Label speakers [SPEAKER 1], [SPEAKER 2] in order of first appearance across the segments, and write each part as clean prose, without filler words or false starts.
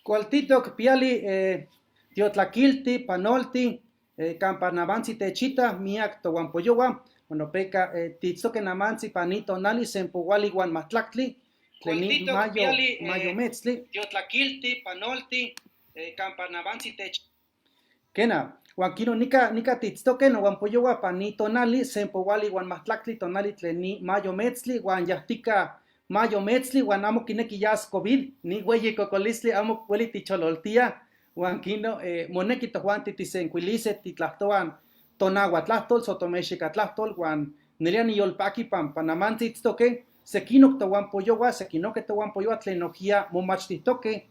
[SPEAKER 1] Cualtitoc piali tiotlaquilti, panolti, campa namantzi techita, miac tohuampoyohua, bueno, peca tiitztoque namantzi pani tonali sempohuali huan mahtlactli, tlen ni
[SPEAKER 2] Cualtitoc
[SPEAKER 1] mayo,
[SPEAKER 2] piali,
[SPEAKER 1] mayo metztli.
[SPEAKER 2] Tiotlaquilti, panolti, campa namantzi tech.
[SPEAKER 1] Quena, huan quino nica tiitztoque nohuampoyohua pani tonali sempohuali huan mahtlactli tonali tlen ni mayo metztli, huan yahtica mayo metztli, huan amo quinequi yas COVID, ni hueyi cocolistli amo hueli tichololtia, huan quino moneki tojuanti tisencuilise titlahtoan tonahuatlahtol, sotomexicatlahtool, huan nelia niyolpaqui pampa namantzi itztoque, sequinoc tohuampoyohua, sequinoque tohuampoyohua tlen nojia momachtihtoque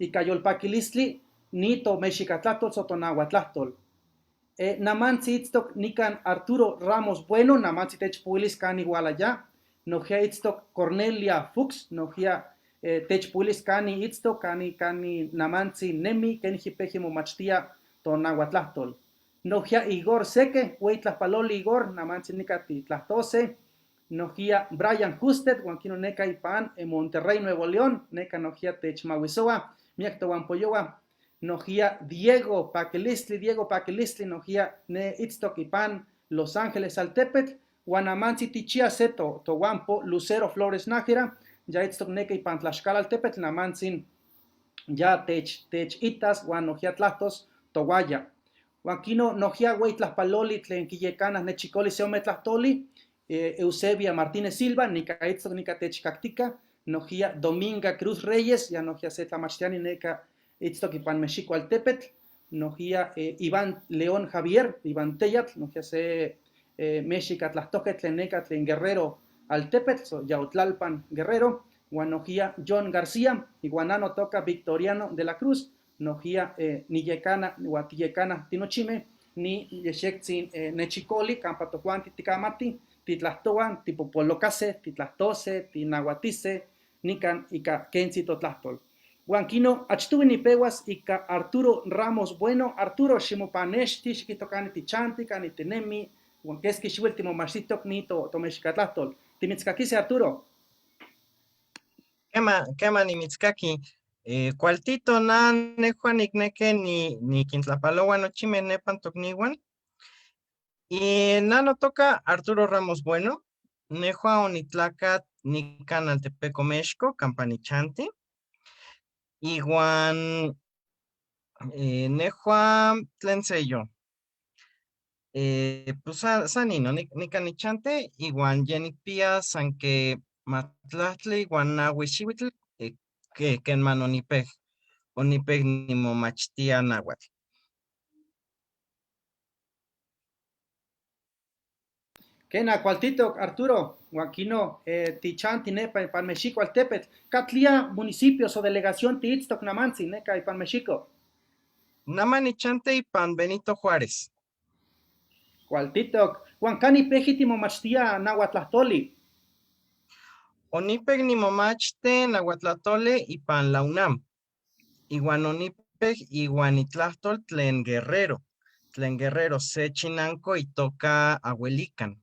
[SPEAKER 1] ica yolpaquilistli ni tomexicatlahtool, sotonahuatlahtol. Namantzi itztoc nican Arturo Ramos Bueno, namantzi techpuilis can igualaya, nojia itztoc Cornelia Fuchs, nojia techpuilis cani itztoc, cani namantzi nemi, keniji peji momachtia tonahuatlahtol. Nojia Igor Seque, huei tlajpaloli Igor, namantzi nica titlahtose. Nojia Brian Husted, huan quino neca ipan en Monterrey, Nuevo León, neca nojia techmahuisoa, miac tohuampoyohua. Nojia Diego Paquilistli, Diego Paquilistli, nojia ne itztoc ipan Los Ángeles Altepetl, huan namantzi tichia se tohuampo Lucero Flores Nájera, ya itztoc neca ipan Tlaxcala Altepetl, namantzin ya tech itas, huan nojia tlahtos tohuaya. Huan quino nojia huei tlajpaloli tlen quiyecana nechicoli se ome tlahtoli, Eusebia Martínez Silva, nica itztoc nica techcactica, nojia Dominga Cruz Reyes, ya nojia se tlamachtiani neca itztoc ipan Mexico Altepetl, nojia Iván León Javier, Iván Teyatl, nojia se Mexica tlahtoque tlen neca tlen Guerrero Altepetl, so Yautlalpan Guerrero, huan nojia John García, iguanano toca Victoriano de la Cruz, nojia niyecana, huatiyecana tinochime, ni yexectzin nechicoli, campa tojuanti ticamati, titlahtoan, tipopolocase, titlahtose, tinahuatise, nican ica kensi totlahtol. Huan quino achtuvi nipehuas ica Arturo Ramos Bueno, Arturo ximopanexti, xiquitocani tichanti, cani tinemi, huan quesqui xiuel timomachtihtoc ni tomexicatlahtool. Timitzcaquise, Arturo.
[SPEAKER 3] Quema, quema nimitzcaqui. Cualtito na nejua nicneque ni quintlapaloua nochime nepan tocnihuan. Y na no toca Arturo Ramos Bueno, nejua onitlacat nican Altepeco Mexco, Campanichanti. Iguan nejua tlen sello. Pues sanino, nican nichante, iguan yenicpia san que matlahtli iguan nahui xiuitl, que kenman onipej nimomachtia náhuatl.
[SPEAKER 1] Kena, cualtitoc, Arturo, huan quino tichanti nepa ipan Mexico Altepetl, ¿catlia municipios o delegación tiitztoc namantzi neca ipan Mexico?
[SPEAKER 3] Nama nichante ipan Benito Juárez.
[SPEAKER 1] Cualtitoc, huan cani peji timomachtia nahuatlahtoli?
[SPEAKER 3] Onipej nimomachte nahuatlahtoli ipan la UNAM. Iguan onipej iguan itlahtol tlen Guerrero. Tlen Guerrero se chinanco y toca abuelican.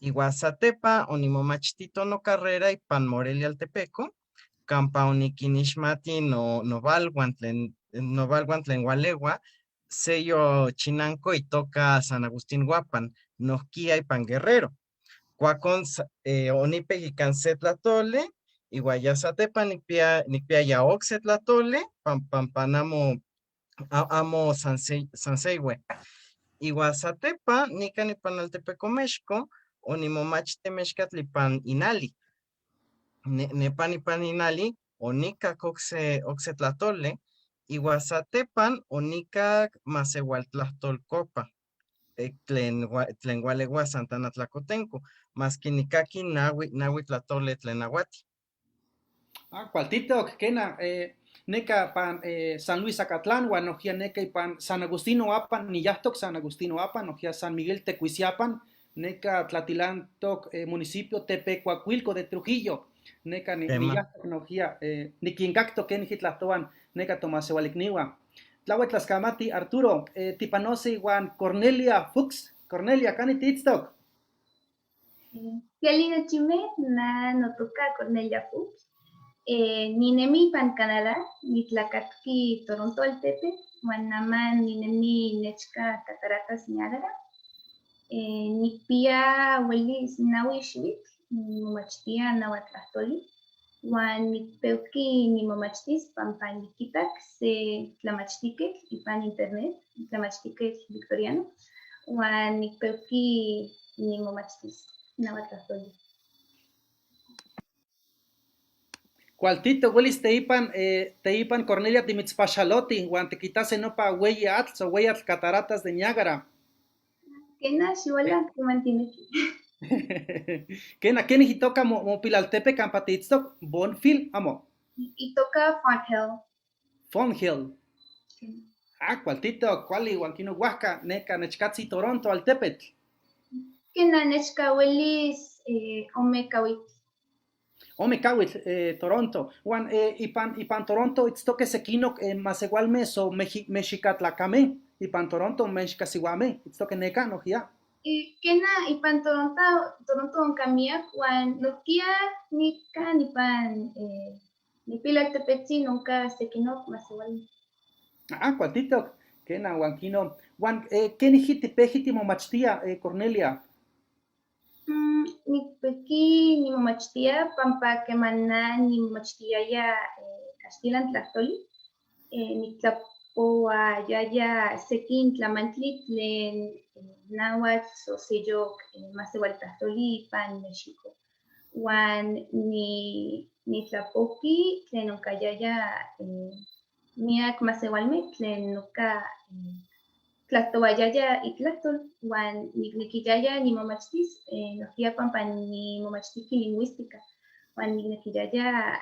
[SPEAKER 3] Iguan satepa onimomachtito no carrera ipan Morelia Altepeco, campa oniquinixmati no novalguan tlen novalguan tlen Gualegua, sello chinanco y toca San Agustín Guapan, nohquia ipan Guerrero. Cuacon onipej ikan se tlatole, igual ya satepa nicpia ya oxe tlatole, pam, pam, panamo, amo sanseiwe. Igual satepa, nican ipan Altepeco Mexco, onimomachte mexcatl ipan Inali. Nepan ipan Inali, onicak oxe tlatole, igual satepan onicak masewaltlahtolcopa, tlen gualegua Santana Tlacotenco, maski nicaki nahui tlatole tlen nahuatl.
[SPEAKER 1] Ah, cualtitoc, kena, neca pan San Luis Acatlán, huan nojia neca ipan San Agustín Oapan, niyahtoc San Agustín Oapan, nojia San Miguel Tecuisiapan, neca Tlatilantoc municipio Tepecuacuilco de Trujillo, neca
[SPEAKER 3] Tema.
[SPEAKER 1] niyahtoc nojia niquincactoc keniji tlahtoan neca tomasehualicniua. Tlahuetlascamati, Arturo, tipanosi huan Cornelia Fuchs. Cornelia, cani tiitztoc?
[SPEAKER 4] Piali nochime, na notoca Cornelia Fuchs. Ninemi ipan Canadá, nitlacatqui Toronto altepetl, huan naman ninemi nechca Cataratas Niágara. Nicpiya huelis nahui xihuitl, nimomachtia nahuatlahtoli, huan nicpeuqui nimomachtis pampa niquitac se tlamachtiquetl ipan internet, tlamachtiquetl Victoriano, huan nicpeuqui nimomachtis nahuatlahtoli.
[SPEAKER 1] Cualtito huelis teipan Cornelia timitzpaxaloti huan tiquitase nopa hueyi atl, so hueyi atl Cataratas de Niágara.
[SPEAKER 4] Kena, xihuala, queman tinequi.
[SPEAKER 1] Kena, ¿quién itoka mopilaltepe campa tiitztoc? Bonfil, amo.
[SPEAKER 4] Itoka Fonthill.
[SPEAKER 1] Fonthill.
[SPEAKER 4] Sí.
[SPEAKER 1] Ah, cualtito, cuali, huan kino huajca, neca, nechcatzi Toronto, altepetl.
[SPEAKER 4] Kena, nechca huelis ome cahuitl.
[SPEAKER 1] Ome cahuitl, Toronto. Huan ipan Toronto itztoque sequinoc masehualme so mexicatlacame. Ipan Toronto mexicasihuame. Itztoque neca, nohia.
[SPEAKER 4] Kena, ipan Toronto onka miak, huan nohkia nikan ipan nipilaltepetzi nonka sequinoc masehualme.
[SPEAKER 1] Ah, cualtitoc. Kena, huan kino. Huan ¿keniji tipeji timomachtia, Cornelia?
[SPEAKER 4] Nikpeki nimomachtia pampa keman na nimomachtiaya kaxtilan tlahtoli, niktlapoayaya sekin tlamantli tlen náhuatl o seyok masewaltlahtoli ipan México. Huan nitlapoki tlen onkayaya miak masewalme tlen noka tlahtoayaya itlahtol, huan niknequiyaya nimomachtis nohkia pampa nimomachtijki lingüística, huan niknequiyaya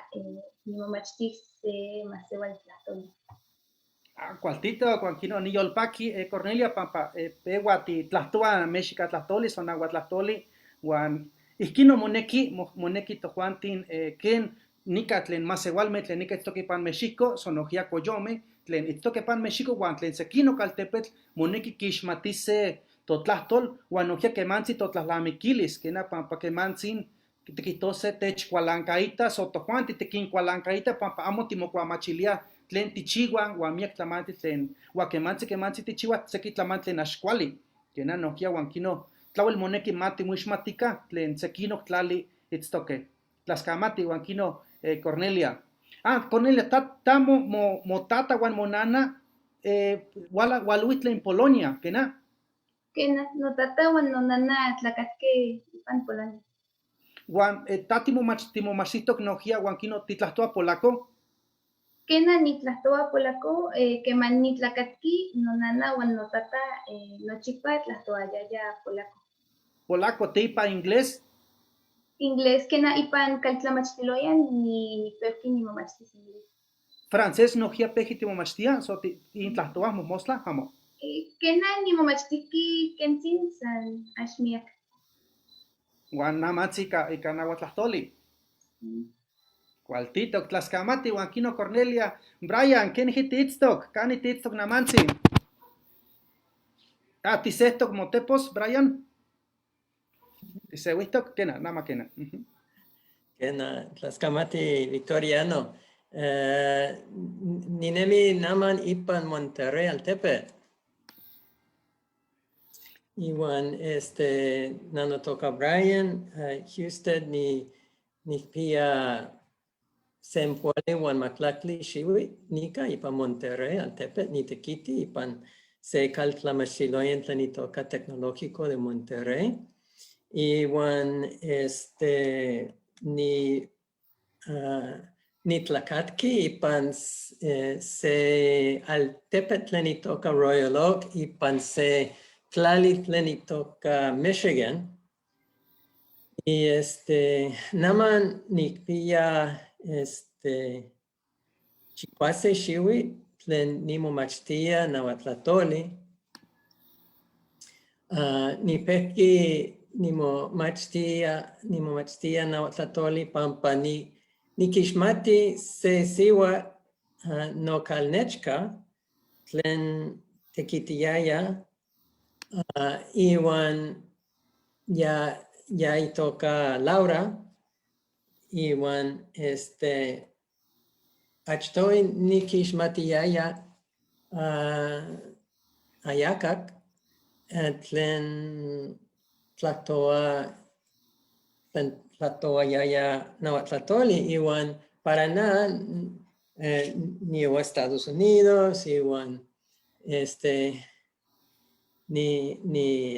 [SPEAKER 4] nimomachtis se masewaltlahtoli.
[SPEAKER 1] Ah, cualtito, cuan kino niyolpaki Cornelia, pampa pewa titlahtoa mexicatlahtoli, so nahuatlahtoli, huan ihkino moneki tojuantin ken nika tlen masewalme tlen nika itztoque ipan Mexico, so nohkia koyome tlen itztoque ipan Mexico, huan tlen sekino kaltepetl moneki kixmatise totlahtol, huan nohkia kemantzi totlahlamiquilis, kena pampa kemantzin tikihtose techkualankaita, so tojuanti tikinkualankaita pampa amo timokuamachilia tlen tichiwa, huan miak tlamantli tlen, huan kemantzi, kemantzi tichiwa, seki tlamantli tlen axkuali, kena nohkia huan kino tlawel moneki ma timoixmatika tlen sekinok tlali itztoque. Tlaxcamati, huan kino Cornelia. Ah, Cornelia, ta mo tata huan monana waluit tlen Polonia, kena?
[SPEAKER 4] Kena, no tata huan nonana tlacatque ipan Polonia.
[SPEAKER 1] Huan ta timomachtitok nohkia huan kino titlahtoa polaco?
[SPEAKER 4] Kena nitlahtoa polaco, keman nitlacatqui nonana huan notata nochipa tlahtoayaya polaco.
[SPEAKER 1] Polaco, teipa inglés?
[SPEAKER 4] Inglés, kena ipan kaltlamachtiloyan ni peuqui nimomachtis inglés.
[SPEAKER 1] Francés nohkia peji timomachtia, so intlahtoa momostla, amo.
[SPEAKER 4] Kena nimomachtiki kentzin san ax miak.
[SPEAKER 1] Huan namatzi ika nahuatlahtoli. Cualtitoc, tlaxcamati, huan kino Cornelia. Brian, ¿keniji tiitztoc? ¿Cani tiitztoc namantzi? Ah, tisehtoc motepos, Brian? Tiseuihtoc, kena, nama kena.
[SPEAKER 5] Kena, tlaxcamati, Victoriano. Ninemi naman ipan Monterrey altepetl. Iwan, nanotoka Brian, Houston, nikpia sempoali uan matlactli xiuitl nika ipan Monterrey altepetl, nitekiti ipan se kaltlamachtiloyan tlen itoka Tecnológico de Monterrey. Iwan, nitlacatqui ipan se altepetl tlen itoka Royal Oak, ipan se tlali tlen itoka Michigan. Y naman nikpia, chicuase xiuitl tlen nimomachtia nahuatlatoli. Nipejqui nimomachtia nahuatlatoli pampa nikixmati se siwa nokalnechka tlen tekitiaya, iwan ya itoka Laura, iwan Achtohui niquixmatiyaya ayacac tlen tlahtoa tlen tlahtoayaya nahuatlatoli iwan para na niehua Estados Unidos iwan ni ni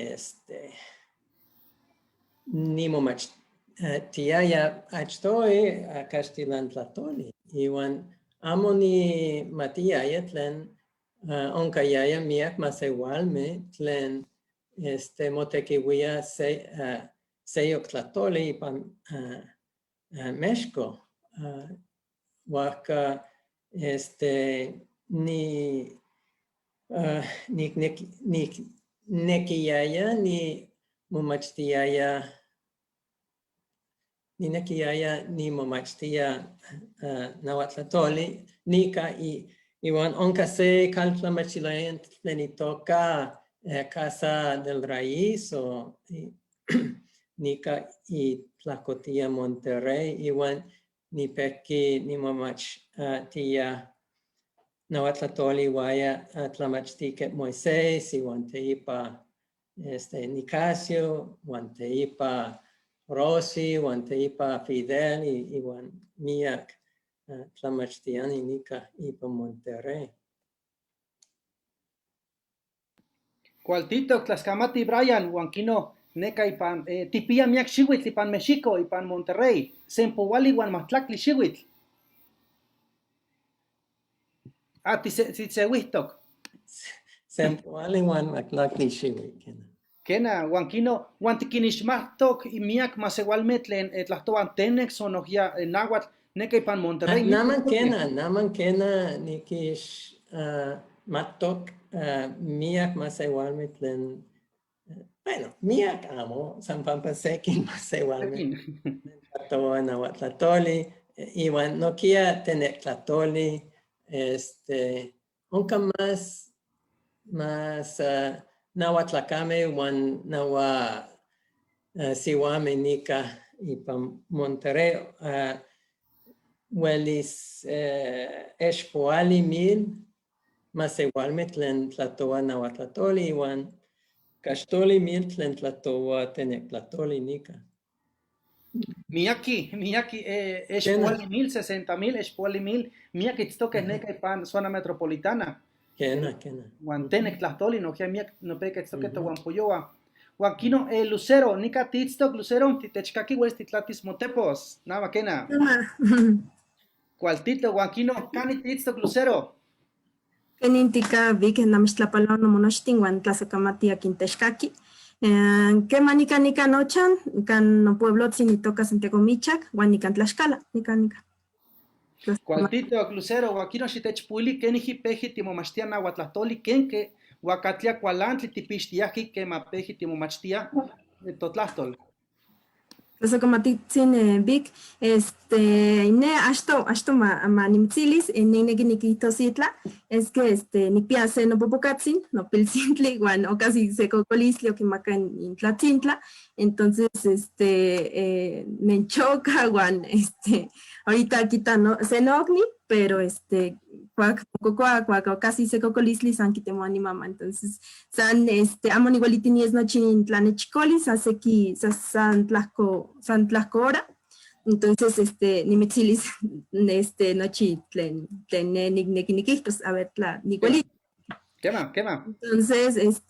[SPEAKER 5] nimomachtiaya achtohui caxtilan tlahtoli iwan amo nimatiyaya tlen onkayaya miac masewalme tlen motequihuia seyoc tlahtoli ipan Mexco. Huajca ni niknequiyaya nimomachtiyaya ninequiyaya nimomachtia nahuatlatoli nica iwan onca se caltlamachtiloyan tlen itoca Casa del Raíz o nica itlahcotia Monterrey iwan nipehqui nimomachtia nahuatlatoli ihuaya tlamachtiquetl Moisés iwan teipa Nicasio iwan teipa Rosy iwan teipa Fidel iwan miac tlamachtiani nica ipan Monterrey.
[SPEAKER 1] Cualtitoc tlascamati Brian huan quino neca ipan tipia miac xihuitl ipan Mexico ipan Monterrey, sempohuali huan mahtlactli xihuitl. Ah, titsehuihtoc.
[SPEAKER 5] Sempohuali huan mahtlactli xihuitl, quena.
[SPEAKER 1] Quena, huan quino, huan tiquinixmahtoc miac masewalme tlen tlahtohuan Tenex o nohia náhuatl neca ipan Monterrey.
[SPEAKER 5] Naman quena, naman quena niquix mahtoc miac masewalme tlen, bueno, miac amo, san pampa sequin masewalme tlahtohuan nahuatlatoli, iwan nohkia tenectlatoli, onca más nahuatlacame uan nahua sihuame nica ipan Monterrey, huelis expoali mil masewalme tlen tlahtohuan nahuatlatoli iwan caxtoli mil tlen tlahtohua tenectlatoli nica.
[SPEAKER 1] Miaki, miaki, expoali mil, 60,000, expoali mil, miaki itztoque neca ipan zona metropolitana.
[SPEAKER 5] Quena, quena.
[SPEAKER 1] Huan tenectlahtoli, nohkia miak nopeca itztoque tohuampoyoa. Huan quino, Lucero, nica titztoc, Lucero, titechcaqui huelis titlatis motepos, nama quena. Cualtito, huan quino, cani titztoc, Lucero.
[SPEAKER 6] Kenin tika Vic namixtlapalo nomonochtin uan tlasocamati akin techkaki. Kema nika nika nochan, nikan nopueblotzin itoka Santiago Michac, uan nikan Tlaxcala, nikan nika.
[SPEAKER 1] Cualtito, Lucero, huan quino xitechpuili keniji peji timomachtia nahuatlahtoli, kenke huacatlia cualantli tipixtiaji kema peji timomachtia totlahtol.
[SPEAKER 6] Tlasocamatitzin Vic, ne achto ma nimitzilis, ne neki nikihtos itla, es que nikpia se nopopocatzin, nopiltzintli, uan ocasi se cocolistli okimaka in tlatzintla, entonces nenchoca, uan ahorita quita no, se nocni, pero cuac, cuac, cuac, casi se cocolistli san quitemoa ni mama, entonces san amo nihuelitini es nochi in tlanechicoli, san seki, san tlahco, san tlahco hora, entonces nimitzilis, nochi tlen, tlen ne nikneki nikihtos, a ver, tla, nihueliti.
[SPEAKER 1] Quema, quema.
[SPEAKER 6] Entonces,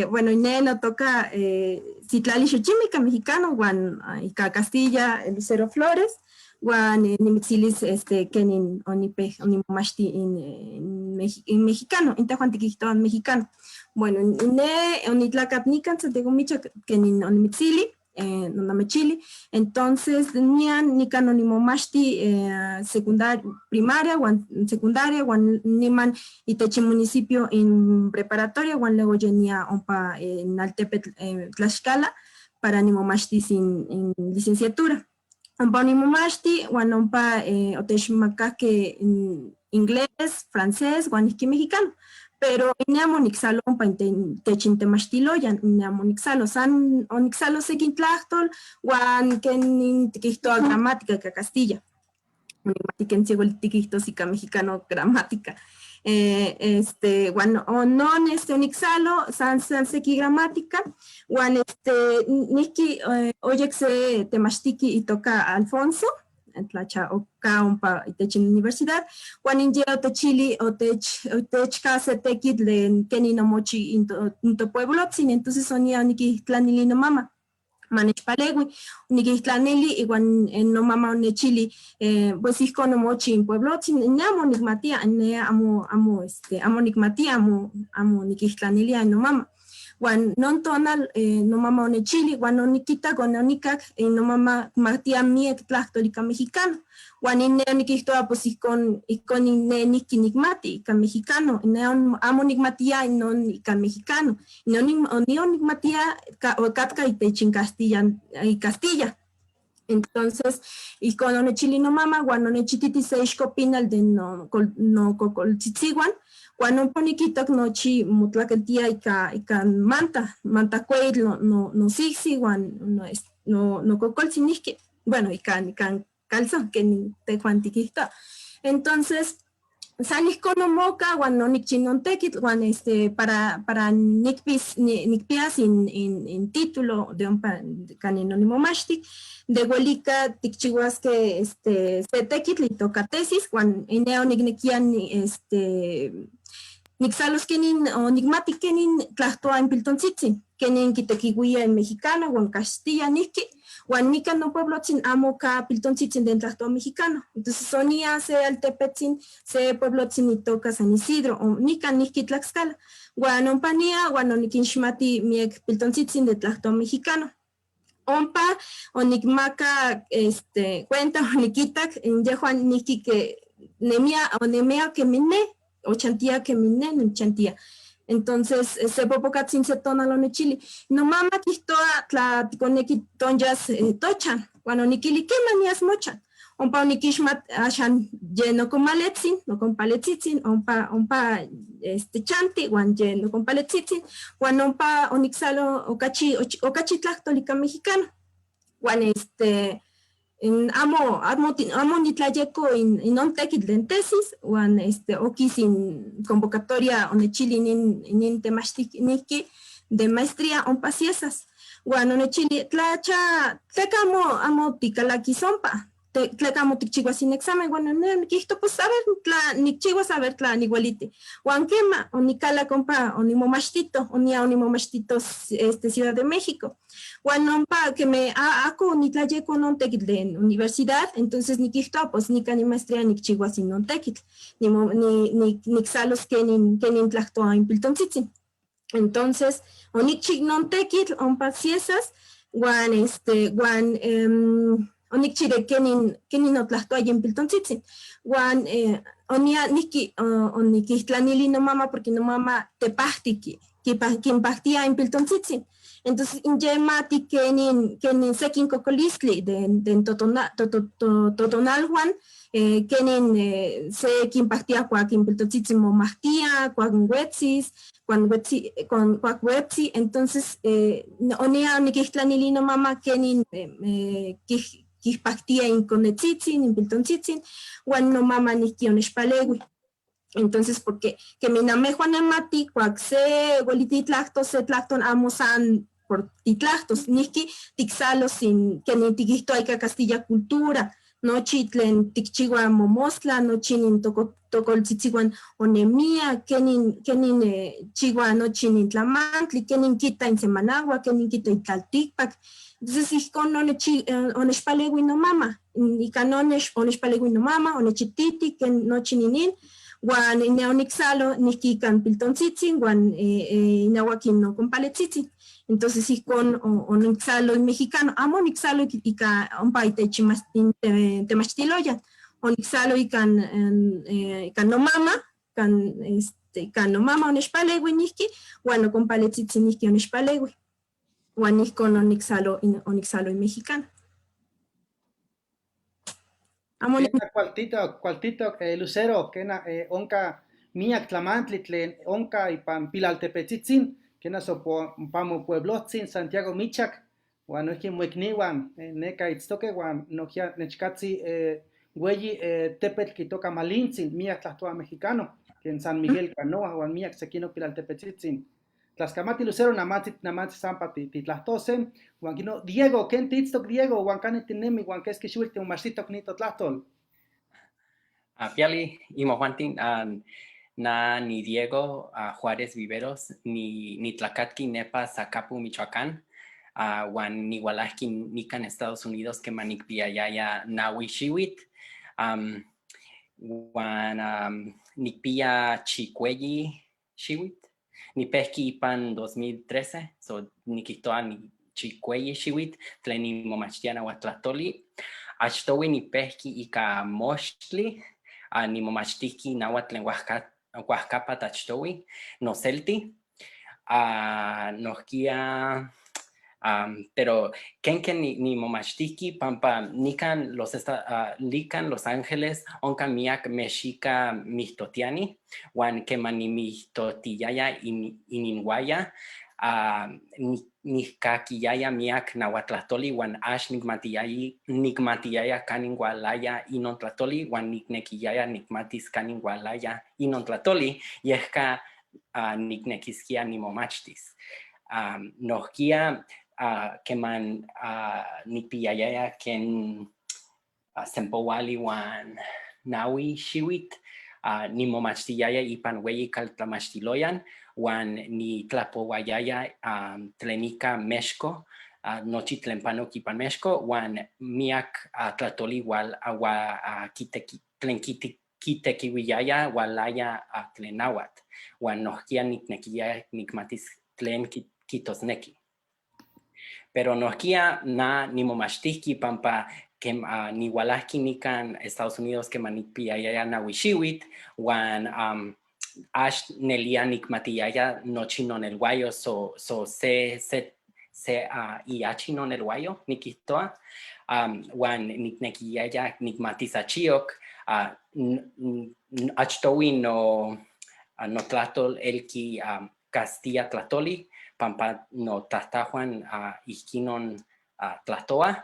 [SPEAKER 6] bueno, ne no toca Citlali Xochimica, mexicano, uan ica Castilla, Lucero Flores, uan nimitzilis, kenin onipej, onimomachti in mexicano, in tehuan tiquihtoan mexicano. Bueno, ne onitlacat nican, Santiago Michac, kenin onimitzili, nonamechili. Entonces, nian nican onimomachti primaria, uan secundaria, uan niman itech municipio in preparatoria, uan luego yenia ompa en Altepetl, Tlaxcala, para nimomachtis in licenciatura. Ompa onimomachti, uan ompa otechmakake in inglés, francés, uan ihki mexicano. Pero ne amo nixalo ompa techintemachtiloyan, ne amo nixalo, san onixalo sekin tlahtol, uan kenin tikihtoa gramática ka Castilla. Onimati ken se ueli tiquihtos ica mexicano gramática. Huan onon onicsalo san seki gramática, huan nijki oyec se temachtiki itoca Alfonso, tlacha oca ompa itech in universidad, huan in ye otechili otechka se tekitl tlen kenin omochi in topueblotzin, entonces onia oniquihtlanili nomama manechpaleui, oniquihtlanili iwan nomama onechili pues ihkon omochi in pueblotzin, ne amo nikmatia, ne amo, amo, amo nikmatia, amo, amo niquihtlaniliaya nomama. Huan non tonal nomama onechili, huan oniquitak onikak nomama matia miek tlahtol ika mexicano. Huan ne oniquihtowa pues ihkon ne nihki nikmati ika mexicano, ne amo nikmatia inon ika mexicano, onikmatia okatka itech in Castilla, Castilla. Entonces, ihkon onechili nomama, huan onechititi se ixcopinal de nococoltzitziuan, huan ompa oniquitak nochi motlakeltia ika manta kueitl nosiksi huan nococoltzin nihki, bueno, ika calzón, ken tejuan tiquihtoa. Entonces, san ihkon omoka huan onikchi non tekitl, huan para nikpias in título de ompa kanin onimomachti, de welika tikchiwaske se tekitl itoka tesis, huan ne oniknekia niksalos kenin onikmati kenin tlahtoa in piltontzitzin, kenin kitekiuia in mexicano huan Castilla nihki, huan nikan nopueblotzin amo ka piltontzitzin den tlahtoa mexicano. Entonces onia se altepetzin, se pueblotzin itoka San Isidro, o nikan nihki Tlaxcala. Huan ompa nia, huan onikinxmati miek piltontzitzin de tlahtoa mexicano. Ompa onikmaka cuenta, onikitak, yehuan nihki ke nemia, onemia kemi ne, ochantia kemi ne, nichantia. Entonces, se popocatzin se tonal onechili. Nomama kihtoa tla tikoneki tonyas tochan, huan onikili keman nias mochan. Ompa onikixmat axan ye nokomaletzin, nokompaletzitzin, ompa chanti, huan ye nokompaletzitzin, huan ompa oniksalo okachi tlahtol ika mexicano. Huan in amo, amo, amo nitlayeko in non tekitl den tesis, huan okis in convocatoria onechili nin temachtik nihki de maestría ompa ciesas. Huan onechili tlacha, tleka amo, amo tikalakis ompa, tleka amo tikchiwas in examen, huan ne nikihto, pues a ver, tla nikchiwas, a ver, tla niueliti. Huan kema, onikalak ompa onimomachtito, onia onimomachtito Ciudad de México. Huan ompa que me ako nitlayeko non tekitl de universidad, entonces nikihtoa, pues nikan in maestría nikchiwas in non tekitl, niksalos kenin tlahtoa in piltontzitzin. Entonces, onikchik non tekitl ompa ciesas, huan huan onikchi de kenin otlahtoaya in piltontzitzin. Huan onia nihki onikihtlanili nomama, porque nomama tepahti kinpahtia in piltontzitzin. Entonces, in ye mati kenin sekin kokolistli den totonalhuan, kenin se kinpahtia kuak in piltontzitzin momahtia, kuak wetzis, kuak wetzi, kuak wetzi. Entonces, onia onikihtlanili nomama kenin kihpaktia in konetzitzin, in piltontzitzin, huan nomama nihki onechpaleui. Entonces, porque que mi namejuan nemati, kuak se ueliti tlahtos, se tlahton amo san por titlahtos, nihki tiksalos sin kenin tikihtoa ika Castilla cultura, nochi tlen tikchiua momostla, nochi nin tokoltzitziuan onemia, kenin chiua nochi nin tlamantli, kenin kita in Semanagua, kenin kita in tlaltikpak. Entonces, ihkon onechpaleui nomama, ika onechpaleui nomama, onechititi, ken nochi ninin, huan ne oniksalo nihki ikan piltontzitzin, huan inauak nokompaletzitzin. Entonces, ihkon oniksalo in mexicano, amo oniksalo ika ompa itech temachtiloyan, oniksalo ikan nomama, ikan nomama onechpaleui nihki, huan nokompaletzitzin nihki onechpaleui. Huan ihkon oniksalo in mexicano. Amo ni-
[SPEAKER 1] Kena kualtitok, Lucero, kena onka miak tlamantli tlen onka ipan pilaltepetzitzin, kena sopo pamo pueblotzin Santiago Michac, huan noijki moikniuan neka itztoke, huan nohkia nechkatzi Hueyi tepetl kitoka Malintzin, miak tlahtoa mexicano, ken San Miguel Canoa, huan miak sequinoc pilaltepetzitzin. Tlaskamati, Lucero, namatzi, namatzi sampa titlahtose, huan kino, Diego, ¿ken tiitztoc, Diego? Huan kani tinemi, huan keski xihuitl timomachtihtoc ni totlahtol?
[SPEAKER 7] Piali, imojuantin, na ni Diego Juárez Viveros, ni nitlacatqui nepa Zacapu, Michoacán, huan nihualajqui nican Estados Unidos queman nicpiyayaya 9 xihuitl, huan nicpiya 18 xihuitl, nipejqui ipan 2013, so niquihtoa ni 18 xihuitl tlen nimomachtia nahuatl. Achtohui nipejqui ika moxtli, nimomachtijqui nahuatl tlen huajcapa achtohui, noselti, nohkia, pero kenken nimomachtijqui pampa nican Los Ángeles onca miac mexica mihtotiani, huan queman nimijtotiyaya ininhuaya, nijcaquiyaya miac nahuatlahtoli huan ax nicmatiyaya canin hualaya inon tlahtoli huan nicnequiyaya nicmatis canin hualaya inon tlahtoli, yehca nicnequisquia nimomachtis. Nohkia queman nicpiyayaya ken 24 huan 9 xihuitl, nimomachtiyaya ipan hueyi caltlamachtiloyan huan nitlapohuayaya tlen ika Mexco, nochi tlen panok ipan Mexco, huan miac tlahtoli tlen kitequihuiyaya hualaya tlen nahuatl, huan nohkia nicnequiyaya nicmatis tlen quitosnequi. Pero nohkia na nimomachtijqui pampa nihualajqui nican Estados Unidos queman nicpiyayaya 9 xihuitl, huan ax nelia nicmatiyaya nochi nonelhuayo, so se iachi nonelhuayo niquihtoa, huan nicnequiyaya nicmatis achiyoc, achtohui no notlahtol elqui Castilla tlahtoli, pampa notahtahuan ihquinon tlahtoa.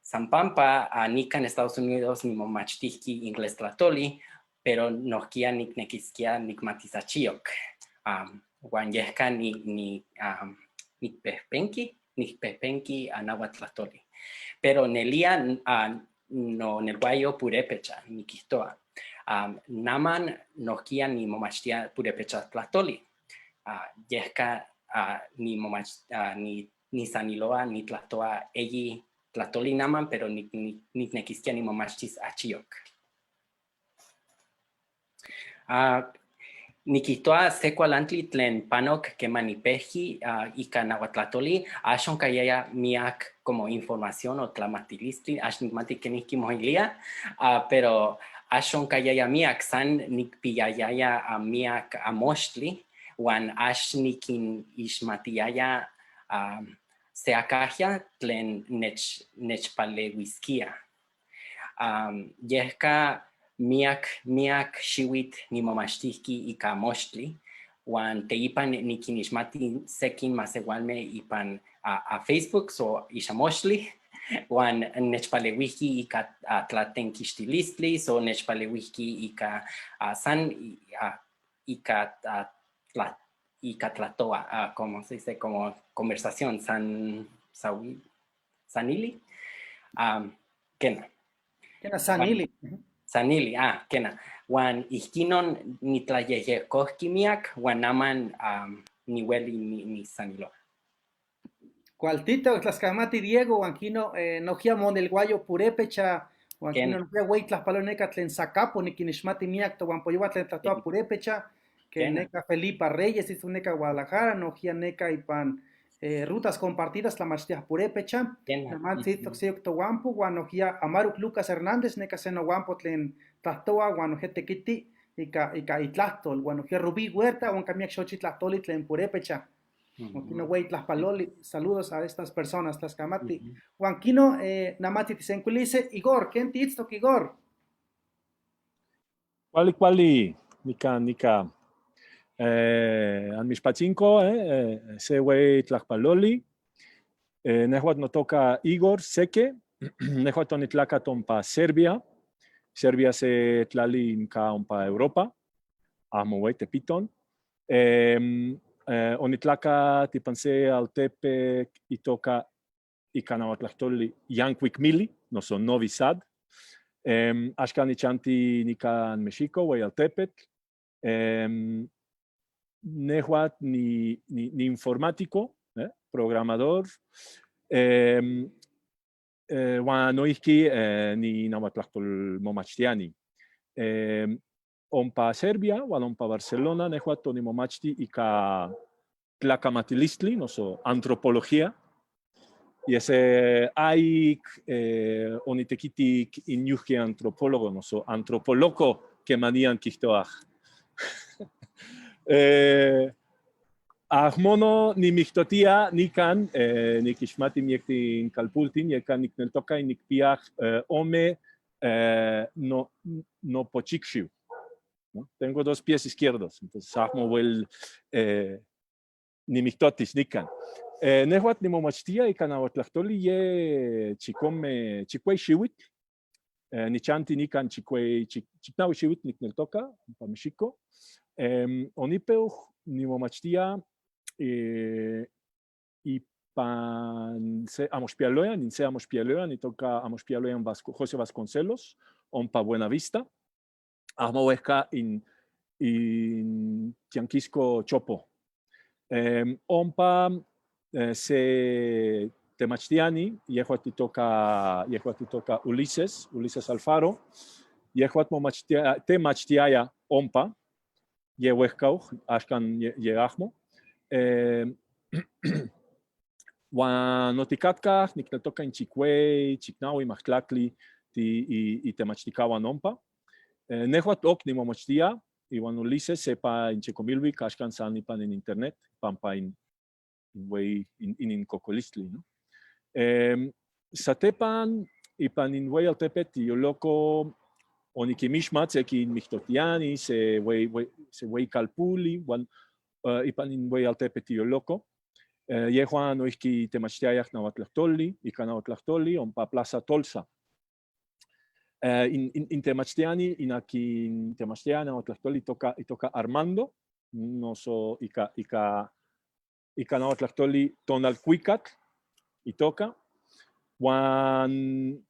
[SPEAKER 7] San pampa nican Estados Unidos nimomachtijqui inglés tlahtoli, pero nohkia nicnequisquia nicmatis achiyoc. Huan yehca nicpehpenqui nahuatl tlahtoli. Pero nelia no nelhuayo purépecha, niquihtoa. Naman nohkia nimomachtia purépecha tlahtoli. Yehca nisaniloa nitlahtoa eyi tlahtoli naman, pero nicnequisquia nimomachtis achiyoc. Niquihtoa se cualantli tlen panok queman nipejqui ika nahuatlatoli, ax oncayaya miac como información o tlamatilistli, ax nicmati kenihki moilia, pero ax oncayaya miac, san nicpiyayaya miac amoxtli, huan ax niquin ixmatiyaya se acajia tlen nechpalehuisquia. Yehca miac xihuitl nimomachtijqui ika moxtli, huan teipan niquinixmati sequin masewalme ipan a Facebook, so ixamoxtli, huan nechpalehuijqui ika tlatenquixtilistli, so nechpalehuijqui ika san ika ika tlatoa, como se dice, como conversación, sanili, kena.
[SPEAKER 1] Kena sanili.
[SPEAKER 7] Sanili, kena. Huan ihquinon nitlayejyekohki miak, huan naman nihueli nisaniloa.
[SPEAKER 1] Cualtito, tlaskamati Diego, huan kino nohkia monelguayo purépecha, huan kino nohkia huei tlajpaloneca tlen Zacapo, niquinixmati miak tohuan poyowa tlen tlahtoa purépecha, que neca Felipa Reyes, hizo neca Guadalajara, nohkia neca ipan rutas compartidas tlamachtiah purépecha, namantzi itztoc tohuampo, huan nohkia Amaruk Lucas Hernández, neca se nohuampo tlen tlahtoa, huan nohkia tequiti ika itlahtol, huan nohkia Rubí Huerta, huan miak xochi tlahtoli tlen purépecha. Huan güey tlajpaloli, saludos a estas personas, tlaskamati. Huan kino namati tisenkuilise, Igor, ¿ken tiitztoc, Igor?
[SPEAKER 8] Cuali, cuali, nica, nica. Anmixpatzinco, se güey tlajpaloli. Nehuatl notoca Igor Seke, nehuatl onitlacat ompa Serbia. Serbia se tlali inka ompa Europa, amo güey Tepiton. Onitlacat ipan se altepec itoka ika nahuatlahtoli Yancuicmili, noso Novi Sad. Axkan nichanti nikan Mexico, güey altepetl. Nehuatl ni informático, programador. Huan noijki ni nahuatlahtolmomachtiani. Ompa Serbia huan ompa Barcelona nehuatl onimomachti ika tlacamatilistli, noso antropología. Y ese aik onitequitic inyuhque antropólogo, noso antropoloco kemanian quichtoaj. Ahmono nimictotia nikan, niquixmati miectin calpultin, yeca nicneltoca y nicpiaj ome no, nopochicxiu, ¿no? Tengo dos pies izquierdos, entonces ahmo wel nimictotis nikan. Nehuatl nimomachtia ika nahuatlahtoli ye chicome, chicuey xiuitl. Nichanti nikan chicuey, chicnahui xiuitl nicneltoca, ompa Mexico. Onipeu nimomachtia ipan se Amoxpialoyan, in se Amoxpialoyan, itoka Amoxpialoyan Vasco, José Vasconcelos, ompa Buenavista. Amo huehca in Tianquisco Chopo. Ompa se temachtiani, yehua itoka Ulises, Ulises Alfaro, yehua temachtiaya ompa, ye huehcauj, axkan ye ahmo. Huan oticatkaj, nicneltoca in chicuey, chicnahui, majtlactli, ti, y temachticahuan ompa. Nehuatl oc nimomachtia, iwan Ulises sepa in checomilhuic, axkan san ipan in internet, pampa in güey, in cocolistli, ¿no? Satepan, ipan in güey altepetl tiyoloco, oniquimixmat, sequin mictotiani, se güey, güey, se güey calpuli, huan ipan in güey altepetl tiyoloco. Yehuan noijki temachtiayaj nahuatlahtoli, ika nahuatlahtoli, ompa Plaza Tolsa. In temachtiani, in akin temachtiani nahuatlahtoli itoka Armando, noso ika nahuatlahtoli Tonalcuicatl itoka. Huan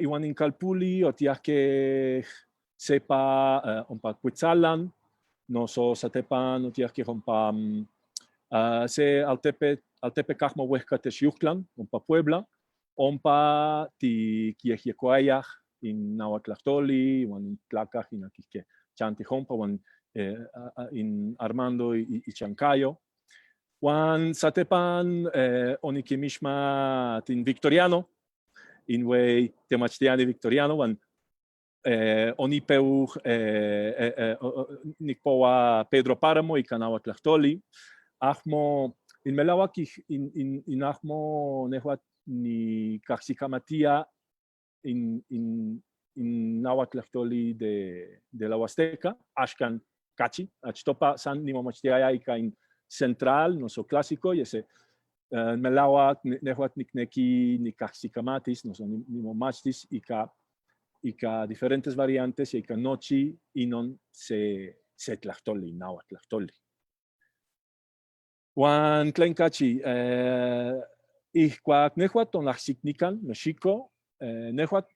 [SPEAKER 8] iwan in calpuli otiahke sepa ompa Cuetzalan, noso satepan otiahke ompa se altepecahmo huehca Texiuhtlan, ompa Puebla, ompa tiquiejyecoayaj in nahuatlahtoli, huan in tlacaj in aquihque chantij ompa, huan in Armando y Chancayo. Huan satepan oniquimixmat in Victoriano, in güey temachtiani Victoriano, huan onipeuj nicpoa Pedro Páramo ika nahuatlahtoli. Ahmo, in melauac in ahmo nehuatl ni cahxicamatia in nahuatlahtoli de la Huasteca, axkan cachi, achtopa san nimomachtiaya ika in central, noso clásico, y ese melauac nehuatl nicnequi nicahxicamatis, noso nimomachtis ika diferentes variantes, ika nochi inon se tlahtoli, nahuatlahtoli. Huan tlen cachi, ihcuac nehuatl onahsic nican, Mexico, nehuatl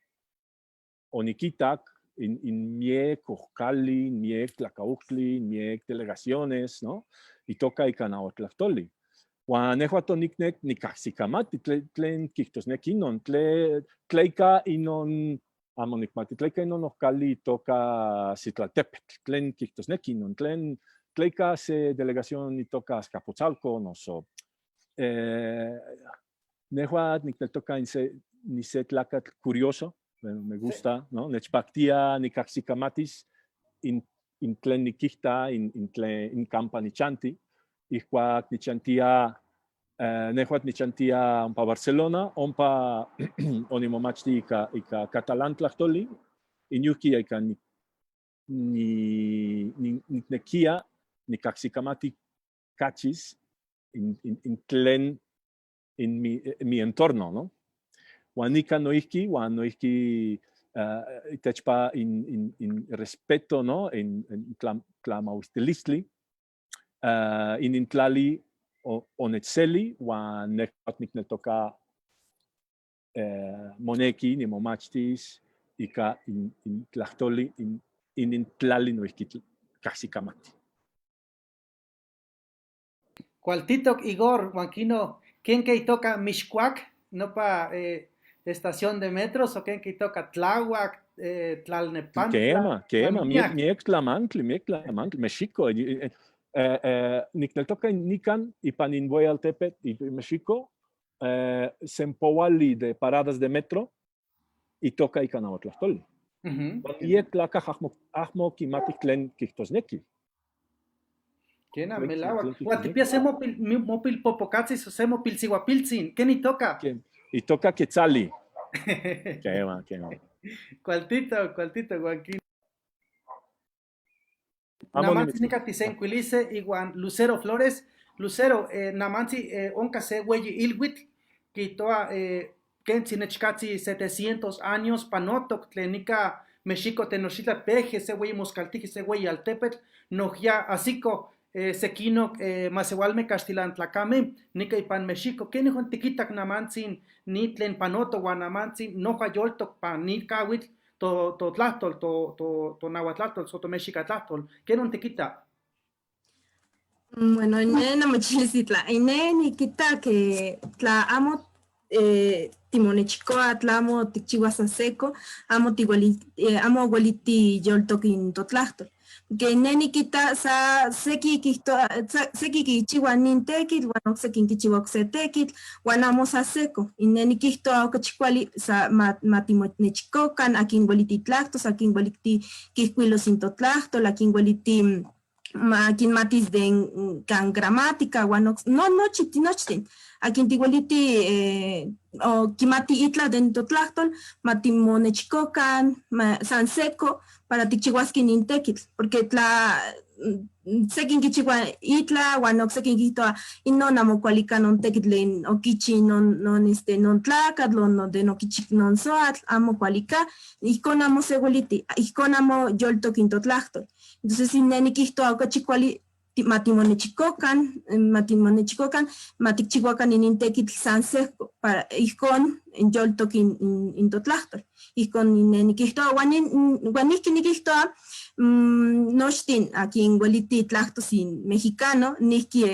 [SPEAKER 8] oniquitac in miec ojcali, in miec tlacauhtli, in miec delegaciones, ¿no? Itoka ika nahuatlahtoli. Huan nehuatl onicnec nicahxicamati tlen quihtosnequi inon, tleika inon, amo nicmati, tleika inon ojcali itoka Citlaltépetl, tlen quihtosnequi inon, tlen tleika se delegación itoka Azcapotzalco, noso. Nehuatl nicneltoca in se, ni se tlacatl curioso, bueno, me gusta, ¿no? Nechpactia nicahxicamatis in tlen niquihta, in tlen in campa nichanti, ihcuac nichantia, nehuatl nichantia ompa Barcelona, ompa onimomachti ika catalán tlahtoli, inyuhki ika nicnequia nicahxicamati cachis in tlen in mi entorno, ¿no? Huan nica noijki, huan noijki Itechpa in respeto, no? In tlamahuistilistli. Inin tlali onechseli huan nejua nikneltoka moneki nimomachtis ika in tlahtoli inin tlali noihki kajsikamati.
[SPEAKER 1] Cualtitoc Igor, huan kino, ¿quién que itoca Mixcoac? Nopa estación de metros, o quién que itoca Tláhuac, Tlalnepantla.
[SPEAKER 8] Quema, quema,
[SPEAKER 1] Miak.
[SPEAKER 8] Miek tlamantli, miek tlamantli, Mexico, nikneltoka nikan ipan in Hueyaltepetl y Mexico, sempoali de paradas de metro y toca ika nahuatlahtoli. Miek tlakaj ahmo kimatih tlen kijtosneki.
[SPEAKER 1] Kena,
[SPEAKER 8] Tlen
[SPEAKER 1] melawak.
[SPEAKER 8] tlen
[SPEAKER 1] Huan tipia se mopilpopocatzis o se mopilsihuapiltzin. ¿Quién y toca?
[SPEAKER 8] ¿Quién? Y toca Quetzali. Quema, quema.
[SPEAKER 1] Cualtito, cualtito, Joaquín.
[SPEAKER 8] Amo
[SPEAKER 1] Namantzi
[SPEAKER 8] nimitz-
[SPEAKER 1] nika tisenkuilise iwan Lucero Flores. Lucero, namantzi onka se hueyi ilhuitl, kihtoa kentzi nechkatzi 700 años panotok tlen nika Mexico Tenochtitlan peje se hueyi moskaltiji se hueyi altepetl, nohya asiko sekinok masewalme kaxtilantlakame nika ipan Mexico. ¿Kenih ontikitak namantzin ni tlen panoto uan namantzin noja yoltok pan ni kawitl totlahtol, to nahuatlahtol, so to mexicatlahtol? ¿Ken ontikita?
[SPEAKER 6] Bueno, ne namochilisitla. Ne nikita que tla amo timonechikoa, tla amo tikchiua san seco, amo amo ueliti yoltok in totlahtol. Que ne nikita sa seki kihtoa, sa, seki kichiua nin tekitl, uan okseki kichiua okse tekitl, uan amo sa seco. Y ne nikihtoa okachi kuali sa ma timonechikokan, akin ueliti tlahtos, akin ueliti kihkuilos in totlahtol, akin ueliti ma kinmatis den kan gramática, uan no, nochi, nochtin. Akin tiueliti o kimati itla den totlahtol, ma timonechikokan, ma, san seco, para tikchiuaskin nin tekitl, porque tla, sekin kichiua itla, uan oksekin kihtoa, inon amo kualika non tekitl den okichi non, non, este, non tlakatl, o non, den okichi non soatl, amo kualika, ijkon amo se ueliti, ijkon amo yoltok in totlahtol. Entonces, si ne nikihtoa okachi kuali, ma timonechikokan, ma timonechikokan, ma tikchiuakan inin tekitl san sejko, para ijkon yoltok in totlahtol. Ijkon ne nikihtoa, uan uan nihki nikihtoa, nochtin akin ueliti tlahtos in mexicano, nihki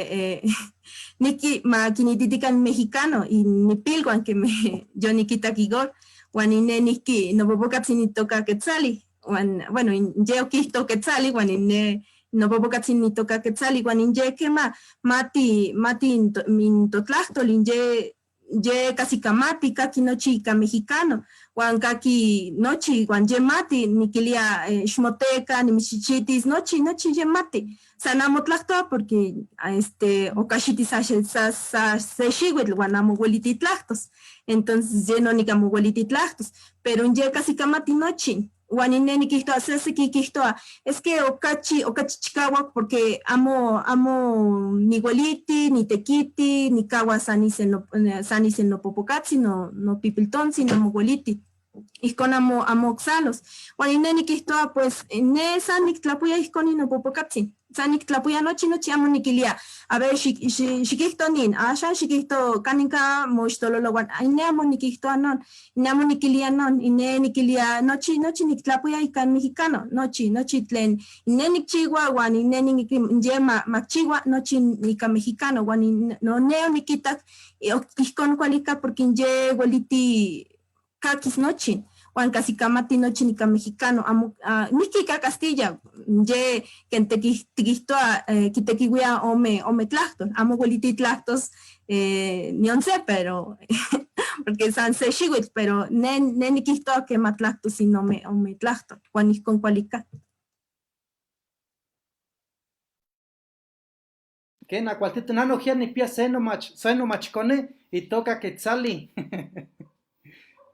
[SPEAKER 6] ma kinititikan mexicano, in nipilwan que me, yo nikitak Igor, uan ine nihki nopopokatzin nitoka Quetzali, uan, bueno, in ye okihto Quetzali, uan ine nopopokatzin nitoka Quetzali, uan in ye kema mati, mati in to, min totlahtol, in ye, ye casi kamati, kaki nochi ika mexicano, uan kaki nochi, uan ye mati, nikilia xmoteka, nimichichitis, nochi, nochi ye mati. San amo tlahtoa porque, este, okaxiti sa, sa, sa, se xiuitl, uan amo ueliti tlahtos. Entonces, ye no nika amo ueliti tlahtos, pero ye casi kamati nochi. Uan ine nikihtoa, se seki kihtoa, es que okachi, okachi chikawak porque amo, amo ni ueliti, ni tekiti, ni kawa san isen no, san isen no popokatzi, no, no pipiltontzi, no amo ueliti. Ijkon amo, amo oksalos. Uan ine nikihtoa, pues, ne san niktlapuia ijkon inopopokatzi. San niktlapuia nochi, nochi amo nikilia. A ver, xikihto nin, axan xikihto kaninka moixtololo, uan ine amo nikihtoa non, ine amo nikilia non, ine nikilia nochi, nochi niktlapuia ikan mexicano, nochi, nochi tlen ine nikchiua, uan ine ye makchiua, nochi ika mexicano, uan no ne onikitak, ijkon kualika porque ye ueliti kakis nochi, uan casi kamati nochi nika mexicano, amo, nihki ika Castilla, ye ken tikihtoa kitekiuia ome tlahtol, amo ueliti tlahtos nion se, pero porque san se xiuitl, pero ne nikihtoa ke ma tlahtos sin ome tlahtol, uan ijkon kualika.
[SPEAKER 1] Kena, cualtito, nano gia nipia seno mach, seno machcone y toca Quetzali.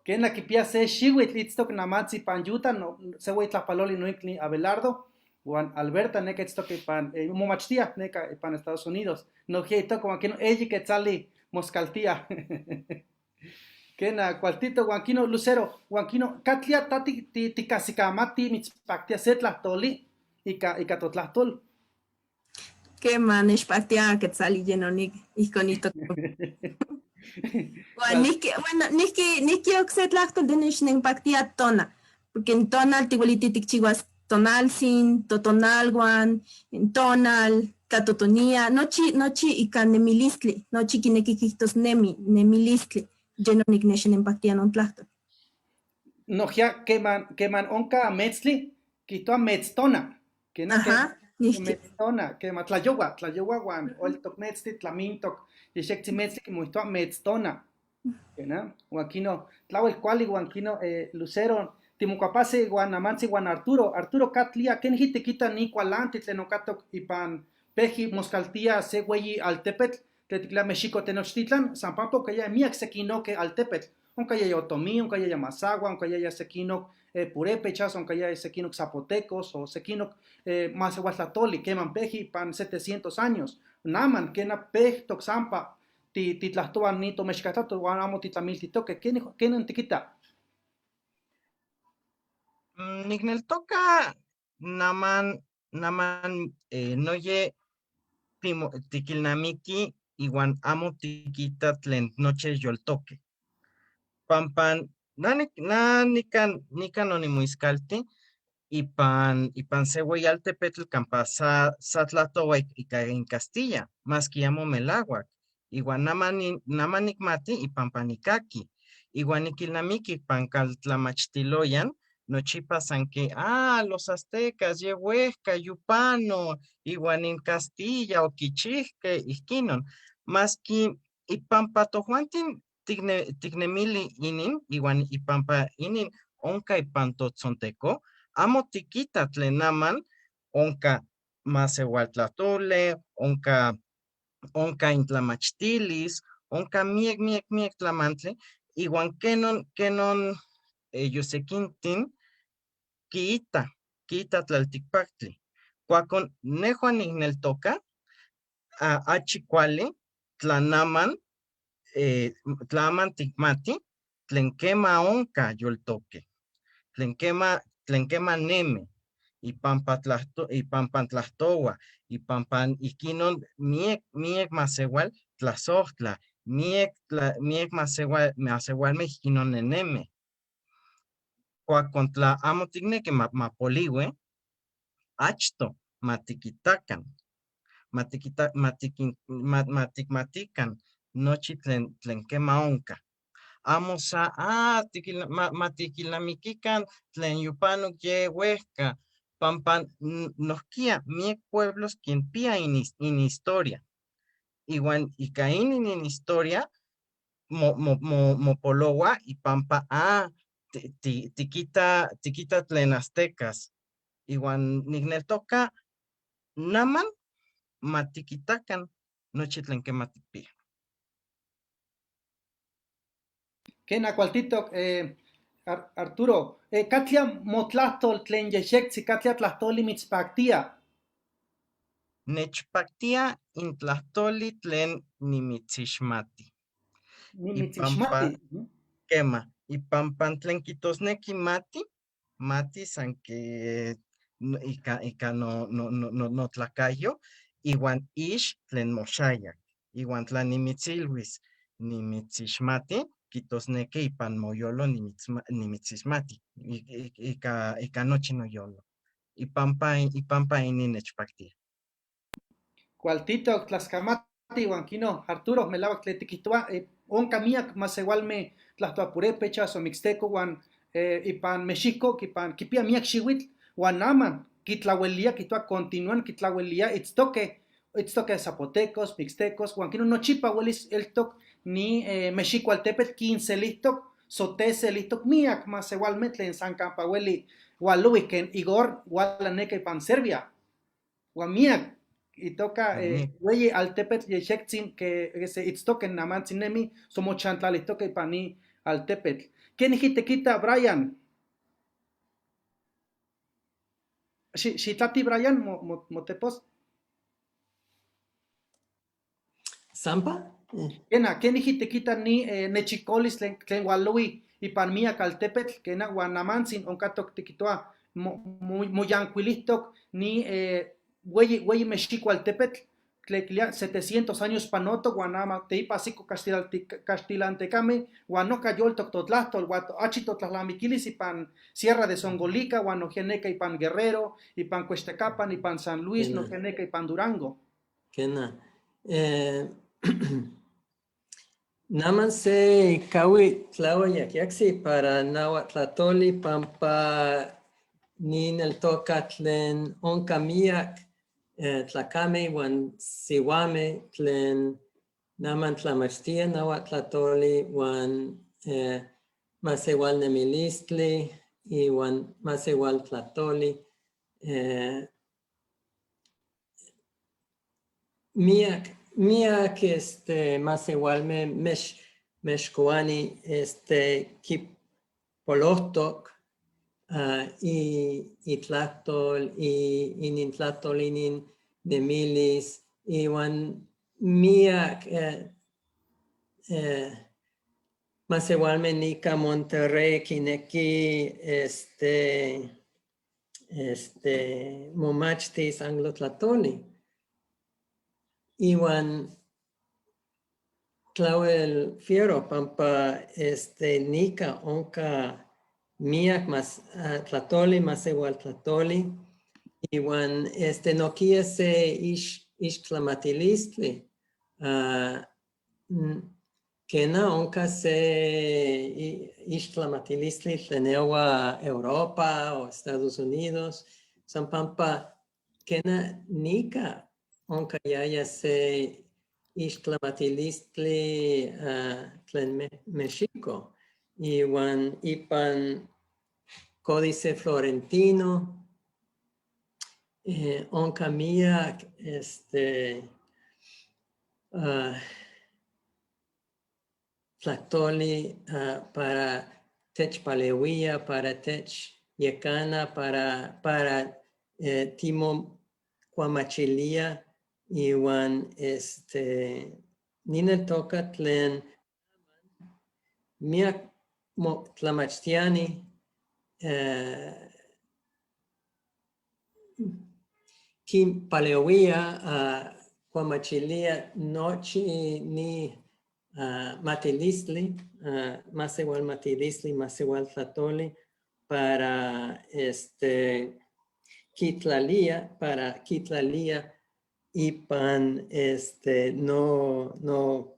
[SPEAKER 1] Kena kipia se xiuitl itztok namatzi pan yuta, no, se güey tlapaloli no incli Abelardo, uan Alberta neka itztok ipan momachtia neka ipan Estados Unidos. No gia itoka, uan keno eyi Quetzali moskaltia. Quena, cualtito, huan Lucero, huan quino, katlia ta ticasicamati mitzpactia se tlahtoli, ika, ika totlahtol.
[SPEAKER 6] Quema, nechpactia quetzali yenonik, ihkon. Huan nihki, bueno, nihki, nihki okse tlahtol de nechpactia tona, porque en tonal tihueliti tikchihuas tonaltzin, totonalhuan, en tonal, tlatotonia, nochi, nochi ika nemilistli, nochi kineki kihtos nemi, nemilistli, yenonik nechpactia non tlahtol.
[SPEAKER 1] Nojia, keman, keman onka metzli, kihtoa metztona. Kena,
[SPEAKER 6] Ajá, nihki.
[SPEAKER 1] Metztona, kema tlayowa, tlayowa huan oltok metzli, tlamintok, yexektzi metzli, kimoihtoa metztona. Kena, huan kino, tlawel kuali huan kino, Lucero, timokuapase huan amantzi huan Arturo, Arturo katlia, keniji tikita ni kualanti tlen okatok ipan peji moskaltia se hueyi altepetl, tlen tiklia Mexico Tenochtitlan, San Pampo kaya miak sekinoke altepetl, onka yaya otomí, onka yaya mazahua, onka yaya sekinok purépechas, onka yaya sekinok zapotecos, o sekinok masehualtlatoli, keman peji pan 700 años, naman, kena pej toxampa, titlahtoa ni tomexcatlato, huan amo titlamiltitoke, ¿kenin tikita?
[SPEAKER 3] Nikneltoka naman, naman noye timo, tikilnamiki iwan amo tikita tlen noche yoltoque. Pampan, na, na nikan, nikan onimoiskalti, ipan, ipan se hueyi altepetl kampa sa, sa tlahtowa ika en Castilla, maski amo melawak. Iwan naman, naman nikmati ipampa nikaki. Iwan nikilnamiki pan kaltlamachtiloyan, nochipa san que, ah, los aztecas, ye huejka, yupano, iwan en Castilla, okichihke, ihkinon. Maski ipampa tojuantin tiknemili inin, iwan ipampa inin onka ipan totzonteco, amo tikita tlen naman onka masewaltlatole, onka, onka intlamachtilis, onka miek, miek, miek tlamantli, iwan kenon, kenon yosekintin kiita, kiita tlaltikpaktli. Kuakon nejua nikneltoka, achi kuali, tlanaman, tlaman tikmati, tlen kema onka yoltoke, tlen kema, tlen kema neme, ipampa tlahto, ipampa tlahtowa, ipampa ihkinon miek, miek masewal tlazohtla, miek, tla, miek masewal, masewalme ihkinon neneme. Kuakon tla amo tikneki mapoliwe, achto matikitakan, matikita, matikin, ma, matikmatikan nochi tlen, tlen kema onka. Amo sa, ah, tikil, ma, matikilnamikikan tlen yupanok ye huejka, pampa nohkia miek pueblos kinpia in historia. Iwan ika inin in historia mo, mo, mo, mopolowa ipampa, ah, tikita, tikita tlen aztecas. Iwan nikneltoka naman matikitakan nochi tlen kema tikpia.
[SPEAKER 1] Kena kualtitok, Arturo, katlia motlahtol tlen yexektzi, katlia tlahtoli mitzpaktia?
[SPEAKER 3] Nechpaktia in tlahtoli tlen nimitzixmati.
[SPEAKER 1] Nimitzixmati.
[SPEAKER 3] Ipampa, kema, ipampan tlen kitosneki mati, mati san que no, ika, ika no, no, no, no, no tlakayo, iwan ix tlen moxayak, iwan tla nimitzilwis nimitzixmati, kitosneki ipan moyolo nimitzixmati, ika, ika nochi noyolo. Ipampa, ipampa inin nechpaktia.
[SPEAKER 1] Kualtito, tlaskamati, iwan kino, Arturo, melawak tlen tikihtowa, onka miak masewalme tlahtoa purépechas o mixteco, uan ipan Mexico, ipan kipia miak xiwitl, uan aman kitlauelia, kihtowa continúan kitlauelia itztoque, itztoque zapotecos, mixtecos, uan kino nochipa welis eltok ni Mexico altepetl kinselihtok, soteselihtok miak masewalme tlen san kampa weli ualuih ken Igor uala neka ipan Serbia, uan miak itoka ueyi altepetl yexektzin que se itztoque namantzin nemi somochantlalihtoke ipan ni altepetl. ¿Keniji tekita Brian? Xitlati Brian, motepos.
[SPEAKER 5] ¿Sampa?
[SPEAKER 1] Kena, kenijki tikita ni nechikolis tlen hualoi ipan miak altepetl, kena huan namantzin onkatok tikitoa moyankuilijtok ni weyi Mexico altepetl, tlen quilia 700 años panotok huan ama teipa ajsiko caxtilantecame huan noja yoltok totlahtol huan achi totlalnamiquilis ipan Sierra de Zongolica huan nojquiya neca ipan Guerrero, ipan Cuextecapan, ipan San Luis, nojquiya neca ipan Durango.
[SPEAKER 5] Kena. Naman se kawi tlahuayakyacsi para nahuatlatoli pampa nineltoca tlen onka miak tlacame huan sihuame tlen naman tlamachtia nahuatlatoli huan masehualnemilistli ihuan masehualtlatoli. Miak masehualme mexcoani kipolohtok itlahtol, inintlahtol, inin nemilis, iwan miak masehualme nica Monterrey kineki momachtis anglotlatoli. Iwan tlawel fiero pampa nica onka miak mas tlatoli, masehualtlatoli, iwan nokia se ixtlamatilistli, kena onka se ixtlamatilistli tlen ewa Europa o Estados Unidos, san pampa kena nica onka yaya se ixtlamatilistli tlen Mexico, iwan ipan Códice Florentino, onka miak tlahtoli para techpalewia, para techyekana, para timocuamachilia, iwan nineltoca tlen miak tlamachtiani kinpalewia cuamachilia nochi ni matilistli, masehual matilistli, masehual tlatoli, para kitlalia, para kitlalia ipan no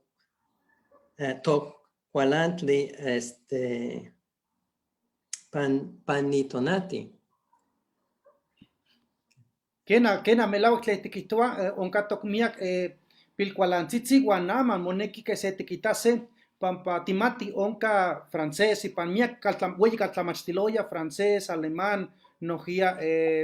[SPEAKER 5] tocualantli panitonati.
[SPEAKER 1] Kena melawak tlen tikihtowa, onkatok miak pilkualantzitzi huan aman moneki ke se tikitase pampa timati onka francés ipan miak weyi kaltlamachtiloya francés, alemán, nojia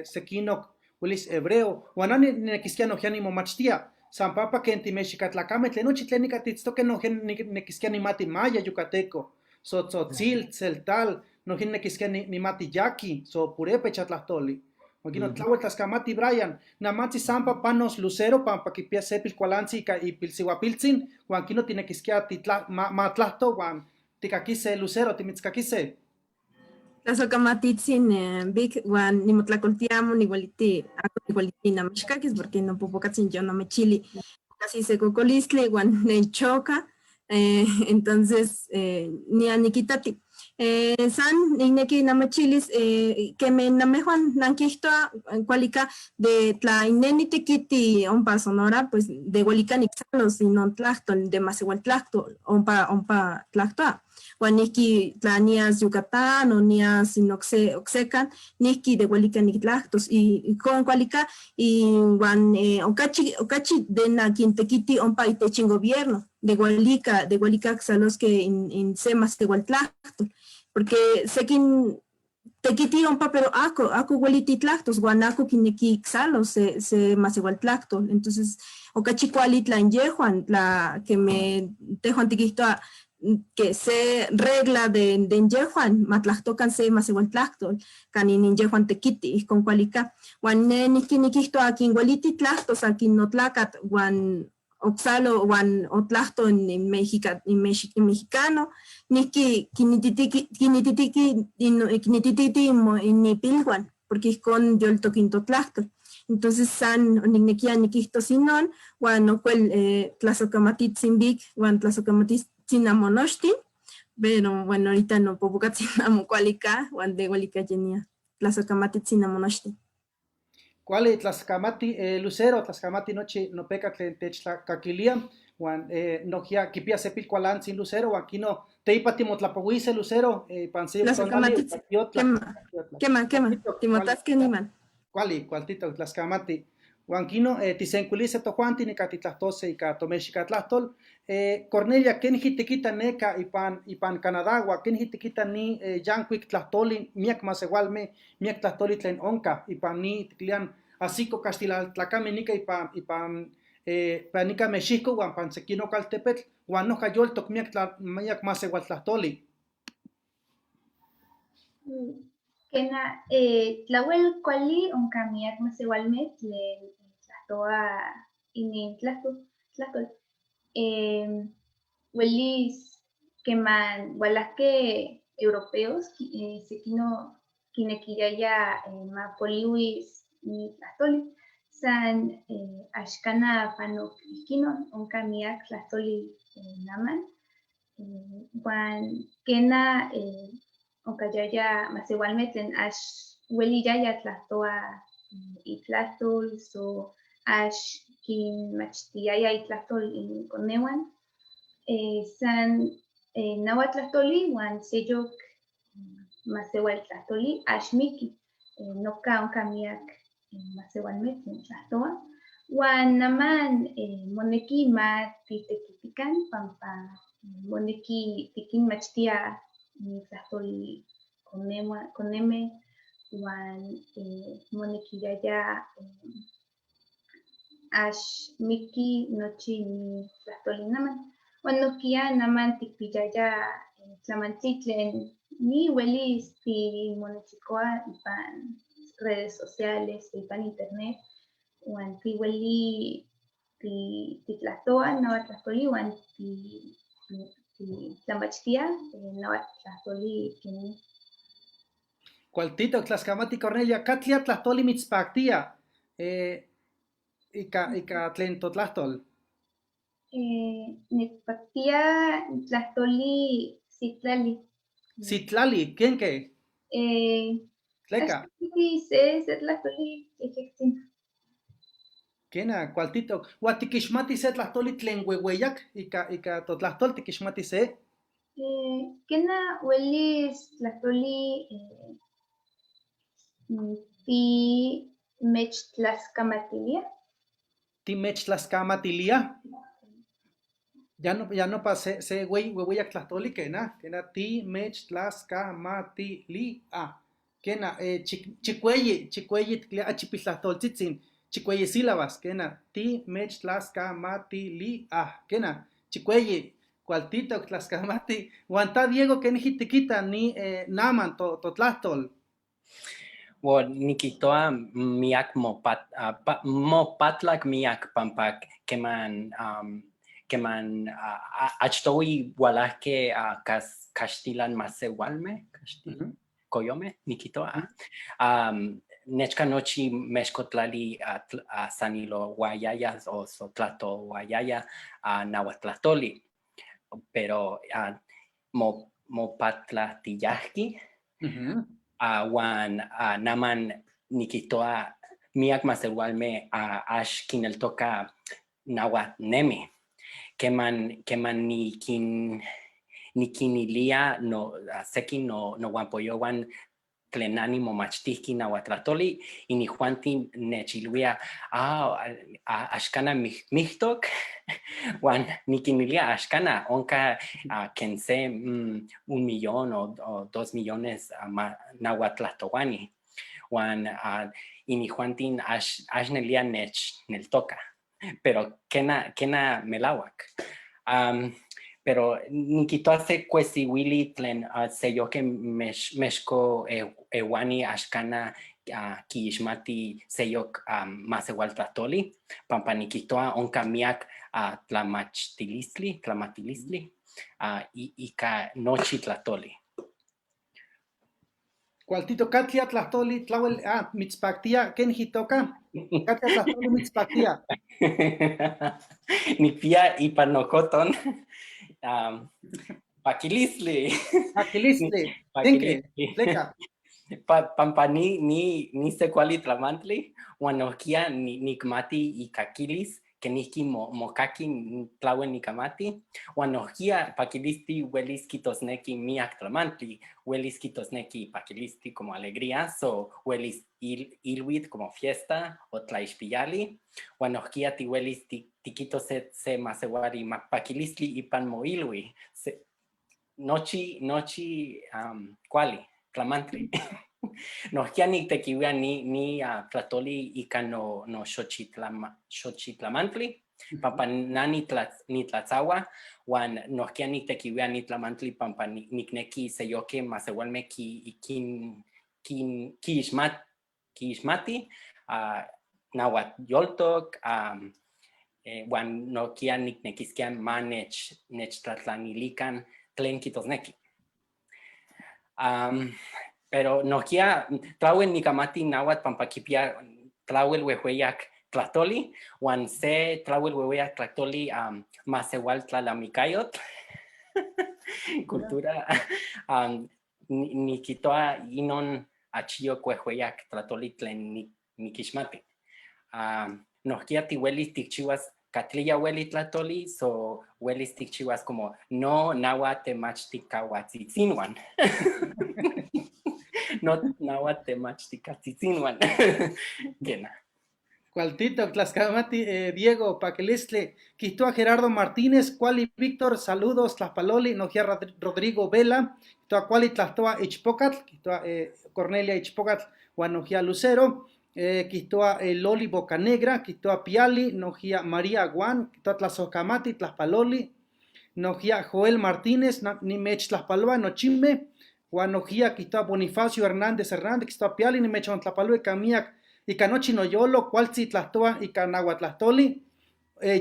[SPEAKER 1] sekinok welis hebreo, huan ani nekiskia nojia nimomachtia, san pampa ken timexicatlacameh tlen nochi tlen nika tiitztoque nojia nekiskia nimati maya, yucateco, so tzotzil, tzeltal, nojia nekiskia nimati yaqui, so purépecha tlahtoli. Huan tlawel tlaskamati Brian, namantzi sampa panos Lucero pampa kipia se pilkualantzi ika ipilsiuapiltzin, huan kino tinekiskia matlahto huan tikakise Lucero, timitzkakise.
[SPEAKER 6] Tlazokamatitzin Vic, huan nimotlacoltiamo, nihueliti, ako nihueliti namechkakis, porque no popocatzin yo no me chili, casi se cocolistli, huan nenchoca, entonces ni aniquitati. San nikneki namechilis keme namejuan nankihtoa kualika de tla ineni tekiti ompa Sonora, pues de huelica niksalos inon tlahtol, de masehualtlahtol, ompa tlahtoa. Huan nihki tla nias Yucatán o nias in oksekan, nihki de huelica niktlahtos, y con kualika, y huan okachi de nakin tekiti ompa itech in gobierno, de huelica, de huelica ksaloske in se masehualtlahtol, porque sekin tekiti ompa, pero ako hueliti tlahtos, huan ako kineki ksalos se masehualtlahtol. Entonces, okachi kuali tla in yehuan, tla que me tejuan tikihtoa que se regla de inyehuan, matlahtokan se masehualtlahtol, kanin inyehuan tekiti, ijkon kualika. Huan ne nihki nikihtoa akin ueliti tlahtos, akin notlakat, huan oksalo wan otlahto in Mexica, in mexicano, nihki kinititiki kinititiki kinitititi inipilwan, porque ijkon yoltok in totlahtol. Entonces san oniknekia nikihtos inon, wan okuel tlasokamastitzin Vic, wan tlasokamastitzin amonochtin, pero bueno, ahorita no popokatzin amo kuali ka, wan de welika yenia. Tlasokamastitzin amonochtin.
[SPEAKER 1] Kuali tlaskamati, Lucero, tlaskamati nochi nopeka tlen techtlakakilia, wan nohkia kipia se pilkualantzin Lucero, wan kino teipa timotlapowise Lucero, ipan se tonali.
[SPEAKER 6] Kema, kema, kema, timotaskeh niman.
[SPEAKER 1] Kuali, kualtitoc, tlaskamati. Wan kino tisenkuilise tojuanti nika titlahtose ika tomexicatlahtlol. Cornelia, ¿kenijki tikita neka ipan Canadá wan kenijki tikita ni yankuik tlahtoli, miak masewalme, miak tlahtoli tlen onka ipan ni tikilian asico kaxtilaltlakame nika ipan nika Mexihco wan pan sekinok altepetl wan noja yoltok miak masewaltlahtoli?
[SPEAKER 4] Kena, tlawel kuali onka miak masewalme tlen tlahtoa inin tlahtol. Welis keman walahke europeos, sekino kinekiyaya ma poliwis ni tlahtoli, san axkana panok ihkinon, onka miak tlahtoli naman. Wan kena onkayaya masewalme tlen ax weliyaya tlahtoa itlahtol, so ax kinmachtiyaya itlahtol inkonewan. San nahuatlahtoli wan seyok masewaltlahtoli ax miki. Noka onka miak masewalme tlen tlahtoa. Wan naman moneki ma titekitikan pampa moneki tikinmachtia tlahtoli koneme wan monekiyaya ax miki nochi ni tlahtoli naman. Wan nohkia naman tikpiyaya tlamantli tlen ni welis timonechikoa ipan redes sociales, ipan internet, wan tiweli titlahtoa nahuatlahtoli wan tlamachtia nahuatlahtoli keni.
[SPEAKER 1] Kualtitoc, tlaskamati Cornelia, ¿katlia tlahtoli mitzpaktia ika tlen totlahtol?
[SPEAKER 4] Nechpaktia tlahtoli Citlali.
[SPEAKER 1] Citlali, ¿quién qué? Tleka.
[SPEAKER 4] Se tlahtoli yejyektzin.
[SPEAKER 1] Kena, kualtitoc. Wan tikixmati se tlahtoli tlen weweyak ika totlahtol tikixmati se?
[SPEAKER 4] Kena welis tlahtoli ti mechtlaskamatilia.
[SPEAKER 1] Ti mechtlaskamatilia. Ya no pa se wey weweyak tlahtoli kena, kena ti mechtlaskamatilia. Kena, chikueyi, chikueyi tklia achipiltlahtoltzitzin, chikueyi sílabas, kena, ti mechtlaskamatilia, kena, chikueyi, kualtitoc tlaskamati. Wan ta Diego, kenijki tikita ni naman totlahtol?
[SPEAKER 7] Well, nikihtoa miak mopatlak miak pampa keman achtoui walahke kaxtilan masewalme, koyome, nikihtoa. Nechca nochi mexcotlali sanilo guayaya o sotlato guayaya nahuatlahtoli, pero mopatlatiyahki, wan naman nikihtoa miak masewalme ax kineltoka nahuatnemi. Keman nikinilia no sekin no nohuampoyowan tlen na nimomachtijki nahuatlahtoli, inijuanti nechilwia axkana mijtok, wan nikinilia axkana onka ken se 1 millón o 2 millones nahuatlahtowani, wan inijuantin ax nelia nechneltoka, pero kena melawak. Pero nikihtoa se kuesiwili tlen seyoke mexko ewani axkana kiixmati seyok masewaltlahtoli, pampa nikihtoa onka miak tlamachtilistli, tlamatilistli, ika nochi tlatoli.
[SPEAKER 1] Cualtito katlia tlahtoli tlawel mitzpaktia kenji toka. Katlia tlahtoli mitzpaktia.
[SPEAKER 7] Nikpia ipan nokoton paquilistli.
[SPEAKER 1] Paquilistli. Tenke, tleka.
[SPEAKER 7] Pampa ni se kuali tlamantli, huan nohkia nikmati ikakilis, kenijki mokaki tlawel nikamati, huan nohkia paquilistli welis kitosneki miak tlamantli, welis kitosneki paquilistli como alegría, so welis ilhuitl como fiesta o tlaixpiyali, huan nohkia tiwelis tiquitos se masewali paquilistli ipan moilhui, se, nochi kuali, tlamantli. Nohkia niktekiuia ni tlatoli ika no xochitlamantli, pampa na nitlatzaua, huan nohkia niktekiuia ni tlamantli pampa nikneki seyokeh masewalmeh kiixmati nahuatl yoltok, huan nohkia niknekiskia ma nechtlatlanilikan tlen kitosneki. Pero nohkia tlawel nikamati nahuatl pampa kipia tlawel wehweyak tlahtoli, huan se tlawel wehweyak tlahtoli masewal tlalaminkayotl, cultura, nikitoa inon achiyok wehweyak tlahtoli tlen nikixmati. Nohkia tiwelis tikchiwas katliya weli tlahtoli, so welis tikchiwas como no nahuatl temachtikahuatzitzinwan. No nahuatl temachtikatzitzintlan. Kena.
[SPEAKER 1] Cualtito, tlaxcamati, Diego, Paquilistli, Quitoa Gerardo Martínez, Cuali Víctor, saludos, Tlajpaloli, Nohia Rodrigo Vela, Quitoa Cuali Tlahtoa Ichpocatl, Quitoa Cornelia Ichpocatl, Juan Nohia Lucero, Quitoa Loli Bocanegra, Quitoa Piali, Nohia María Guan, Quitoa Tlazocamati, Tlajpaloli, Nohia Joel Martínez, Nimech Tlajpaloa, Nochime, Juan Nohia, Quitoa Bonifacio Hernández Hernández, Quitoa Piali, Nimech Tlajpaloe, Camiac, Ika nochi noyolo, kualtzi tlahtoa ika nahuatlahtoli,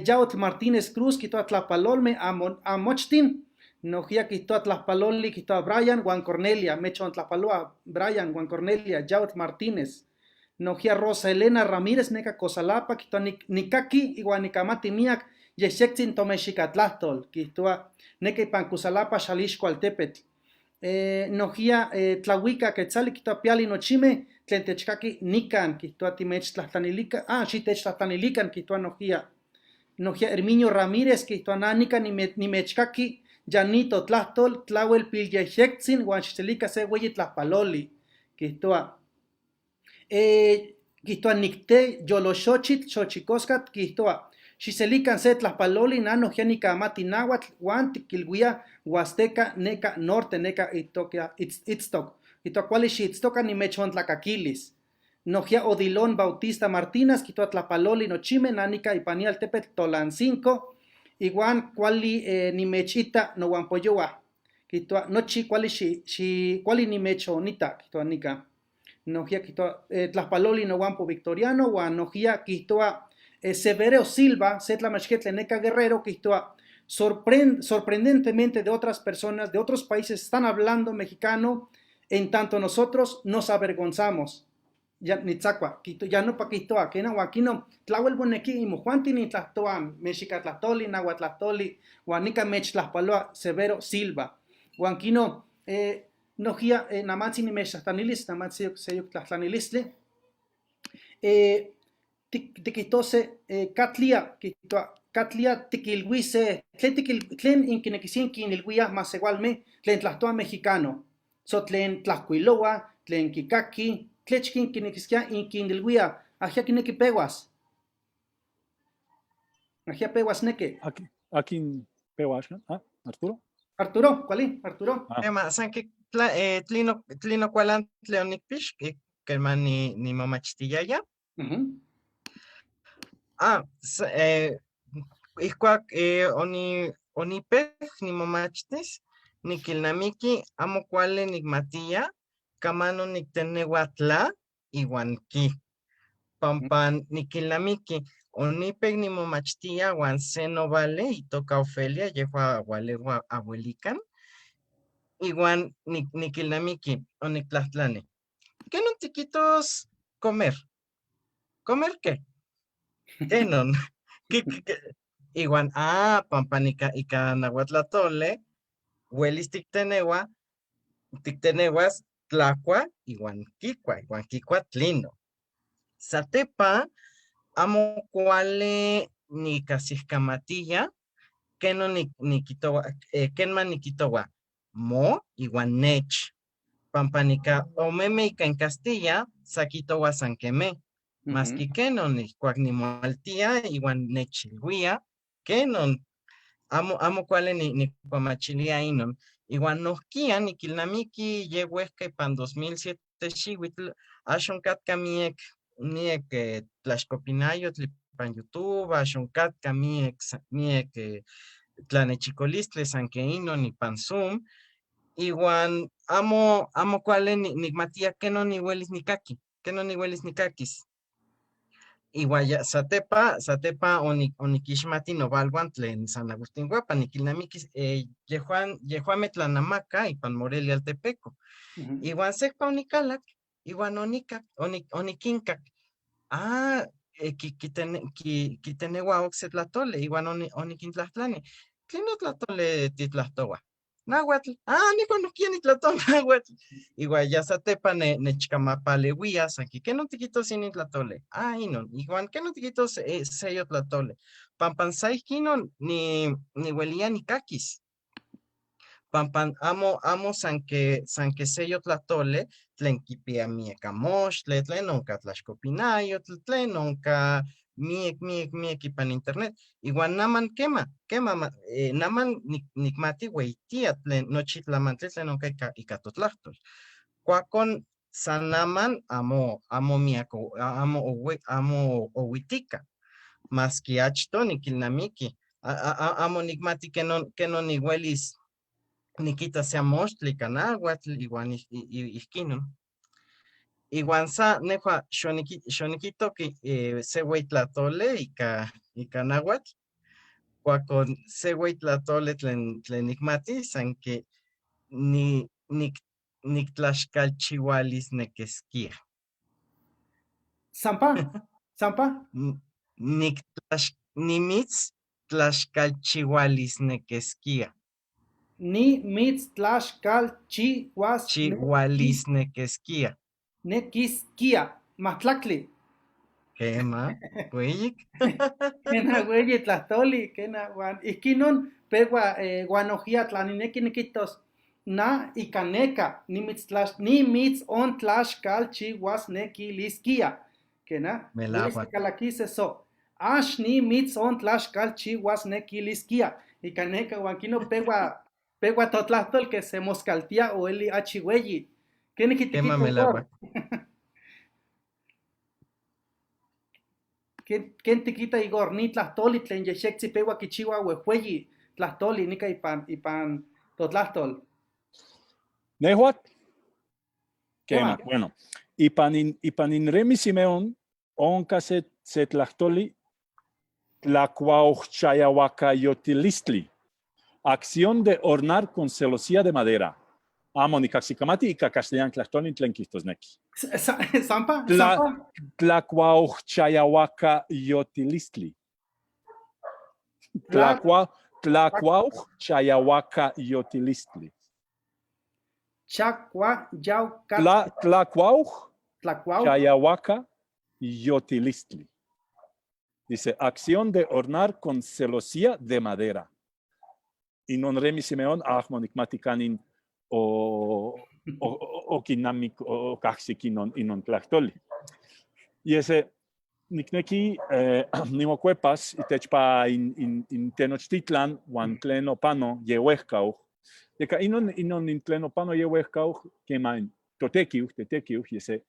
[SPEAKER 1] Yautl Martínez Cruz, quitoa tlapalolme, amochtin, nohia quitoa tlapaloli, quitoa Brian, Juan Cornelia, mechon tlapaloa, Brian, Juan Cornelia, Yautl Martínez, nohia Rosa Elena Ramírez, neka Cosalapa, quitoa nikaki, igual nikamati miak, yexektzin tomexikatlahtol, quitoa neka ipan Cosalapa, Xalixco, Altepetl. Nohia tlahuica quetzali, quitoa piali nochime, tlen techkaki nikan, quitoa timechtlajtlanilikan, xitechtlatlanilikan, quitoa nohia. Nohia Herminio Ramírez, quitoa na nikan nimechkaki, yanito tlahtol, tlauel pilyejektzin, huan xitzelika se hueyi tlajpaloli, quitoa. Quitoa nicte yoloxochitl, xochicoscat, quitoa. Xiselikan se tlajpaloli, na nohia nikamati náhuatl, huan tikilhuia huasteca, neka norte, neka itokia, itztok. Quitoa kuali xitztoka nimechontlakakilis. Nohia Odilon Bautista Martínez, quitoa tlapaloli nochime, nanika ipani altepetl Tolancinco, iguan kuali nimechita nohuampoyoa. Quitoa nochi kuali xi, kuali nimechonita, quitoa nika. Nohia quitoa tlajpaloli nohuampo Victoriano, huan nohia quitoa Severo Silva, Setlamachquetle Neca Guerrero, quitoa sorprendentemente de otras personas de otros países están hablando mexicano, en tanto nosotros nos avergonzamos. Ya nitzakua, quito, ya no paquitoa, que no, aquí no, tlawel boneki y mojuanti ni tlahtoa, mexicatlahtoli, nahuatlahtoli, huanica mechtlahpaloa, Severo Silva. Huanquino, nojia, namatzi ni mechtlahtlanilis, namatzi seyuk tlahtlanilistli. Tiquitose, katlia, quitoa, katlia tiquilhuise, tlen tiquil, tlen inquinequisien quinilhuia, masewalme, tlen tlahtoa mexicano. So tlen tlahcuiloa, tlen kikaki, tlechkin kinekiskia inquinilhuia, ajia kineki peguas. Ajia peguas neke.
[SPEAKER 8] Akin peguas, ¿no? Ah, Arturo.
[SPEAKER 1] Arturo, ¿cuál? Arturo.
[SPEAKER 8] Ah.
[SPEAKER 3] Ema, san que tlino, tlino cualan tleonicpix, que man ni mamachtiyaya. Ah, ijkuak onipej nimomachtis, nikilnamiki amo kuali nikmatia, kamano nikteneua tla iwan ki. Pampa nikilnamiki Onipec nimomachtía huan se novale itoca Ofelia, yehua hualehua abuelican. Ihuan niquilnamiqui, onictlahtlani. ¿Qué no tiquitos comer? ¿Comer qué? ¿Qué no? ¿Qué, qué, qué? Ihuan, pampa nica, ica nahuatlatole, huelis tictenewa, tictenewas tlacua, ihuan quicua, ihuan quicua tlino. Satepa, amo cuale ni casiscamatilla, que no ni, ni quitowa kenma ni quitowa, mo ihuan nech. Pampanica omeme ica en Castilla, saquitowa sanqueme. Mas que kenon ni cuac ni moaltia ihuan nechilhuia, kenon amo, amo cuale ni, ni cuamachilia inon. Ihuan nohkia niquilnamiqui ye huehca ipan 2007 xihuitl, axon catca miec, miec tlaxcopinayotl ipan YouTube, axon catca miec, miec tlanechicolistli san que inon ipan Zoom, ihuan amo, amo cuale ni, nicmatia kenon nihuelis nicaqui, kenon nihuelis nicaquis. Ihuan ya satepa, satepa oniquixmati novalwan tlen San Agustín Huapan, niquilnamiquis yehuan, yehuame tlanamaca ipan Morelia Altepeco. Ihuan sejpa onicalac, ihuan onicac, oniquincac. Quiteneua ocse tlatole, ihuan oniquintlahtlani. Tlino tlatole titlahtoua? Náhuatl. Nico no quiere ni tlatón náhuatl. Igual ya satepa nechkamapalewia, sanki, ¿qué no te quito sin tlatole? Inon. Igual, ¿qué no te quito sello tlatole? Pampan saikino ni huelía ni caquis. Pampan amo, amo sanque, sanque sello tlatole, tlen kipia mieka moxtle, tlen onka tlaxcopinayo, tlen onka miek, miek, miek ipan internet. Igual naman quema, quema, naman nikmati weitia tlen nochi tlamantli tlen onka ika totlahtol. Cuacon san naman amo, amo miako, amo owe, amo owitika. Maski achto nikilnamiki. Amo nikmati kenon nihuelis nikita sea moxtli ika náhuatl, igual ihkinon. Igual sa nehua xoniquitoqui se güey tlatole ika náhuatl, cuacon se güey tlatole tlen nikmati, san que ni, nik, nictlaxcalchihualisnequesquia.
[SPEAKER 1] Sampa, sampa.
[SPEAKER 3] Nimitz tlaxcalchihualisnequesquia.
[SPEAKER 1] Ni mitz tlaxcalchihuas
[SPEAKER 3] Chihualisnequesquia.
[SPEAKER 1] Nequisquia, matlactli.
[SPEAKER 3] Quema, güeyik.
[SPEAKER 1] Kena güeyi tlahtoli, kena guan. Ihkinon pegua guanojia tlanineki niquitos. Na ikaneka, nimitz tlax, nimitz on tlaxcalchihuasnequilisquia. Kena,
[SPEAKER 3] Melahua.
[SPEAKER 1] Luis calaquise so. Ax nimitz on tlaxcalchihuasnequilisquia. Ikaneka guan kino pegua, pegua totlahtol que se moscaltia o eli achi güeyi. ¿Qué ni
[SPEAKER 3] Quema
[SPEAKER 1] quitiquito,
[SPEAKER 3] melahua.
[SPEAKER 1] Igor? ¿Quién te quita, Igor? Ni tlahtoli tlen yexektzi pegua kichiwa huejueyi tlahtoli nika ipan totlahtol.
[SPEAKER 8] Nehuat? Quema,
[SPEAKER 1] Quema.
[SPEAKER 8] bueno. Ipan in Remy Simeón, onka se tlahtoli tlacuaochayawakayotilistli. Acción de ornar con celosía de madera. Amo ni caxicamati y castellán tlahtoli tlen quistosneki.
[SPEAKER 1] Sampa, sampa.
[SPEAKER 8] Tlacuaochayawakayotilistli. Tlacuauchayawakayotilistli.
[SPEAKER 1] Chacua, yauca.
[SPEAKER 8] Tlacuauch,
[SPEAKER 1] Tlacuau.
[SPEAKER 8] Chayahuaca, yotilistli. Dice, acción de ornar con celosía de madera. Y non Remy Simeón, ahmonikmatikanin o kinamik o kaxikinon inon tlahtoli. Y ese nikneki nimokuepas itechpa in Tenochtitlan huan tlen opano yewehkau. Yeka inon in tlen opano yewehkau kema in totekiu, tetekiu, y ese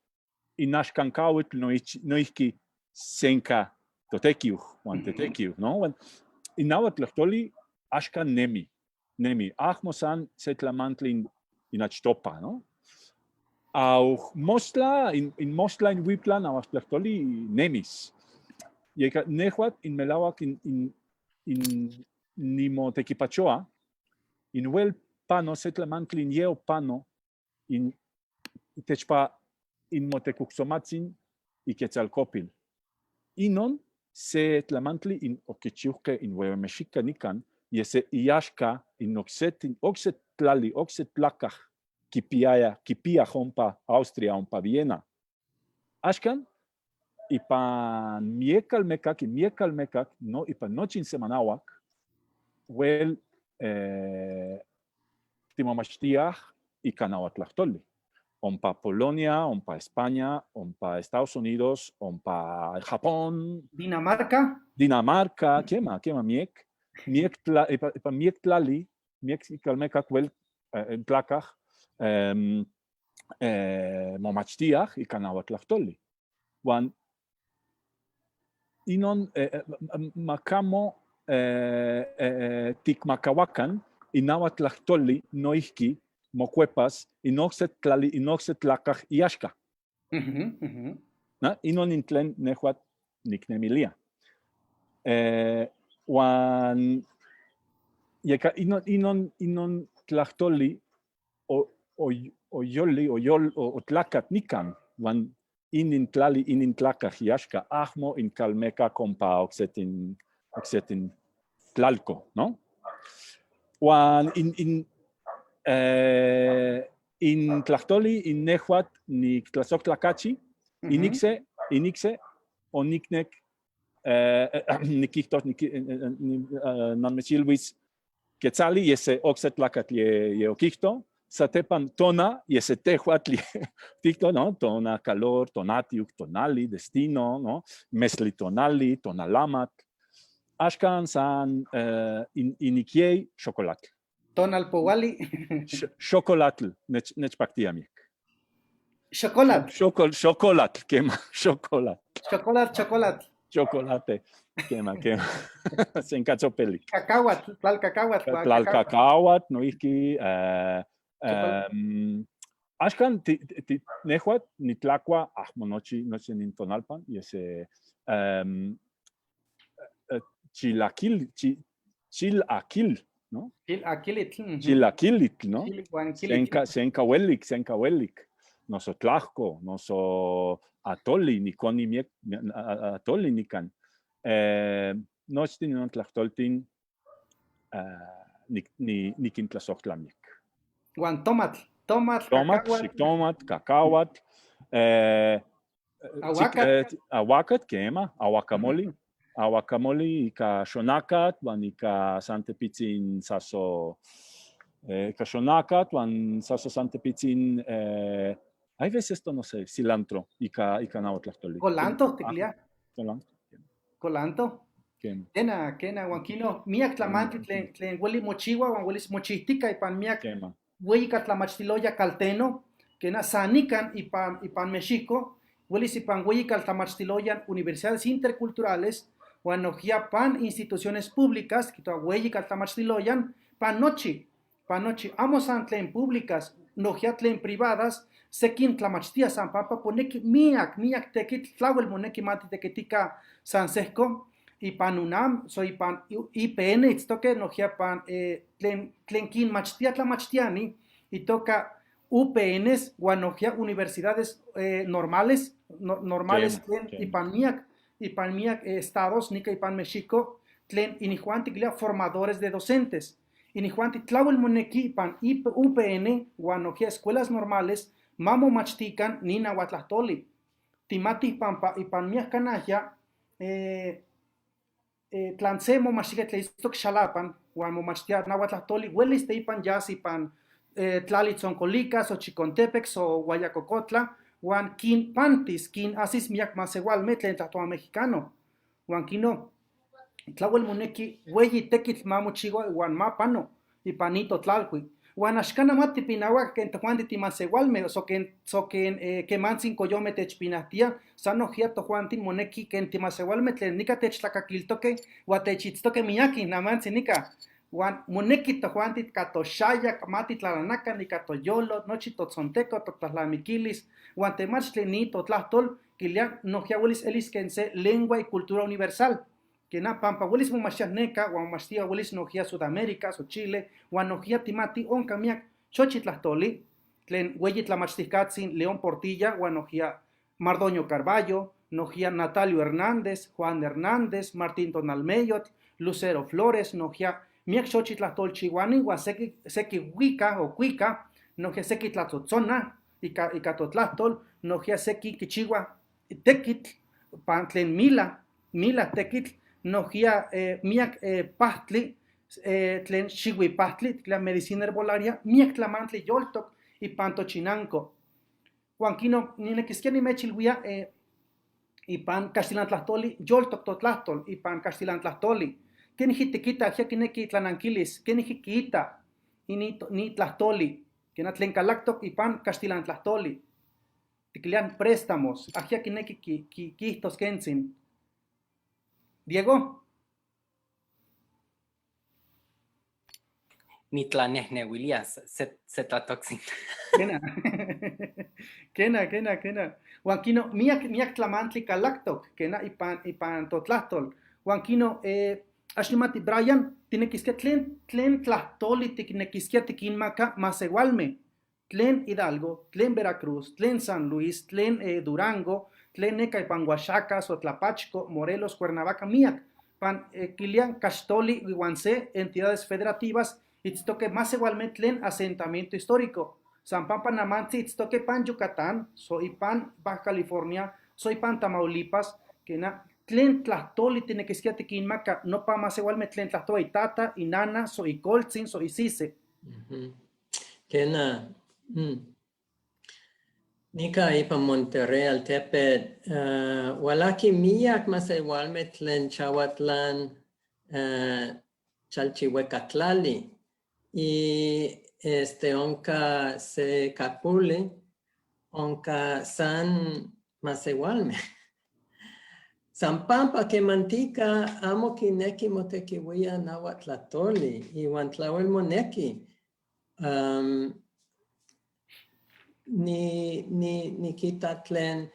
[SPEAKER 8] inaxkankauitl noihki senka totekiu, huan tetekiu, no? Huan inahuatl tlahtoli axkan nemi, nemi, ahmo san se tlamantli in achtopa, no? Auch mostla, in mostla in huipla nahuatl tlahtoli nemis. Yeka nehuatl in melawak in nimotequipachoa, in wel pano, se tlamantli in yeo pano, in techpa in motecuxomatzin y Quetzalcópil. Inon se tlamantli in oquichiuque in huehuemexica nican, y ese iaxca in okse okse tlali, okse tlacaj, kipiaya, kipia ompa Austria, ompa Viena. Axkan, ipan miek calmecac, miek calmecac, no, ipan nochi in Cemanahuac, wel timomachtiaj ika nahuatlahtoli. Ompa Polonia, ompa España, ompa Estados Unidos, ompa Japón.
[SPEAKER 1] Dinamarca.
[SPEAKER 8] Dinamarca, kema, kema, miek, miek tla, ipa, ipa miek tlali, miek calmecac, wel tlacaj, momachtiaj ika nahuatlahtoli. Huan inon makamo tikmakahuacan inahuatlahtoli noihki mocuepas in okse tlali in okse tlacaj iaxca. Na? Inon in tlen nehuatl niknemilia. Huan yeka inon, inon, inon tlahtoli o, o, o yoli, o yol, o, o tlacat nican, huan inin tlali, inin tlacaj iaxca, ahmo in calmeca compa oksetin, oksetin tlalco, no? Huan in, in, in tlahtoli, in nehuatl, nictlasoctlacachi, inicse, inicse, onicnec, niquihtos, nanmechilhuis quetzali, y ese okse tlacatl ye, ye oquihto, satepan tona, y ese tehuatl ye ticto, no? Tona calor, tonatiuc, tonali, destino, no? Mesli tonali, tonalamatl. Axkan san in, iniquiei xocolatl.
[SPEAKER 1] Tonalpouali.
[SPEAKER 8] Xocolatl, nechpactia miek.
[SPEAKER 1] Xocolatl.
[SPEAKER 8] Xocolatl, quema, xocolatl.
[SPEAKER 1] Chocolatl, chocolatl.
[SPEAKER 8] Chocolate, quema, quema. Sencachopelik.
[SPEAKER 1] Cacahuatl, tlalcacahuatl, guau,
[SPEAKER 8] Tlalcacahuatl, noihki,
[SPEAKER 1] Chocolatl.
[SPEAKER 8] Axkan ti, ti, nehuatl, nitlacua, ahmo nochi, nochi nin tonalpan, y ese, chilaquil, chi, chilaquil, ¿no?
[SPEAKER 1] Chilaquilitl, ujú.
[SPEAKER 8] Chilaquilitl, ¿no?
[SPEAKER 1] Chili, guanquilitl.
[SPEAKER 8] Senca, senca huelic, senca huelic. Noso tlajco, noso atoli, nikoni miek, atoli nikan. Nochtin inon tlahtoltin, nik, ni, nikintlasohtla miek.
[SPEAKER 1] Guan tomatl, tomatl,
[SPEAKER 8] Tomatl,
[SPEAKER 1] cacahuatl.
[SPEAKER 8] tomatl, cacahuatl,
[SPEAKER 1] Aguacatl.
[SPEAKER 8] Aguacatl, quema, aguacamoli. Aguacamoli ika xonacat, huan ika san tepitzin saso, ika xonacat, huan saso san tepitzin, hay veces esto no sé, cilantro, ika, ika nahuatlahtoli.
[SPEAKER 1] Colanto, teclea.
[SPEAKER 8] Colanto.
[SPEAKER 1] Colanto.
[SPEAKER 8] Quema.
[SPEAKER 1] Kena, kena, huan kino, miak tlamantli tlen, tlen hueli mochiwa, huan huelis mochihtika ipan miak
[SPEAKER 8] Quema.
[SPEAKER 1] hueyi tlamachtiloya calteno, kena sanikan ipan, ipan Mexico, huelis ipan hueyi tlamachtiloyan universidades interculturales, huan nohkia pan instituciones públicas, kitoa hueyi tlamachtiloyan, pan nochi, pan nochi, amo san tlen públicas, nohkia tlen privadas, sekin tlamachtia san pampa poneki miak, miak tekitl, tlawel moneki mati tekitika san sehko, ipan UNAM, so ipan IPN, itztoke nohkia pan, tlen, tlen kinmachtia tlamachtiani, itoka U P Ns, huan nohkia universidades, normales, no, normales
[SPEAKER 8] Quema,
[SPEAKER 1] tlen
[SPEAKER 8] quema.
[SPEAKER 1] ipan miak, ipan miak, estados, nika ipan Mexico, tlen inijuanti kilia formadores de docentes. Inijuanti tlawel moneki ipan UPN, huan nohkia escuelas normales, mamo machtikan ni nahuatlahtoli. Timati pampa ipan miak kanahya, tlan se momachtika tlen itztok Xalapan, huan momachtia nahuatlahtoli, huelis teipan yas ipan, tlali Tzoncolika, Xochicontepec, so Guayacocotla, huan kin pantis, kin asis miak masewalme tlen tlahtoa mexicano. Huan kino, tlawel moneki hueyi tekitl ma mochiwa huan ma pano, ipan ito tlalhui. Huan axkan amati pinauak ken tojuanti timasewalme, so ken, so ken, kemantzin koyome techpinahtia, san nohkia tojuantin moneki ken timasewalme tlen nika techtlakakiltoke, huan techitztoke miaki, namantzin nika. Huan moneki tojuanti katoxayak, mati tlalanakan, ika toyolo, nochi totzonteco, totlalamiquilis, huan temachtli ni totlahtol, Quilia nojquiya huelis elis ken se lengua y cultura universal. Kena pampa huelis momachtia neka huan momachtia huelis nojquiya Sudamérica, so Chile, huan nojquiya timati onka miac xochitlahtoli tlen hueyi tlamachtijcatzin León Portilla huan nojquiya Mardonio Carballo, nojquiya Natalio Hernández, Juan Hernández, Martín Tonalmeyotl, Lucero Flores, nojquiya miac xochitlahtolchihuani huan seki huica o cuica, nojquiya seki tlatzotzona ika totlahtol, nojquiya seki kichihua tekitl pan tlen mila, mila tekitl, nojquiya miac pahtli, tlen xihuipahtli, tlen medicina herbolaria, miac tlamantli yoltok ipan tochinanco. Huan kino ninekisquia nimechilhuia ipan caxtilantlahtoli, yoltok totlahtol ipan caxtilantlahtoli. Kenijki tikita, ajia kineki tlananquilis, kenijki kita ni tlahtoli, kena tlen kalaktok ipan caxtilantlahtoli. Tikilian préstamos, ajia kineki kihtos kentzin. Diego.
[SPEAKER 7] Nitlanejnehuilia se tlatoxin.
[SPEAKER 1] Kena. Kena, kena, kena. Huan kino miak tlamantli kalaktok, kena ipan totlahtol. Huan kino, axnimati Brian, tinekisquia tlen tlahtoli tiknekisquia tikinmaka masewalme. Tlen Hidalgo, tlen Veracruz, tlen San Luis, tlen Durango, tlen neka ipan Oaxaca, Sotlapachco, Morelos, Cuernavaca, miak. Pan kilian Caxtoli, iwan se entidades federativas, itztoque masewalme tlen asentamiento histórico. San Pampa Namantzi itztoque pan Yucatán, so ipan Baja California, so ipan Tamaulipas, kena tlen tlahtoli tinekisquia tikinmaka, no pa masewalme tlen tlahtoa itata, inana, so ikoltzin, so isise.
[SPEAKER 5] Kena, Nika ipan Monterrey altepetl, walaki miak masewalme tlen Chahuatlán, Chalchihuecatlali, y onka se capule, onka san masewalme. San Pampa kemantika amo kineki motekiwia nahuatlatoli, iwan tlawel moneki. Ni kita tlen,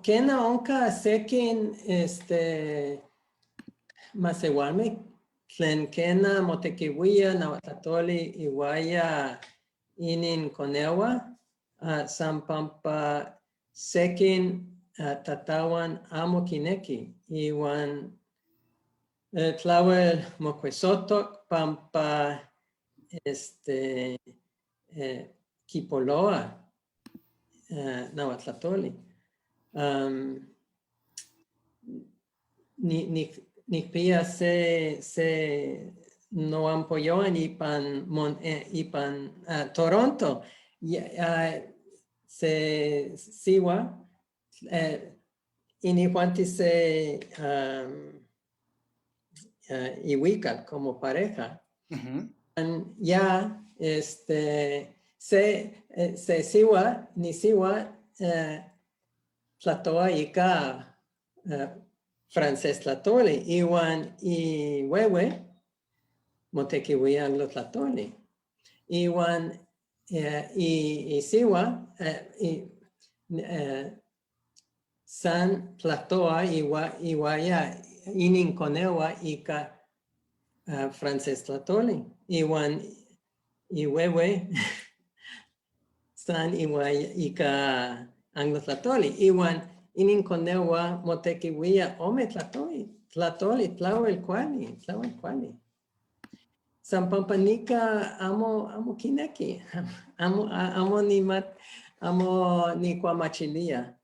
[SPEAKER 5] kena onka sekin, masewalme tlen kena motekiwia nahuatlatoli iwaya inin konewa, San Pampa sekin tatawan amo kineki, iwan tlawel mokuesotok pampa kipoloa nahuatlatoli. Nikpia se noampoyoan ipan ipan Toronto, se siwa, inijuanti se ihuical como pareja. Ya, se siwa, ni siwa, tlatoa ika francés tlatoli, iwan i huehue motekiwia anglo tlatoli. Iwan i siwa, i san tlatoa iwaya inin konewa ika francés tlatoli. Iwan i huehue san iwaya ika anglo tlatoli. Iwan inin konewa motekiwia ome tlatoli, tlatoli, tlawel kuali, tlawel kuali. San Pampanica amo kineki, amo ni mat, amo ni kuamachilia.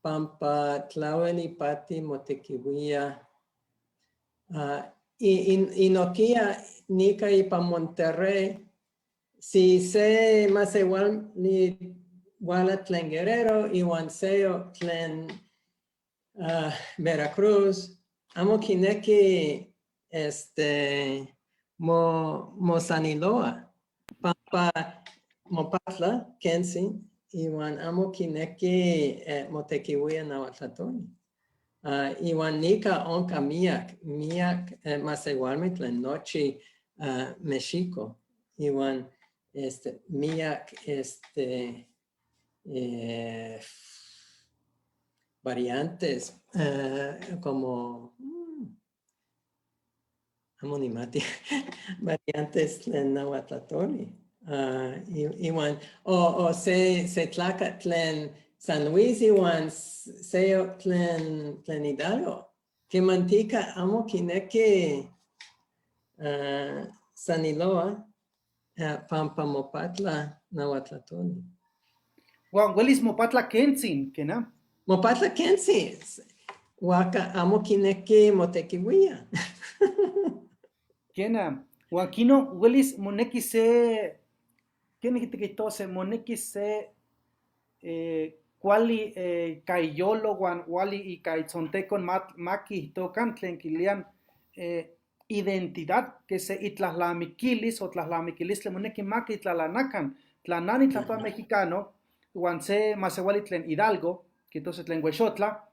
[SPEAKER 5] Pampa tlawel ipati motekiwia. Inokia nika ipa Monterrey, si se más igual ni wala tlen Guerrero, iwan seo tlen Veracruz, amo kineki mosaniloa. Pampa mopatla, kensi, iwan amo kineki motekiwia nahuatlatoli. Iwan nika onka miak masewalme tlen nochi Mexico. Iwan miak variantes como amo nimati, variantes tlen nahuatlatoli. Iwan, o se tlacatl tlen San Luis iwan seyok tlen Hidalgo. Kemantika amo kineki saniloa pampa mopatla nahuatlatoli.
[SPEAKER 1] Huan welis mopatla kentzin, kena?
[SPEAKER 5] Mopatla kentzin. Huaca amo kineki motekiuia.
[SPEAKER 1] Kena, huan kino welis moneki se, kenik tiquitose, moneki se kuali kaiyolo huan kuali ika itzontekon makijtokan tlen kilian identidad, que se itlahlamiquilis o tlahlamiquilistli moneki makitlalanakan. Tlanani tlahtoa mexicano, huan se masewali tlen Hidalgo, que tlen Huexotla,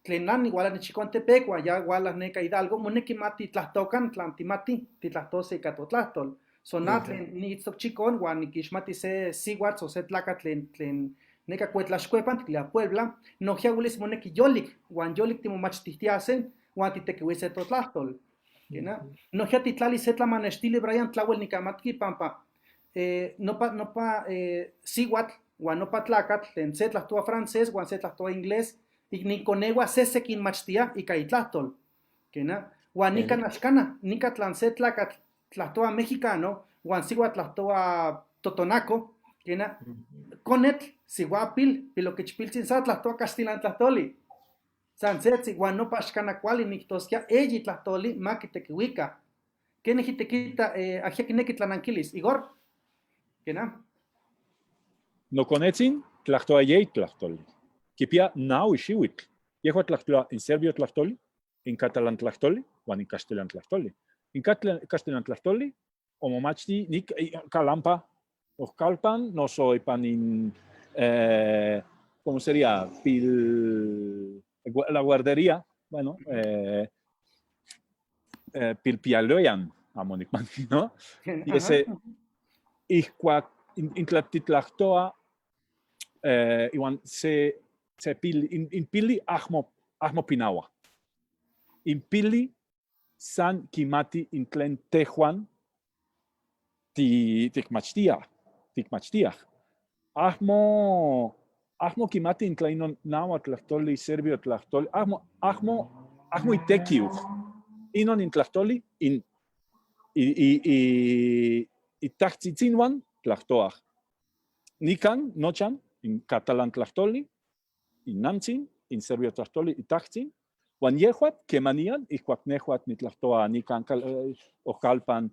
[SPEAKER 1] tlen nani igual Chicontepec, huan ya igual neka Hidalgo, moneki matitlahtokan tlan timati, titlahtose ika totlahtol. So na tlen niitztok chicon, huan nikixmati se sihuatl o se tlacatl tlen neka Cuetlaxcuepan, tiklia Puebla, nohkia welis moneki yolik, huan yolik timomachtihtiasen, huan titekiuise totlahtol. Kena? Nohkia titlali se tlamanextili, Brian, tlauel nikamatki pampa, nopa sihuatl, huan nopa tlacatl, tlen se tlahtoa francés, huan se tlahtoa inglés, ikninkoneua sese kinmachtia ika itlahtol. Kena? Huan nika naxkana, nika tlan se tlacatl tlahtoa mexicano, huan sihuatl tlahtoa totonaco, kena? Konetl, sihuapil, piloquichpiltzin, sa tlahtoa castellan tlahtoli. San setzi, huan nopa axkana kuali niktoskia eyi tlahtoli makitekiuika. Kenik itekita, ajia kineki tlananquilis. Igor, kena?
[SPEAKER 8] Nokonetzin tlahtoa yei tlahtoli. Kipia naui xiuitl. Yehua tlahtoa in serbio tlahtoli, in catalan tlahtoli, huan in castellan tlahtoli. In castellan tlahtoli, omomachti nik kalampa, ojkalpan, noso ipan in, ¿cómo sería? Pil, la guardería, bueno, pilpialoyan, amo nikmati, ¿no? Y ese, ihkuak, in tlattitlahtoa, iwan se pili, in pili ahmo pinaua. In pili san kimati in tlen tejuan tikmachtiaj. Ahmo kimati in tlen inon náhuatl tlahtoli, serbio tlahtoli, ahmo itekiuj. Inon in tlahtoli, in, i, i, i, itahtzitzinwan tlahtoaj. Nikan, nochan, in catalan tlahtoli, in nantzin, in serbio tlahtoli, itahtzin, huan yehuat, kemanian, ihkuak nehuat nitlahtoa nikan ojalpan,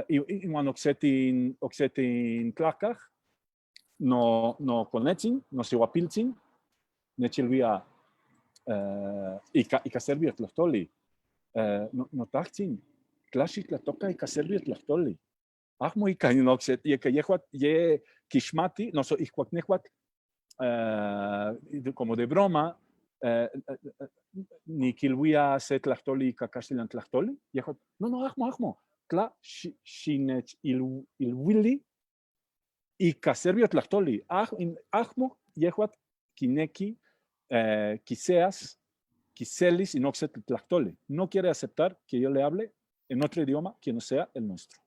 [SPEAKER 8] iwan oksetin tlakaj, no konetzin, no sihuapiltzin, nechilvia ika serbio tlahtoli, no tahtzin, tlaxi tlatoka ika serbio tlahtoli. Ahmo ika in okse, ika yehuat, ye kixmati, noso ihkuak nehuat, como de broma, nikilwia se tlahtoli ika castellan tlahtoli, yehuat, no, no, ahmo, ahmo, tla xinech ilwili ika serbio tlahtoli, ahmo yehuat kineki kiseas, kiselis in okse tlahtoli. No quiere aceptar que yo le hable en otro idioma que no sea el nuestro.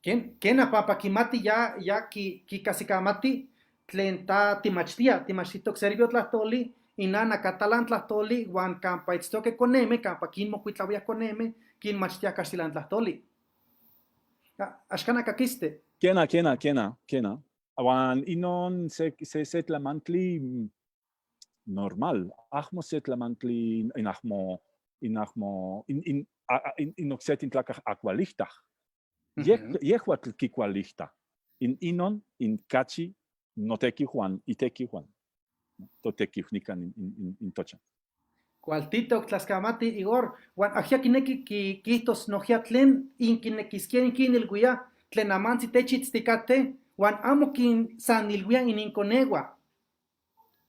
[SPEAKER 1] ¿Quién? ¿Quién papa kimati ya ki, ki kasikamati tlen ta timachtia, timachtitok serbio tlahtoli, inana catalán tlahtoli, huan kampa itztoque koneme, kampa kin mokuitlawia koneme, kin machtia castellan tlahtoli. Axkana kakiste.
[SPEAKER 8] Kena, kena, kena, kena. Huan inon se tlamantli normal. Ahmo se tlamantli in ahmo, in ahmo, in, in, a, a, in, in oksetin tlakaj akualijtaj. Yehuatl kikualijta. In inon, in kachi, noteki Juan, iteki Juan. Toteki nikan in tochan.
[SPEAKER 1] Cualtito tlaskamati Igor, huan ajia kineki kihtos nohia tlen inkinekiskia inkinilhuia, tlen amantzi techitztikate, huan amo kin sanilhuia ininkoneua.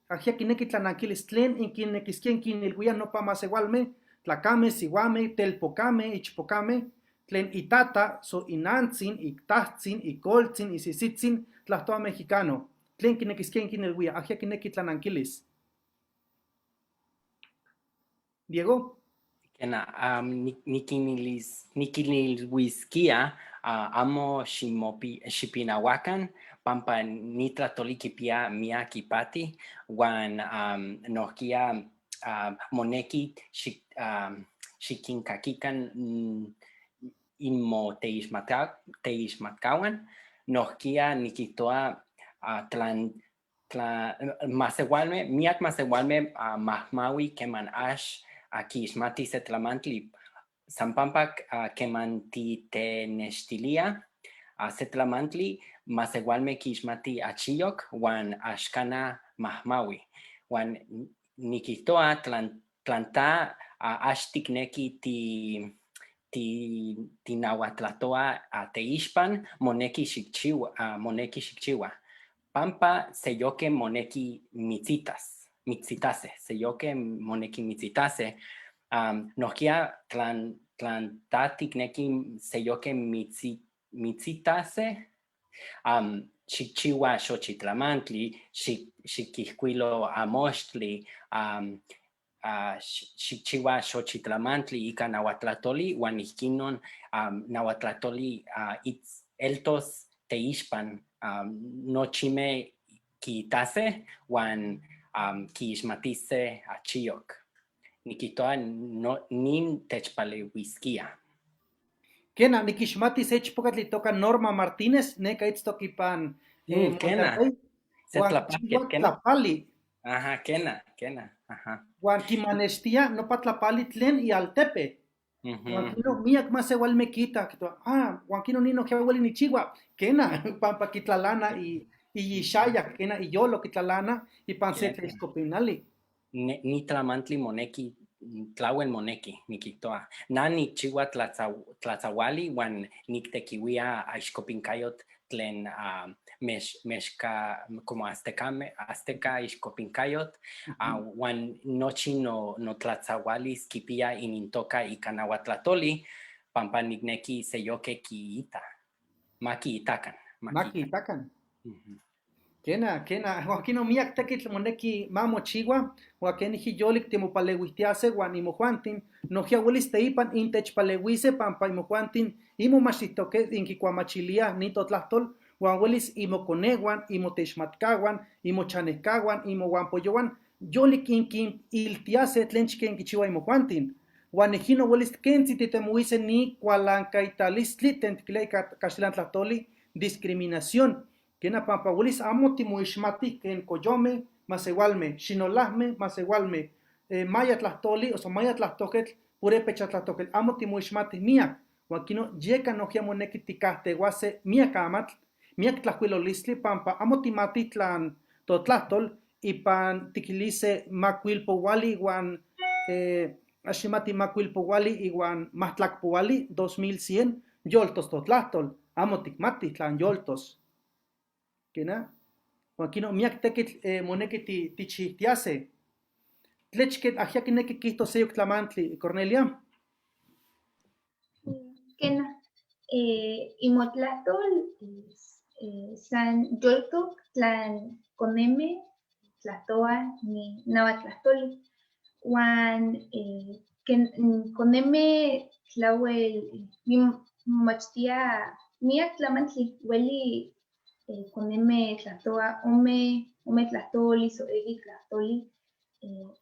[SPEAKER 1] Ajia kineki tlananquilis tlen inkinekiskia inkinilhuia nopa masewalme, tlacame, sihuame, telpocame, ichpocame, tlen itata, so inantzin, iktahtzin, ikoltzin, isisitzin, tlahtoa mexicano. Tlen kinequisquía inquinilhuía, ajya kineki tlananquilis. Diego.
[SPEAKER 7] Kena, niquinilhuisquía amo xipinahuacan pampa ni tlatoli quipia miac ipati huan nohquia moneki xiquincaquican inmoteixmatcahuan. Nohquia niquihtoa tlan masehualme, miac masehualme mahmahui queman ax quiixmati se tlamantli. San pampa queman titenextilia se tlamantli, masehualme quiixmati achiyoc huan axcana mahmahui. Huan niquihtoa tlan ta ax tikneki tinahuatlatoa teixpan, moneki xikchiua, moneki xikchiua. Pampa seyoque moneki mitzitas, mitzitase, seyoque moneki mitzitase. Nohquia tlan ta tikneki seyoque mitzitase, xikchiua xochitlamantli, xiquijcuilo amoxtli, xikchiua xochitlamantli ika nahuatlatoli huan ijquinon nahuatlatoli eltos teixpan, nochime quiitase huan quiixmatise achiyoc. Niquihtoa no, nin techpaleuisquia.
[SPEAKER 1] Kena, niquixmati se ichpocatl itoca Norma Martínez, neka itztoc ipan,
[SPEAKER 7] Kena.
[SPEAKER 1] Monterrey.
[SPEAKER 7] Se
[SPEAKER 1] Huan
[SPEAKER 7] tlapalquetl,
[SPEAKER 1] chiua
[SPEAKER 7] kena.
[SPEAKER 1] tlapali.
[SPEAKER 7] Ajá, kena, kena, ajá.
[SPEAKER 1] Huan quimanextia nopa tlapali tlen ialtepe. Huan kino miac masehualme quita, quitoa, huan kino nino que hueli nichiua, kena, pampa quitlalana y yixayac, kena, y yolo quitlalana, y pan se
[SPEAKER 7] Kena.
[SPEAKER 1] tlaixcopinali.
[SPEAKER 7] Ne, ni tlamantli moneki, tlauel moneki, niquihtoa. Na nikchiua tlatzahuali huan niktequihuia axcopincayotl tlen mexca, como aztecame, azteca ixcopincayotl, huan nochi no tlatzahualis quipia inintoca ika nahuatlatoli, pampa nikneki seyoque quiita, ma quiitacan, ma
[SPEAKER 1] Ma
[SPEAKER 7] quiitacan.
[SPEAKER 1] quiitacan. Kena, kena, Joaquino miak tekitl moneki ma mochiua, Joaquin yolik timopaleuihtiase huan imojuantin, nohkia uelis teipan intechpaleuise pampa imojuantin imomachtijtoque inquikuamachilia ni totlahtol, huan uelis imokoneuan, imoteixmatcahuan, imochanejcahuan, imohuanpoyohuan, yolik inquiniltiase tlen chique inquichiua imojuantin. Huan ijkino uelis kentzi titemohuise ni kualankaitalistli tlen tiquilia ika castelan tlahtoli, discriminación. Kena pampa uelis amo timoixmati ken koyome, masewalme, xinolajme, masewalme, maya tlahtoli, o sea, maya tlahtoquetl, purépecha tlahtoquetl, amo timoixmati miak. Huan kino yeka nohkia moneki tikahtewase miak amatl, miak tlajkuilolistli, pampa amo timati tlan totlahtol, ipan tikilise makuilpouali iwan, aximati makuilpouali iwan mahtlacpouali, 2100, yoltos totlahtol, amo tikmati tlan yoltos. Kena? Huan kino miak tekitl moneki tichihtiase. Tlechke ajia kineki kihtos seyok tlamantli, Cornelia?
[SPEAKER 4] Kena, imotlahtol, san yoltok tlan koneme tlahtoa ni nahuatlahtoli. Huan ken, koneme tlauel mimomachtia miak tlamantli ueli koneme tlahtoa ome tlahtoli, so eyi tlahtoli.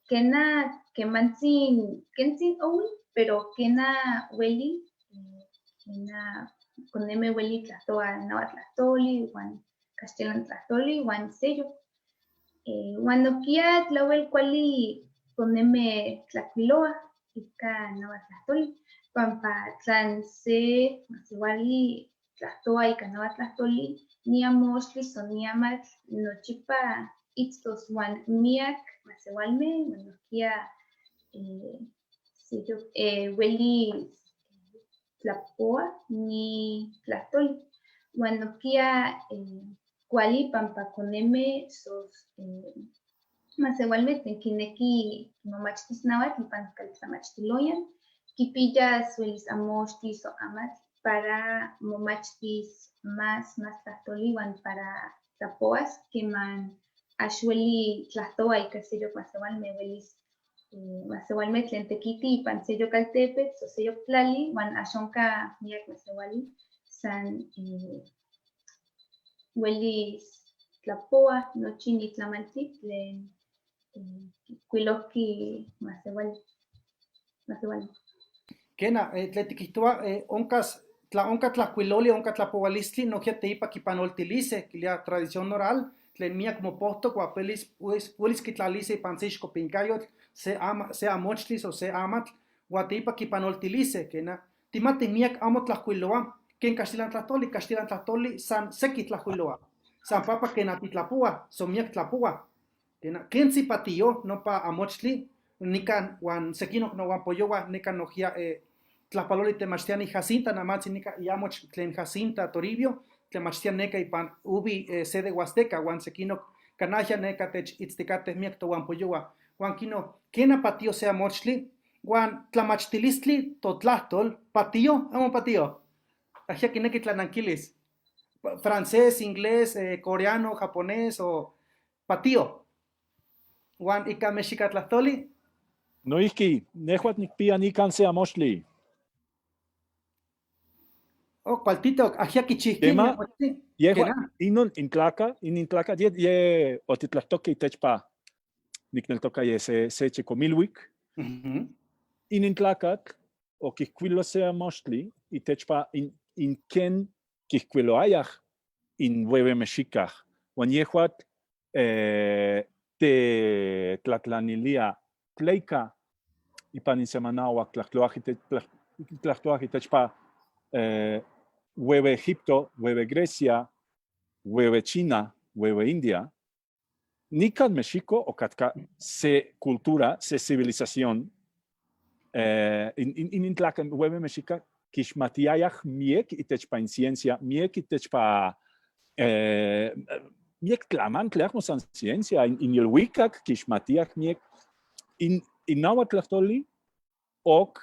[SPEAKER 4] Kena kemantzin, kentzin owi, pero kena ueli, kena koneme ueli tlahtoa nahuatlahtoli, huan castellan tlahtoli, huan sello. Huan nohkia tlauel kuali koneme tlakuiloa ika nahuatlahtoli, pampa tlan se masewali tlahtoa ika nahuatlahtoli, ni amoxtli so ni amatl nochipa itztos huan miak masewalme, huan nohkia seyo ueli tlapoa ni tlahtoli. Huan nohkia kuali pampa koneme sos masewalme tlen kineki kimomachtis nahuatl ipan kaltlamachtiloyan, kipiyas uelis amoxtli so amatl para momachtis más tlahtoli huan para tlapoas queman ax hueli tlahtoa ika seyok masehualme huelis masehualme tlen tekiti ipan seyok altepetl o seyok tlali uan ax onka miak masehuali san huelis tlapoa nochi ni tlamantli tlen kikuilojki masehuali masehualme.
[SPEAKER 1] Kena, tlen tikihtowa onkas tla onka tlahkuiloli, onka tlapowalistli, nohkia teipa kipanoltilise, kilia tradición oral, tlen miak mopohtok uan welis kitlalise ipan se ixkopinkayotl, se ama, se amochtlis o se amatl, uan teipa kipanoltilise, kena. Timati miak amo tlahkuiloa, ken kaxtilan tlahtoli, kaxtilan tlahtoli san seki tlahkuiloa. San papa ken atitlapoa, son miak tlapoa. Kena, kentzi patio nopa amochtli, nikan uan sekinok nohuampoyohua nikan nohkia tlajpaloli temachtiani Jacinta namatzi nika iamoch tlen Jacinta Toribio tlemachtia neka ipan ubi sede Huasteca uan sekinok kanahya neka tech itztikateh miak tohuampoyohua uan kino kena patio se amochtli uan tlamachtilistli totlahtol patio amo patio ahya kineki tlanankilis francés, inglés, coreano, japonés o patio uan ika mexicatlahtoli.
[SPEAKER 8] Noijki, nehuatl nikpia nikan se amochtli.
[SPEAKER 1] Oh, kualtitok, ahya kichihki
[SPEAKER 8] Kema,
[SPEAKER 1] amochtli.
[SPEAKER 8] yehua,
[SPEAKER 1] Kena.
[SPEAKER 8] inon intlaka, in intlaka, ye, ye otitlahtoke itechpa nikneltoka ye se chikomilhuik. Inin tlakatl okihkuilo se amochtli itechpa in ken kihkuiloayaj in huehue mexicaj. Uan yehuatl te tlatlanilia tleika ipan in semanahuak tlahtoaj itechpa huehue Egipto, huehue Grecia, huehue China, huehue India. Nikan Mexico okatka se cultura, se civilización, in intlaka huehue mexica kixmatiayaj miek itechpa in ciencia, miek itechpa miek tlamantli, amo san ciencia, in ilhuicac kixmatiaj miek. In náhuatl tlahtoli ok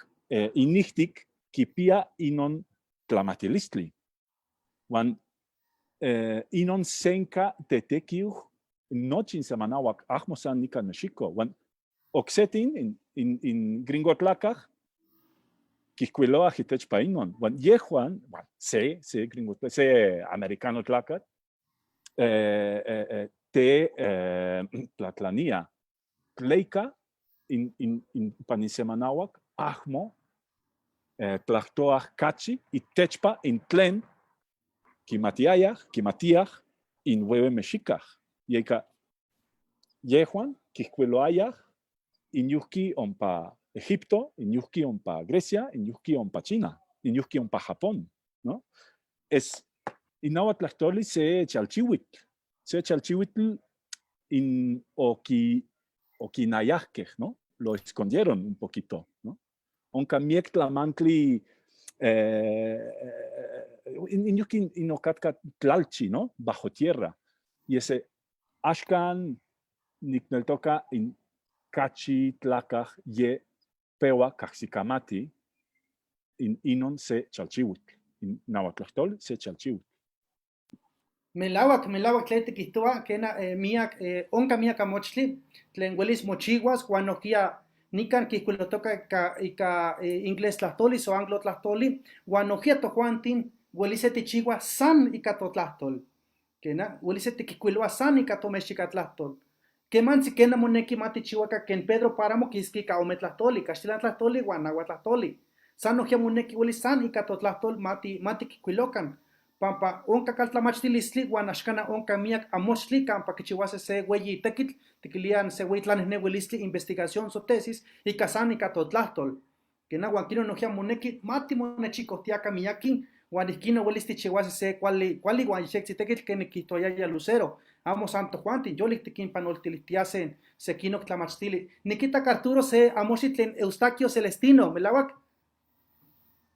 [SPEAKER 8] inihtik kipia inon tlamatilistli. Uan inon senka tetekiuh nochi in semanahuac amo san nikan Mexico. Uan oksetin in gringotlacaj kihkuiloaj itechpa inon. Uan yehuan, uan se gringo, se americano tlacat, te tlatlania. Tleika in pan in semanahuac amo tlahtoaj kachi itechpa in tlen kimatiayaj, kimatiaj in huehue mexicaj. Yeka yehuan kihkuiloayaj inyuhki ompa Egipto, inyuhki ompa Grecia, inyuhki ompa China, inyuhki ompa Japón, ¿no? Es in náhuatl tlahtoli se chalchihuitl, se chalchihuitl in okinayahkej, ¿no? Lo escondieron un poquito, ¿no? Onka miek tlamantli inyuhki inokatka tlalchi, ¿no? Bajo tierra. Y ese axkan nikneltoka in kachi tlakaj ye pewa kahsikamati in inon se chalchihuitl. In náhuatl tlahtoli se chalchihuitl.
[SPEAKER 1] Melawak, melawak tlen tikihtowa, kena miak, onka miak amochtli, tlen welis mochiwas, uan nohkia nikan kihkuilotoka ika inglés tlahtoli o anglo tlahtoli, uan nohkia tojuantin welis se tichiwa san ika totlahtol. Kena, welis se tikihkuiloa san ika tomexikatlahtol. Kemantzi kena moneki ma tichiwaka ken Pedro Páramo kiski ika ome tlahtoli, kaxtilan tlahtoli uan náhuatl tlahtoli. San nohkia moneki welis san ika totlahtol ma tikihkuilokan. Pampa onka kaltlamachtilistli uan axkana onka miak amochtli kampa kichiwase se weyi tekitl, tikilian se weyi tlanejneuilistli, investigación so tesis, ika san ika totlahtol. Kena uan kino nohkia moneki ma timonechikohtiaka miakin, uan ihkino welis tichiwase se kuali, kuali uan xektzi tekitl ken nikihtoayaya Lucero. Amo san tojuantin, yolik tikinpanoltilihtiasen sekinok tlamachtili. Nikitak Arturo se amochtli tlen Eustaquio Celestino, melawak?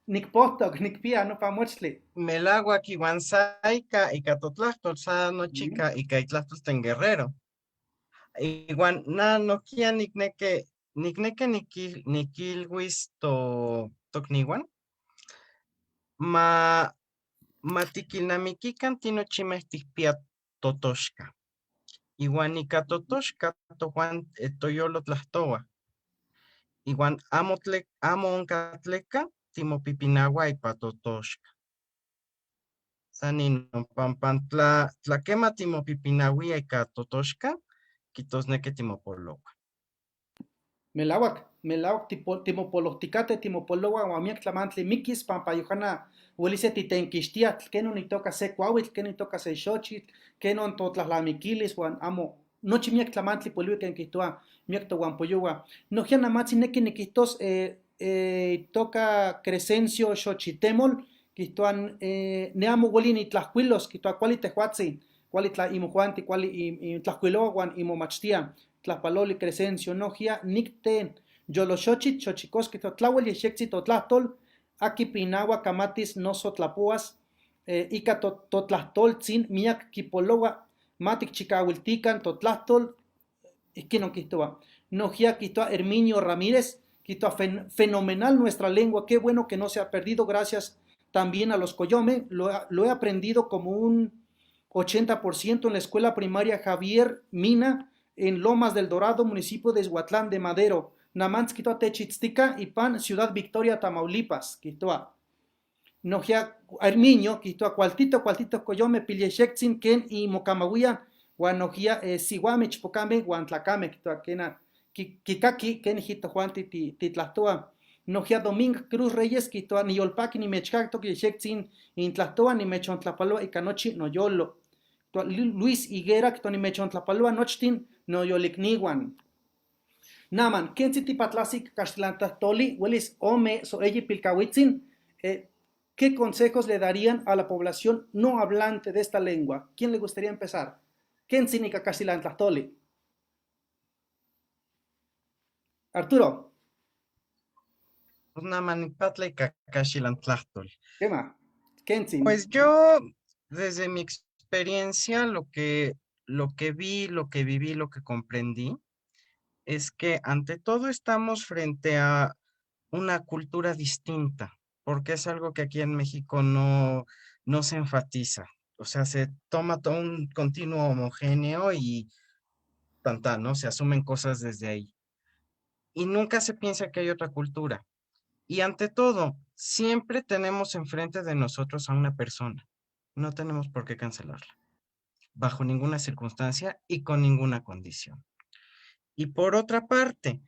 [SPEAKER 1] Nikpohtok, nikpia nopa amochtli.
[SPEAKER 3] Melawak iwan sa ika totlahtol, sa nochi ika itlahtol tlen Guerrero. Iwan na nohkia nikneke nikilwis tokniwan, ma tikilnamikikan tinochimeh tikpia Totoxca. Iwan ika totoxca tojuan toyolo tlahtoa. Iwan amo, amo onka tleka timopipinaua ipa totoxca. San inon pampan tla kema timopipinauia ika totoxca, quihtosnequi timopoloua.
[SPEAKER 1] Melawak, melawak timopolohticate, timopoloua huan miak tlamantli miquis pampa yojana huelis titenquixtia kenon itoca se kuauitl, kenon itoca se xochitl, kenon totlahlamiquilis huan amo nochi miak tlamantli poliui ken kihtowa miak tohuampoyohua. Nojquiya namatzi neki niquihtos itoca Crescencio Xochitemol, kihtowa ne amo ueli nitlahcuilos, kihtowa kuali tejuatzin, kuali tla imojuanti, kuali intlahcuiloua huan imomachtia. Tlahpaloli Crescencio nojquiya nicten yoloxochitl xochicosquitl kihtowa tlauel yexyectzi totlahtol, aki pinaua kamatis noso tlapoas, ika totlahtoltzin miak kipoloua, ma tikchikauiltikan totlahtol, ihquinon kihtowa. Nojquiya kihtowa Herminio Ramírez, kihtowa fenomenal nuestra lengua, qué bueno que no se ha perdido, gracias también a los Coyome, lo he aprendido como un 80% en la escuela primaria Javier Mina, en Lomas del Dorado, municipio de Ixhuatlán de Madero. Namantz kihtowa techitztica ipan Ciudad Victoria, Tamaulipas, kihtowa. Nojquiya Herminio kihtowa cualtito, cualtito Coyome pilyexectzin ken imocamahuian, huan nojquiya sihuame ichpocame huan tlacame, kihtowa kena kikaki ken tojuanti titlahtoa. Nojquiya Domingo Cruz Reyes kihtowa niyolpaki nimechkaktok yexectzin intlahtoa nimechontlapaloa ika nochi noyolo. Kihtowa Luis Higuera kihtowa nimechontlapaloa nochtin noyoliknihuan. Naman, kentzi tipatlasi kaxtilantlahtoli, huelis ome so eyi pilcahuitzin, ¿qué consejos le darían a la población no hablante de esta lengua? ¿Quién le gustaría empezar? Kentzi ika kaxtilantlahtoli. Arturo.
[SPEAKER 3] Pues naman ipatla ika kaxilantlahtol.
[SPEAKER 1] ¿Qué más? Kentzi.
[SPEAKER 3] Pues yo, desde mi experiencia, lo que vi, lo que viví, lo que comprendí, es que ante todo estamos frente a una cultura distinta, porque es algo que aquí en México no se enfatiza. O sea, se toma todo un continuo homogéneo y tanta, ¿no? Se asumen cosas desde ahí. Y nunca se piensa que hay otra cultura. Y ante todo, siempre tenemos enfrente de nosotros a una persona. No tenemos por qué cancelarla, bajo ninguna circunstancia y con ninguna condición. Y por otra parte,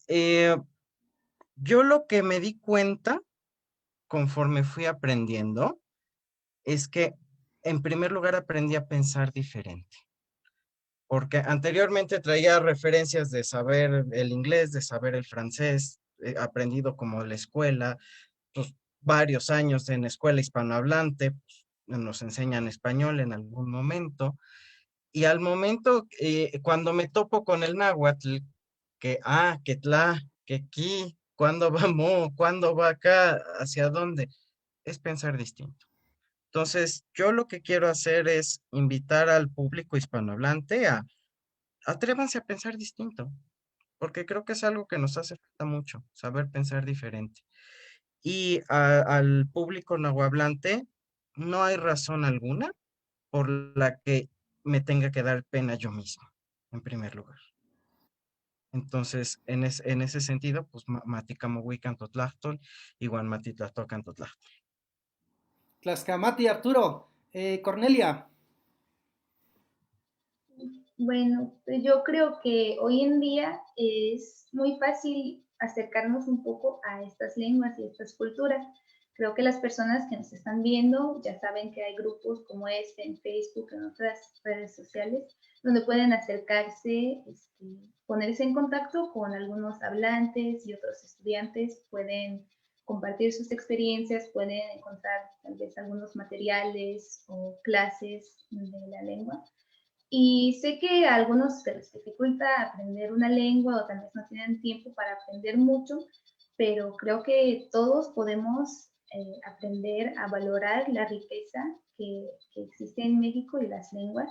[SPEAKER 3] yo lo que me di cuenta conforme fui aprendiendo es que en primer lugar aprendí a pensar diferente. Porque anteriormente traía referencias de saber el inglés, de saber el francés, aprendido como la escuela, pues, varios años en escuela hispanohablante, pues, nos enseñan español en algún momento. Y al momento, cuando me topo con el náhuatl, que que tla, que qui, cuándo vamos, cuándo va acá, hacia dónde, es pensar distinto. Entonces, yo lo que quiero hacer es invitar al público hispanohablante a atrévanse a pensar distinto, porque creo que es algo que nos hace falta mucho, saber pensar diferente. Y al público nahuablante, no hay razón alguna por la que me tenga que dar pena yo mismo, en primer lugar. Entonces, en ese sentido, pues maticamahuican totlahtol, igual matitlahtocan totlahtol.
[SPEAKER 1] Tlaxcamati, Arturo. Cornelia.
[SPEAKER 4] Bueno, pues yo creo que hoy en día es muy fácil acercarnos un poco a estas lenguas y estas culturas. Creo que las personas que nos están viendo ya saben que hay grupos como este en Facebook, en otras redes sociales, donde pueden acercarse, ponerse en contacto con algunos hablantes y otros estudiantes, pueden compartir sus experiencias, pueden encontrar tal vez algunos materiales o clases de la lengua. Y sé que a algunos se les dificulta aprender una lengua o tal vez no tienen tiempo para aprender mucho, pero creo que todos podemos aprender a valorar la riqueza que existe en México y las lenguas.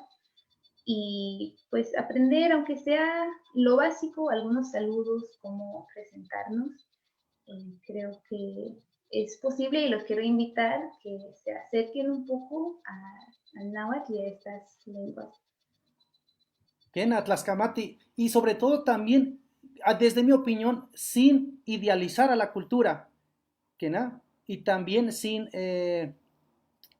[SPEAKER 4] Y pues aprender, aunque sea lo básico, algunos saludos, cómo presentarnos. Creo que es posible y los quiero invitar que se acerquen un poco a al náhuatl y a estas lenguas.
[SPEAKER 1] Kena, tlaxcamati, y sobre todo también, desde mi opinión, sin idealizar a la cultura, Kena, y también sin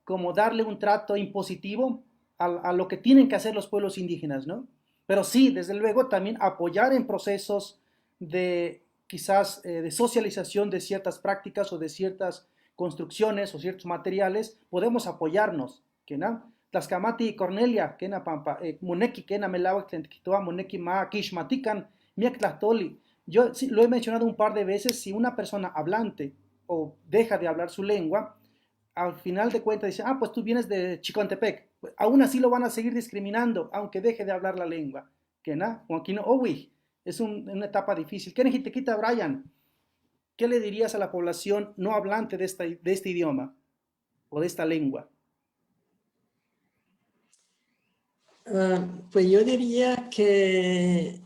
[SPEAKER 1] como darle un trato impositivo a lo que tienen que hacer los pueblos indígenas, ¿no? Pero sí, desde luego, también apoyar en procesos de quizás de socialización de ciertas prácticas o de ciertas construcciones o ciertos materiales, podemos apoyarnos, Kena. Tlaxcamati Cornelia, kena pampa, moneki kena melawak tlen tikihtowa, moneki ma kixmatikan miak tlahtoli. Yo sí, lo he mencionado un par de veces, si una persona hablante o deja de hablar su lengua, al final de cuentas dice, ah, pues tú vienes de Chicontepec. Aún así lo van a seguir discriminando, aunque deje de hablar la lengua. Kena, Joaquín Owi, es una etapa difícil. ¿Qué te quita, Brian? ¿Qué le dirías a la población no hablante de este idioma o de esta lengua?
[SPEAKER 5] Pues yo diría que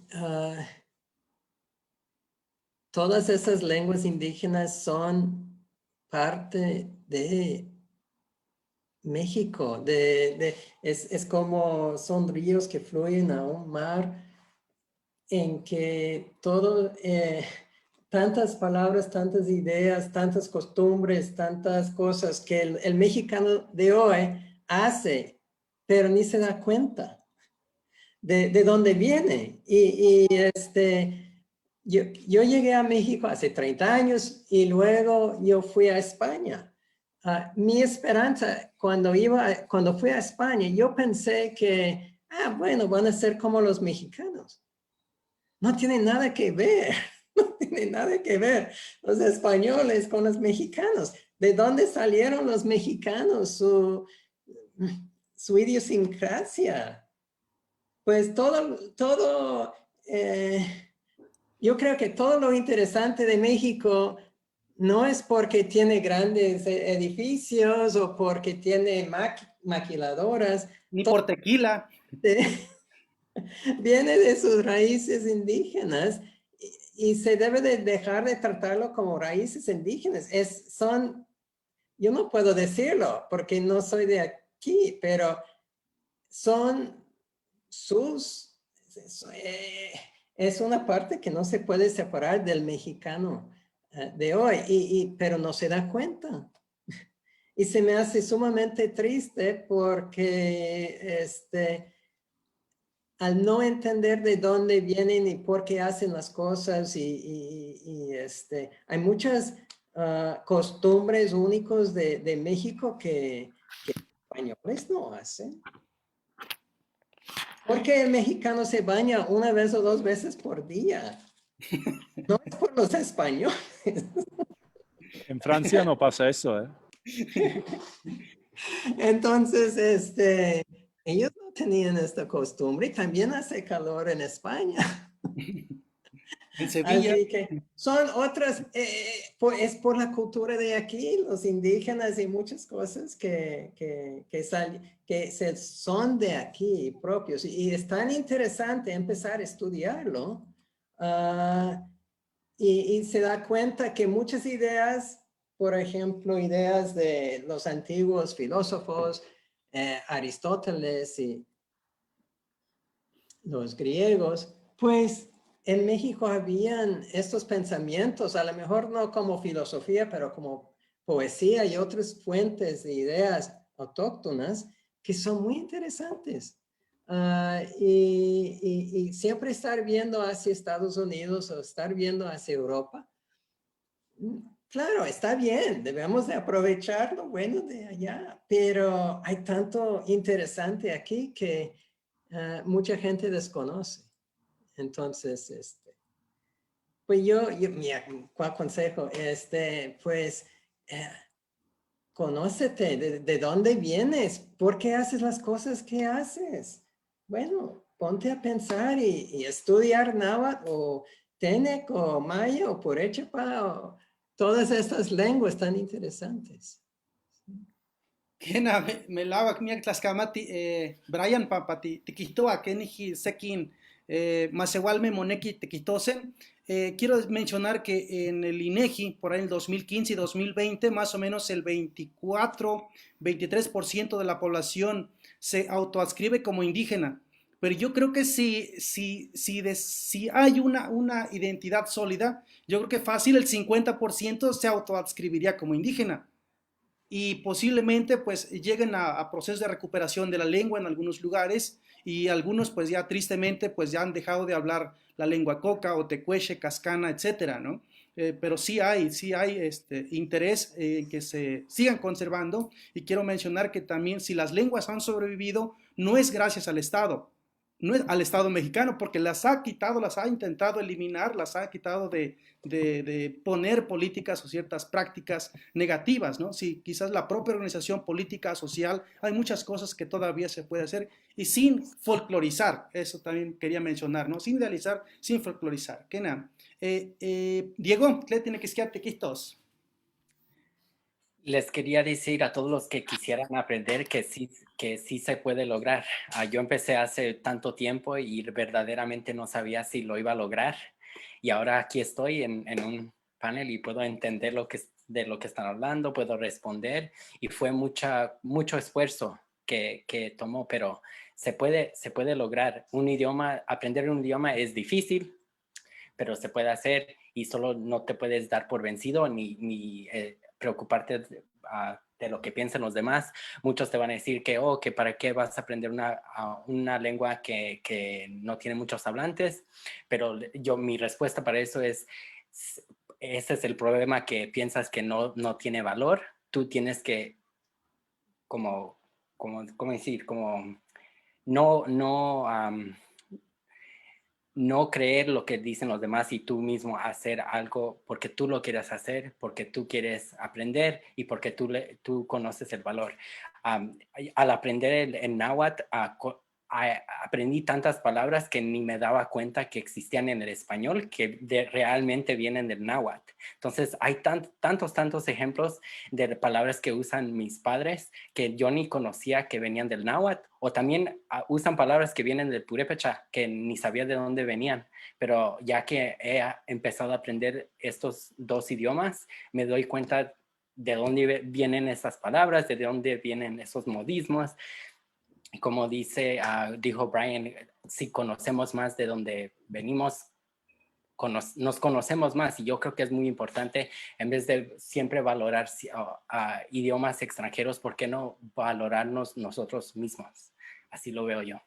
[SPEAKER 5] todas esas lenguas indígenas son parte de México, es como son ríos que fluyen a un mar en que todo, tantas palabras, tantas ideas, tantas costumbres, tantas cosas que el mexicano de hoy hace, pero ni se da cuenta de dónde viene. Y yo llegué a México hace 30 años y luego yo fui a España. Mi esperanza cuando fui a España, yo pensé que, bueno, van a ser como los mexicanos. No tiene nada que ver, no tiene nada que ver los españoles con los mexicanos. ¿De dónde salieron los mexicanos? Su idiosincrasia. Pues todo, yo creo que todo lo interesante de México no es porque tiene grandes edificios o porque tiene maquiladoras.
[SPEAKER 1] Ni por tequila.
[SPEAKER 5] Viene de sus raíces indígenas y se debe de dejar de tratarlo como raíces indígenas. Yo no puedo decirlo porque no soy de aquí, pero son sus, es una parte que no se puede separar del mexicano de hoy, pero no se da cuenta. Y se me hace sumamente triste porque al no entender de dónde vienen y por qué hacen las cosas, y hay muchas costumbres únicas de México que españoles no hacen. Porque el mexicano se baña una vez o dos veces por día. No es por los españoles.
[SPEAKER 8] En Francia no pasa eso, ¿eh?
[SPEAKER 5] Entonces, ellos no tenían esta costumbre y también hace calor en España.
[SPEAKER 1] En Sevilla.
[SPEAKER 5] Así que son otras, es por la cultura de aquí, los indígenas y muchas cosas que son de aquí propios. Y es tan interesante empezar a estudiarlo. Y se da cuenta que muchas ideas, por ejemplo, ideas de los antiguos filósofos, Aristóteles y los griegos, pues en México habían estos pensamientos, a lo mejor no como filosofía, pero como poesía y otras fuentes de ideas autóctonas que son muy interesantes. Y siempre estar viendo hacia Estados Unidos o estar viendo hacia Europa, claro, está bien, debemos de aprovechar lo bueno de allá, pero hay tanto interesante aquí que mucha gente desconoce. Entonces, pues yo, mira, ¿cuál consejo? Pues, conócete, de dónde vienes, por qué haces las cosas que haces. Bueno, ponte a pensar y estudiar náhuatl o Tenec o Maya o Purépecha o todas estas lenguas tan interesantes.
[SPEAKER 1] Kena, melawak miak tlaskamati, Brian, pampa tikihtoa kenijki sekin masewalme moneki tikihtosen. Quiero mencionar que en el INEGI, por ahí en el 2015 y 2020, más o menos el 24, 23% de la población se autoadscribe como indígena. Pero yo creo que si hay una identidad sólida, yo creo que fácil el 50% se autoadscribiría como indígena. Y posiblemente pues lleguen a procesos de recuperación de la lengua en algunos lugares y algunos pues ya tristemente pues ya han dejado de hablar la lengua coca o tecuexe, caxcana, etcétera, ¿no? Pero sí hay interés en que se sigan conservando y quiero mencionar que también si las lenguas han sobrevivido no es gracias al Estado, no es al Estado mexicano, porque las ha quitado, las ha intentado eliminar, las ha quitado de poner políticas o ciertas prácticas negativas, ¿no? Si quizás la propia organización política, social, hay muchas cosas que todavía se puede hacer y sin folclorizar, eso también quería mencionar, ¿no? Sin idealizar, sin folclorizar. Kena. Diego, ¿qué tiene que tiquihtos?
[SPEAKER 7] Les quería decir a todos los que quisieran aprender que sí se puede lograr. Yo empecé hace tanto tiempo y verdaderamente no sabía si lo iba a lograr. Y ahora aquí estoy en un panel y puedo entender de lo que están hablando, puedo responder y fue mucho esfuerzo que tomó, pero se puede lograr. Un idioma, aprender un idioma es difícil, pero se puede hacer y solo no te puedes dar por vencido ni preocuparte de lo que piensan los demás. Muchos te van a decir que, oh, que para qué vas a aprender una lengua que no tiene muchos hablantes, pero yo, mi respuesta para eso es, ese es el problema, que piensas que no, no tiene valor. Tú tienes que, como, ¿cómo decir? Como no, no, no creer lo que dicen los demás y tú mismo hacer algo porque tú lo quieres hacer, porque tú quieres aprender y porque tú conoces el valor. Al aprender el náhuatl, aprendí tantas palabras que ni me daba cuenta que existían en el español, que realmente vienen del náhuatl. Entonces, hay tantos, tantos ejemplos de palabras que usan mis padres que yo ni conocía que venían del náhuatl, o también usan palabras que vienen del purépecha, que ni sabía de dónde venían. Pero ya que he empezado a aprender estos dos idiomas, me doy cuenta de dónde vienen esas palabras, de dónde vienen esos modismos. Como dijo Brian, si conocemos más de dónde venimos, nos conocemos más y yo creo que es muy importante, en vez de siempre valorar a idiomas extranjeros, ¿por qué no valorarnos nosotros mismos? Así lo veo yo.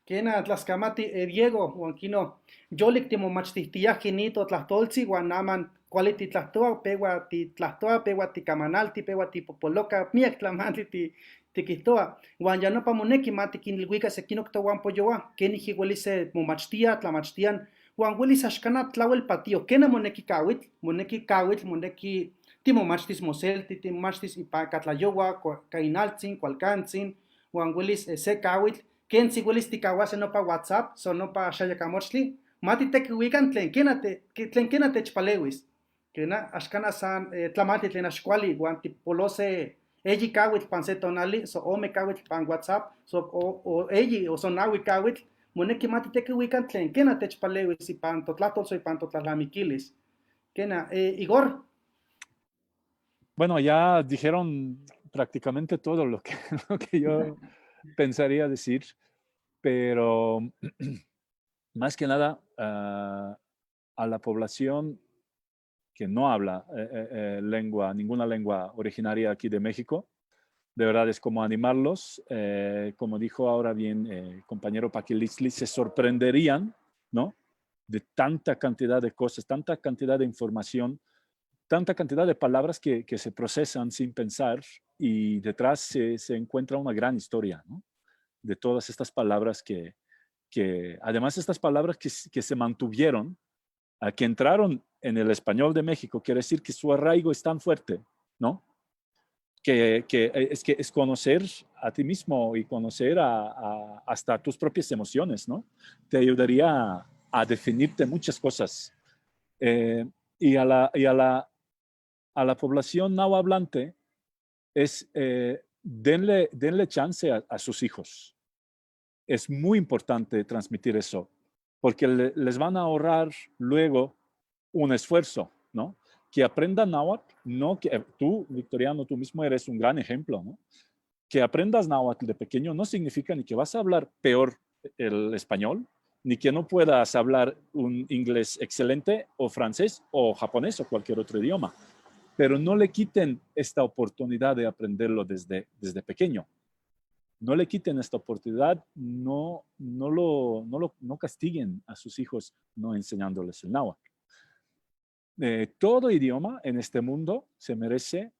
[SPEAKER 1] Kena, tlaskamati, Diego, huan kino, yolik timomachtijtiayaj ni totlahtoltzin huan aman kuali titlahtoa, pewa titlahtoa, pewa tikamanalti, pewa tipopoloka, miak tlamantli tikihtoa. Huan ya nopa moneki ma tikinilhuika sekinok tohuampoyohua, kenijki welis se momachtia, tlamachtian, huan welis axkana tlawel patio, kena moneki kawitl, moneki timomachtis moselti, timomachtis ipan katlayohua, ka inaltzin, kualkantzin, huan welis se kawitl, kentzi welis tikawase nopa WhatsApp, so nopa xayakamochtli, ma titekiuikan tlen kena techpalewis. Kena, axkana san tlamantli tlen axkuali, huan tipolose eyi kawitl pan se tonali, so ome kawitl pan WhatsApp, so o eyi o son nahui kawitl, moneki ma titekiuikan tlen kena techpalewis ipan totlahtol so ipan totlalnamiquilis. Kena, Igor.
[SPEAKER 8] Bueno, ya dijeron prácticamente todo lo que yo pensaría decir, pero más que nada a la población que no habla lengua, ninguna lengua originaria aquí de México, de verdad es como animarlos, como dijo ahora bien el compañero Paquiliztli, se sorprenderían, ¿no? De tanta cantidad de cosas, tanta cantidad de información, tanta cantidad de palabras que se procesan sin pensar y detrás se encuentra una gran historia, ¿no? De todas estas palabras que además estas palabras que se mantuvieron, a que entraron en el español de México, quiere decir que su arraigo es tan fuerte, ¿no? Que es conocer a ti mismo y conocer hasta tus propias emociones, ¿no? Te ayudaría a definirte muchas cosas. Y a la población hablante es, denle chance a sus hijos. Es muy importante transmitir eso, porque les van a ahorrar luego un esfuerzo, ¿no? Que aprendan náhuatl, no que tú, Victoriano, tú mismo eres un gran ejemplo, ¿no? Que aprendas náhuatl de pequeño no significa ni que vas a hablar peor el español, ni que no puedas hablar un inglés excelente o francés o japonés o cualquier otro idioma. Pero no le quiten esta oportunidad de aprenderlo desde pequeño. No le quiten esta oportunidad, no, no, lo, no, lo, no castiguen a sus hijos no enseñándoles el náhuatl. Todo idioma en este mundo se merece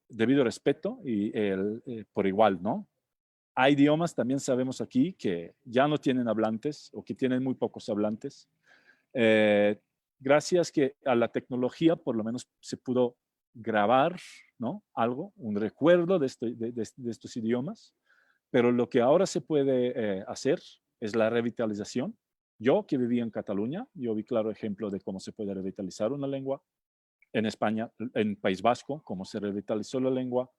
[SPEAKER 8] debido respeto y por igual, ¿no? Hay idiomas, también sabemos aquí, que ya no tienen hablantes o que tienen muy pocos hablantes. Gracias que a la tecnología por lo menos se pudo grabar, ¿no? Algo, un recuerdo de estos idiomas, pero lo que ahora se puede hacer es la revitalización. Yo que viví en Cataluña, yo vi claro ejemplo de cómo se puede revitalizar una lengua. En España, en País Vasco, cómo se revitalizó la lengua.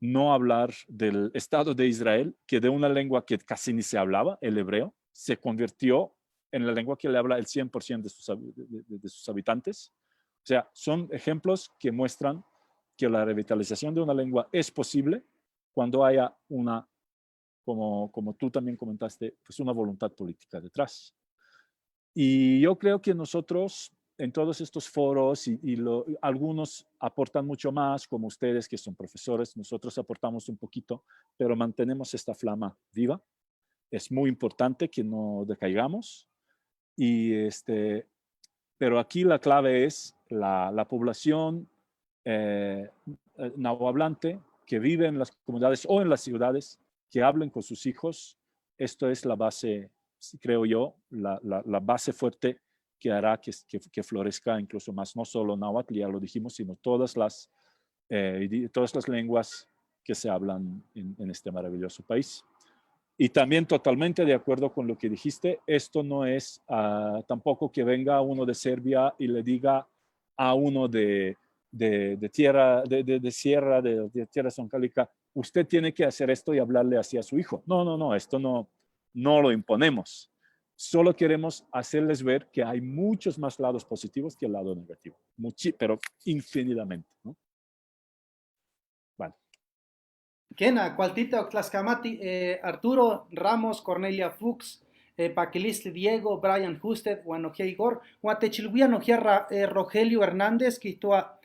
[SPEAKER 8] No hablar del Estado de Israel, que de una lengua que casi ni se hablaba, el hebreo, se convirtió en la lengua que le habla el 100% de sus habitantes. O sea, son ejemplos que muestran que la revitalización de una lengua es posible cuando haya una, como tú también comentaste, pues una voluntad política detrás. Y yo creo que nosotros en todos estos foros, y algunos aportan mucho más, como ustedes que son profesores, nosotros aportamos un poquito, pero mantenemos esta flama viva. Es muy importante que no decaigamos. Pero aquí la clave es la población nahuahablante que vive en las comunidades o en las ciudades, que hablen con sus hijos. Esto es la base, creo yo, la base fuerte que hará que florezca incluso más, no solo náhuatl, ya lo dijimos, sino todas las lenguas que se hablan en este maravilloso país. Y también totalmente de acuerdo con lo que dijiste, esto no es tampoco que venga uno de Serbia y le diga a uno de tierra, de sierra, de tierra zoncalica, usted tiene que hacer esto y hablarle así a su hijo. No, no, no, esto no, no lo imponemos. Solo queremos hacerles ver que hay muchos más lados positivos que el lado negativo, pero infinitamente, ¿no? Vale.
[SPEAKER 1] Quena, cualtita tlascamati, Arturo Ramos, Cornelia Fuchs, Paquilistli Diego, Brian Husted, huan nojquia Igor, huan techilhuía nojquia Rogelio Hernández, quihtoa,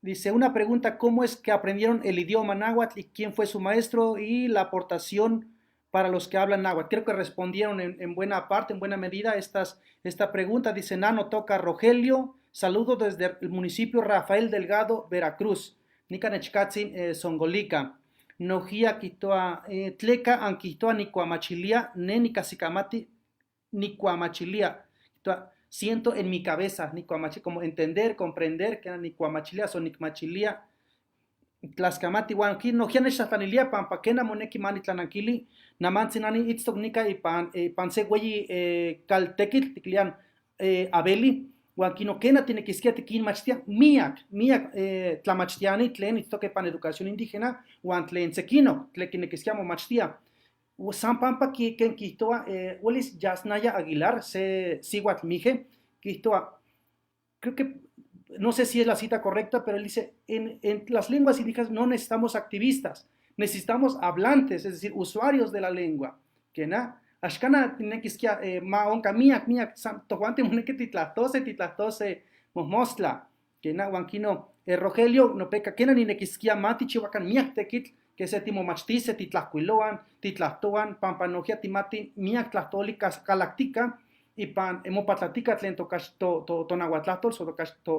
[SPEAKER 1] dice, una pregunta, ¿cómo es que aprendieron el idioma náhuatl y quién fue su maestro y la aportación para los que hablan náhuatl? Creo que respondieron en buena parte, en buena medida, esta pregunta. Dice, Nano toca Rogelio, saludo desde el municipio Rafael Delgado, Veracruz. Nican nechcatzin Zongolica. Nojquia quihtoa, tleca anquihtoa nicuamachilia, ne nicahsicamati nicuamachilia. Quihtoa, siento en mi cabeza, como entender, comprender, que nicuamachilia, so nicmachilia, tlascamati, huan nojquia nechtlahtanilia pampa quena monequi ma nitlananquili, namantzin ani itztoc nica ipan se hueyi caltequitl, tiquilian Abeli, huan quino quena tinequisquia tiquinmachtia miac, miac tlamachtiani tlen itztoque ipan educación indígena, huan tlen sequino, tlen quinequisquia momachtia. San pampa quen quihtoa, huelis Yasnaya Aguilar, se sihuatl mije, quihtoa, creo que, no sé si es la cita correcta, pero él dice, en las lenguas indígenas no necesitamos activistas, necesitamos hablantes, es decir, usuarios de la lengua. Quena, axcana tinequisquia ma onca miac, miac, tojuanti monequi titlahtose, titlahtose mojmostla. Quena, huan quino, Rogelio, no peca, quena ninequisquia ma tijchihuacan miac tequitl, que se timomachtise, titlahcuiloan, titlahtoan, pampa nojquia timati miac tlahtoli calactica, ipan mopatlatica tlen tonahuatlahtol, so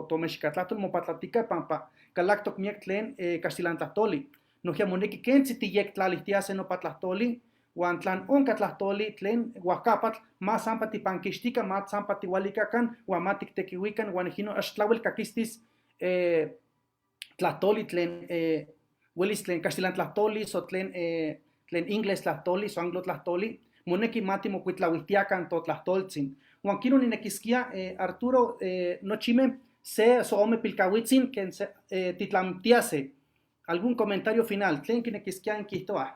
[SPEAKER 1] tomexicatlahtlol mopatlatica pampa calactoc miac tlen caxtilantlahtoli. Nojquia monequi quentzi tiyectlalihtiase nopa tlahtoli, huan tlan onca tlahtoli tlen huajcapatl, ma sampa tipanquixtica, ma sampa tihualicacan, huan ma tictequihuican, huan ijino ax tlauel caquistis tlahtoli tlen huelis tlen caxtilantlahtoli, so tlen ingles tlahtoli, so anglo tlahtoli, moneki ma timocuitlauihtiacan totlahtoltzin. Huan quino ninequisquia, Arturo, nochime, se so ome pilcahuitzin, quen se titlamtiase. Algún comentario final, tlen quinequisquia inquihtoa.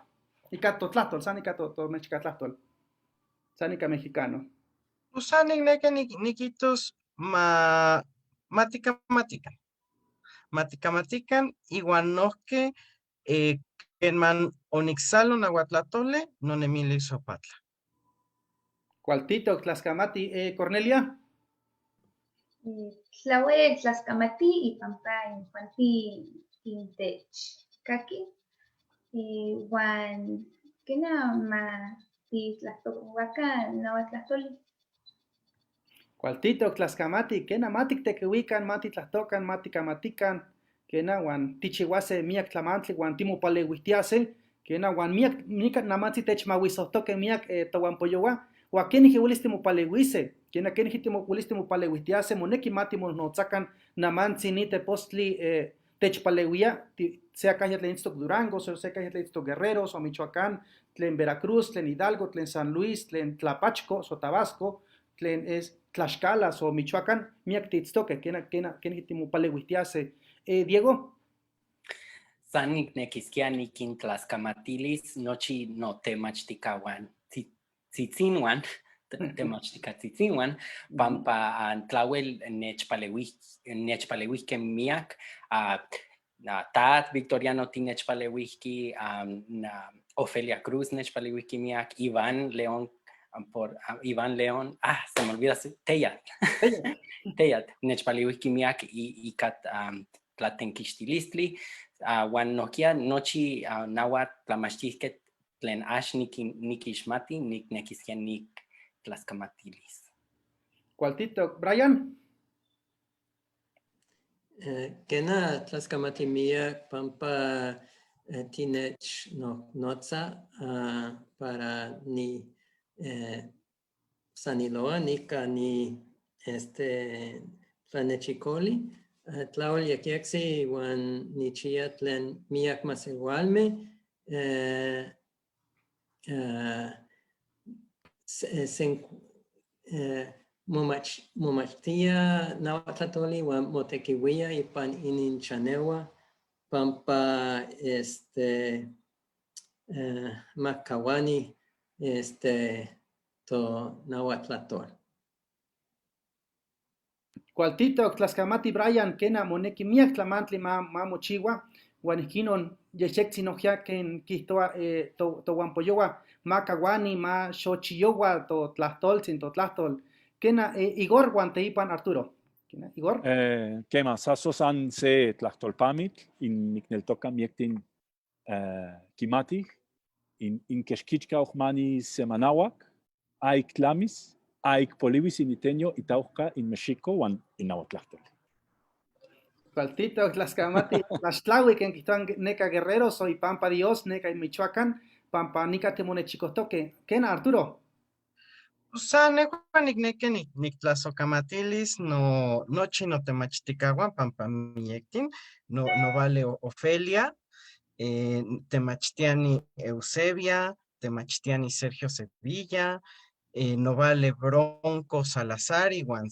[SPEAKER 1] Ica totlahtol, san ica tomexicatlahtlol. San ica mexicano.
[SPEAKER 3] Pues san nikneki niquihtos ma maticamatican. Maticamatican iuan nojque Queman onicsalo nahuatlatole, nonemilis opatla.
[SPEAKER 1] Cualtitoc, tlaskamati. Cornelia.
[SPEAKER 4] Tlawel tlaskamati ipampa injuanti intech kaki. Uan kena ma titlahtohuaca nahuatlahtoli.
[SPEAKER 1] Cualtitoc, tlaskamati, kena ma tiktekiuikan, ma titlahtokan, ma tikamatikan, kena uan tichihuase miak tlamantli uan timopaleuijtiase, kena uan miak, nika namantzi techmahuisohtoque miak tohuampoyohua, uan kenijki uelis timopaleuise, kena kenijki uelis timopaleuijtiase, moneki ma timonohtzakan namantzi ni tepostli techpaleuia, sea caya tlen itztoc Durango, sea caya tlen itztoc Guerrero, o Michoacán, tlen Veracruz, tlen Hidalgo, tlen San Luis, tlen Tlapachco, o Tabasco, tlen es Tlaxcala, o Michoacán, miak titztoque, kena, kena, kenijki timopaleuijtiase. Diego.
[SPEAKER 7] San niknekiskia nikintlaskamatilis nochi notemachticahuan, tzitzinhuan, temachticatzitzinhuan, pampa tlawel nechpaleuihque miak, Tat Victoriano tinechpaleuihqui, na Ofelia Cruz nechpaleuihqui miak, Iván León, por, Iván León, se me olvida, Teyat. Teyat, nechpaleuihqui miak ikat tlatenquixtilistli, uan nohkia nochi nahuatl tlamachtihque tlen ax nikixmati, niknekiskia niktlaskamatilis.
[SPEAKER 1] Cualtitoc, Brian.
[SPEAKER 5] Kena tlaskamati miak pampa tinech no, notza, para ni saniloa nika ni este tlanechicoli, tlawel yekyectzi uan nichia tlen miak masewalme, sen, momachtia nahuatlatoli uan motekiuia ipan ininchaneua pampa este makawani este to nahuatlatol.
[SPEAKER 1] Cualtitoc, tlaskamati Brian, kena moneki miak tlamantli ma mochiwa, uan ijkinon yexektzi nohkia ken kihtowa tohuampoyowa ma kawani, ma xochiyowa totlahtoltzin, totlahtol. Kena Igor uan teipan Arturo. Kena, Igor?
[SPEAKER 8] Kema, saso san se tlahtolpamitl, in nikneltoka miektin kimatij, in kexkichka ojmani semanawak, aik tlamis, aik poliwis in itenyo itauhka in Mexico uan in nahuatlahtol.
[SPEAKER 1] Cualtitoc, tlaskamati, tlaxtlaui ken kihtowan neka Guerrero, soy Pampa Dios, neka in Michoacán, pampa nika timonechicojtoque. Kena, Arturo?
[SPEAKER 3] San nehua nikneki niktlasokamatilis no, nochi notemachticahuan pampa miektin, no vale Ofelia, temachtiani Eusebia, temachtiani Sergio Sevilla, no vale Bronco Salazar, igual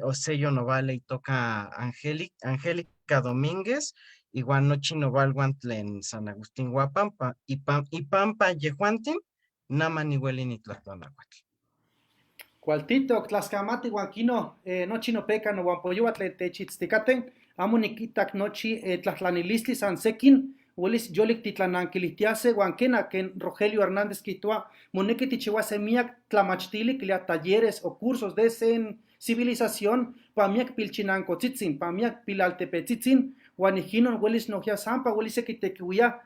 [SPEAKER 3] o sello no vale y toca Angélica Domínguez, igual nochi no valguan tlen San Agustín Huapampa, y pampa yehuantin, nama ni hueli ni tlahtlanáhuatl.
[SPEAKER 1] Cualtitoc, tlaskamati, huanquino, nochi no peca, no huampoyoa tlen techitzticaten, amo niquitak nochi tlahtlanilistli san sekin, huelis yolik titlananquilihtiase, huan kena ken Rogelio Hernández kihtowa, moneki tichihuase miak tlamachtili, kilia talleres o cursos de sensibilización, pa miak pilchinankotzitzin, pa miak pilaltepetzitzin, huan ijkinon huelis nohkia sampa huelis sekitekiuia,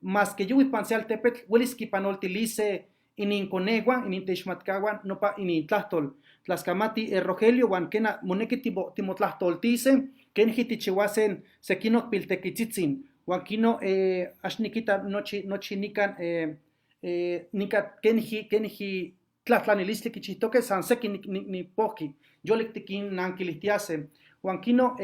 [SPEAKER 1] mas que yuwi pan se altepetl, huelis kipanoltilise ininkoneua, ininteixmatkaua, nopa inintlahtol. Tlaskamati Rogelio, huan kena moneki timotlahtoltise, kenji tichihuasen sekinok piltekitzitzin, huan kino ax nikita nochi nikan nika kenji tlahtlanilistli kichihtoke san seki nipohki, yolik tikinnanquilihtiase, huan kino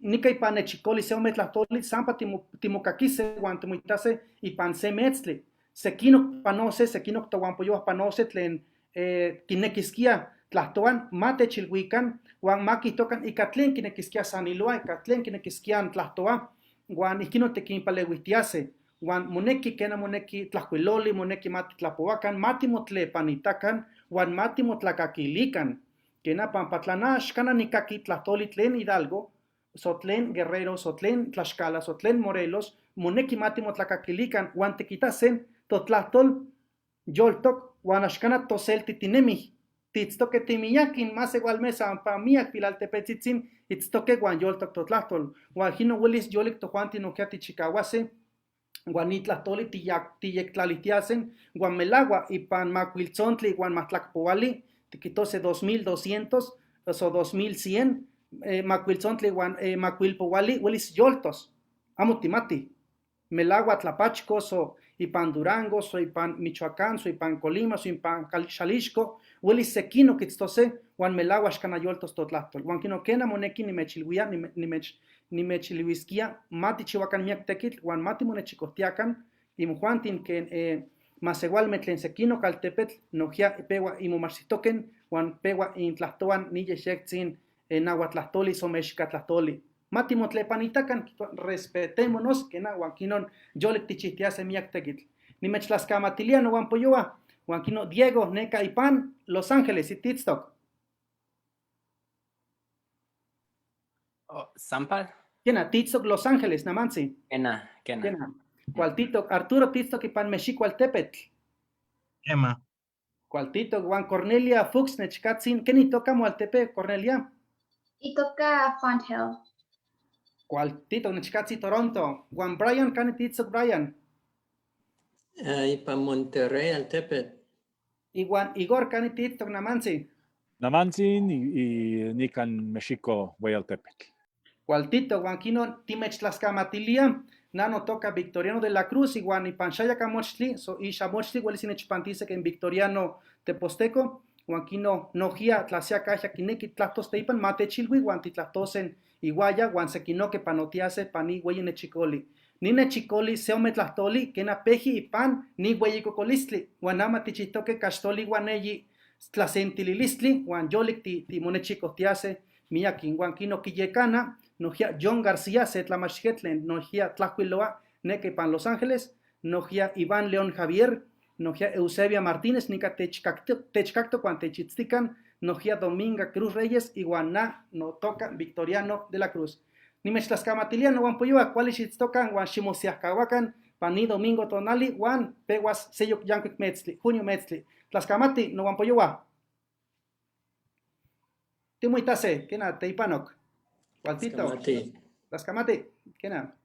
[SPEAKER 1] nika ipan nechicoli se ome tlahtoli, sampa timokakise huan timoitase ipan se metztli, sekinok panose, sekinok tohuampoyohua panose tlen kinekiskia tlahtoan, ma techilhuikan, huan ma kihtokan ika tlen kinekiskia saniloa, ika tlen kinekiskia tlahtoa, huan ijkinon tekinpaleuijtiase, huan moneki kena moneki tlajkuiloli, moneki ma titlapoakan, ma timotlepanitakan, huan ma timotlakakilikan, kena pampa tlanax kana nikaki tlahtoli tlen Hidalgo, so tlen Guerrero, so tlen Tlaxcala, so tlen Morelos, Moneki ma timotlacaquilican huan tiquitasen totlahtol yoltoc huan axcana toseltitinemij. Tiitztoque timiyaquin masehualme san pa miyac pilaltepetzitzin itztoque huan yoltoc totlahtol. Huan ijquino huelis yolik tojuanti nojquiya tichicahuase huan ni tlahtoli tiyectlalihtiasen huan melahua ipan macuiltzontli huan mahtlacpohuali, tiquitose 2200 o 2100, macuiltzontli huan macuilpohuali huelis yoltos, amo timati. Melahua Tlapachco, so ipan Durango, so ipan Michoacán, so ipan Colima, so ipan Xalixco, huelis sequino quitztose huan melahua axcana yoltos totlahtol. Huan quino quena moneki nimechilhuia, nimechilhuisquia, ma tichihuacan miac tequitl huan ma timonechicohtiacan imojuantin quen masehualme tlen sequino caltepetl nojquia pehua inmomachtijtoquen huan pehua intlahtohuan ni yejyectzin nahuatlahtoli so mexicatlahtoli. Ma timotlepanitacan, respetémonos, quena huan quinon yolik tichihtiase miac tequitl. Nimechtlascamatilia nohuampoyohua, huan quino Diego neca ipan Los Ángeles, ititztoc.
[SPEAKER 7] Oh, ¿Zampal?
[SPEAKER 1] Quena, titztoc Los Ángeles, namantzi.
[SPEAKER 7] Quena, quena.
[SPEAKER 1] Quena. Cualtitoc, Arturo titztoc ipan Mexicoaltepetl.
[SPEAKER 3] Quema.
[SPEAKER 1] Cualtitoc, huan Cornelia Fuchs nechcatzin, ¿qué ni toca Moaltepe, Cornelia?
[SPEAKER 4] Y toca Fonthill.
[SPEAKER 1] Cualtitoc, nechcatzi Toronto. Juan Brian, ¿cani titztoc Brian?
[SPEAKER 5] Ipan Monterrey, Altepetl.
[SPEAKER 1] Iguan Igor, ¿cani titztoc namantzi?
[SPEAKER 8] Namantzin y nican Mexico, Hueyaltepetl.
[SPEAKER 1] Cualtito, huan quino timechtlascamatilia, nano toca Victoriano de la Cruz, iguan ipan Xayacamochtli, so ixamochtli, huelis inechpantise que en Victoriano Teposteco, huan quino nojia tlaseacaja quineki tlahtos teipan, matechilhui, huan titlahtosen iguaya, huan sequinoque panotiase pani hueyi nechicoli. Ni nechicoli se ometlahtoli, kena peji ipan ni hueyi cocolistli, huan ama tichihtoque caxtoli huan eyi tlasentililistli, huan yolik timonechicohtiase miyakin, huan quino quiyecana, nojia John García se tlamachjetlen, nojia Tlacuiloa, neque ipan Los Ángeles, nojia Iván León Javier, nojia Eusebia Martínez, nica techcacto cuan techitztican, nojia Dominga Cruz Reyes, iguaná no toca Victoriano de la Cruz. Nimechtlascamatilia no huan poyoa, cuales itztocan, huan ximosiahcahuacan, pani domingo tonali, huan peguas seyok yancuic metzli, junio metzli. Tlascamati, no huan poyoa. Timuitase, kena teipanok. Cualtito.
[SPEAKER 5] Tlascamati.
[SPEAKER 1] Tlascamati, kena.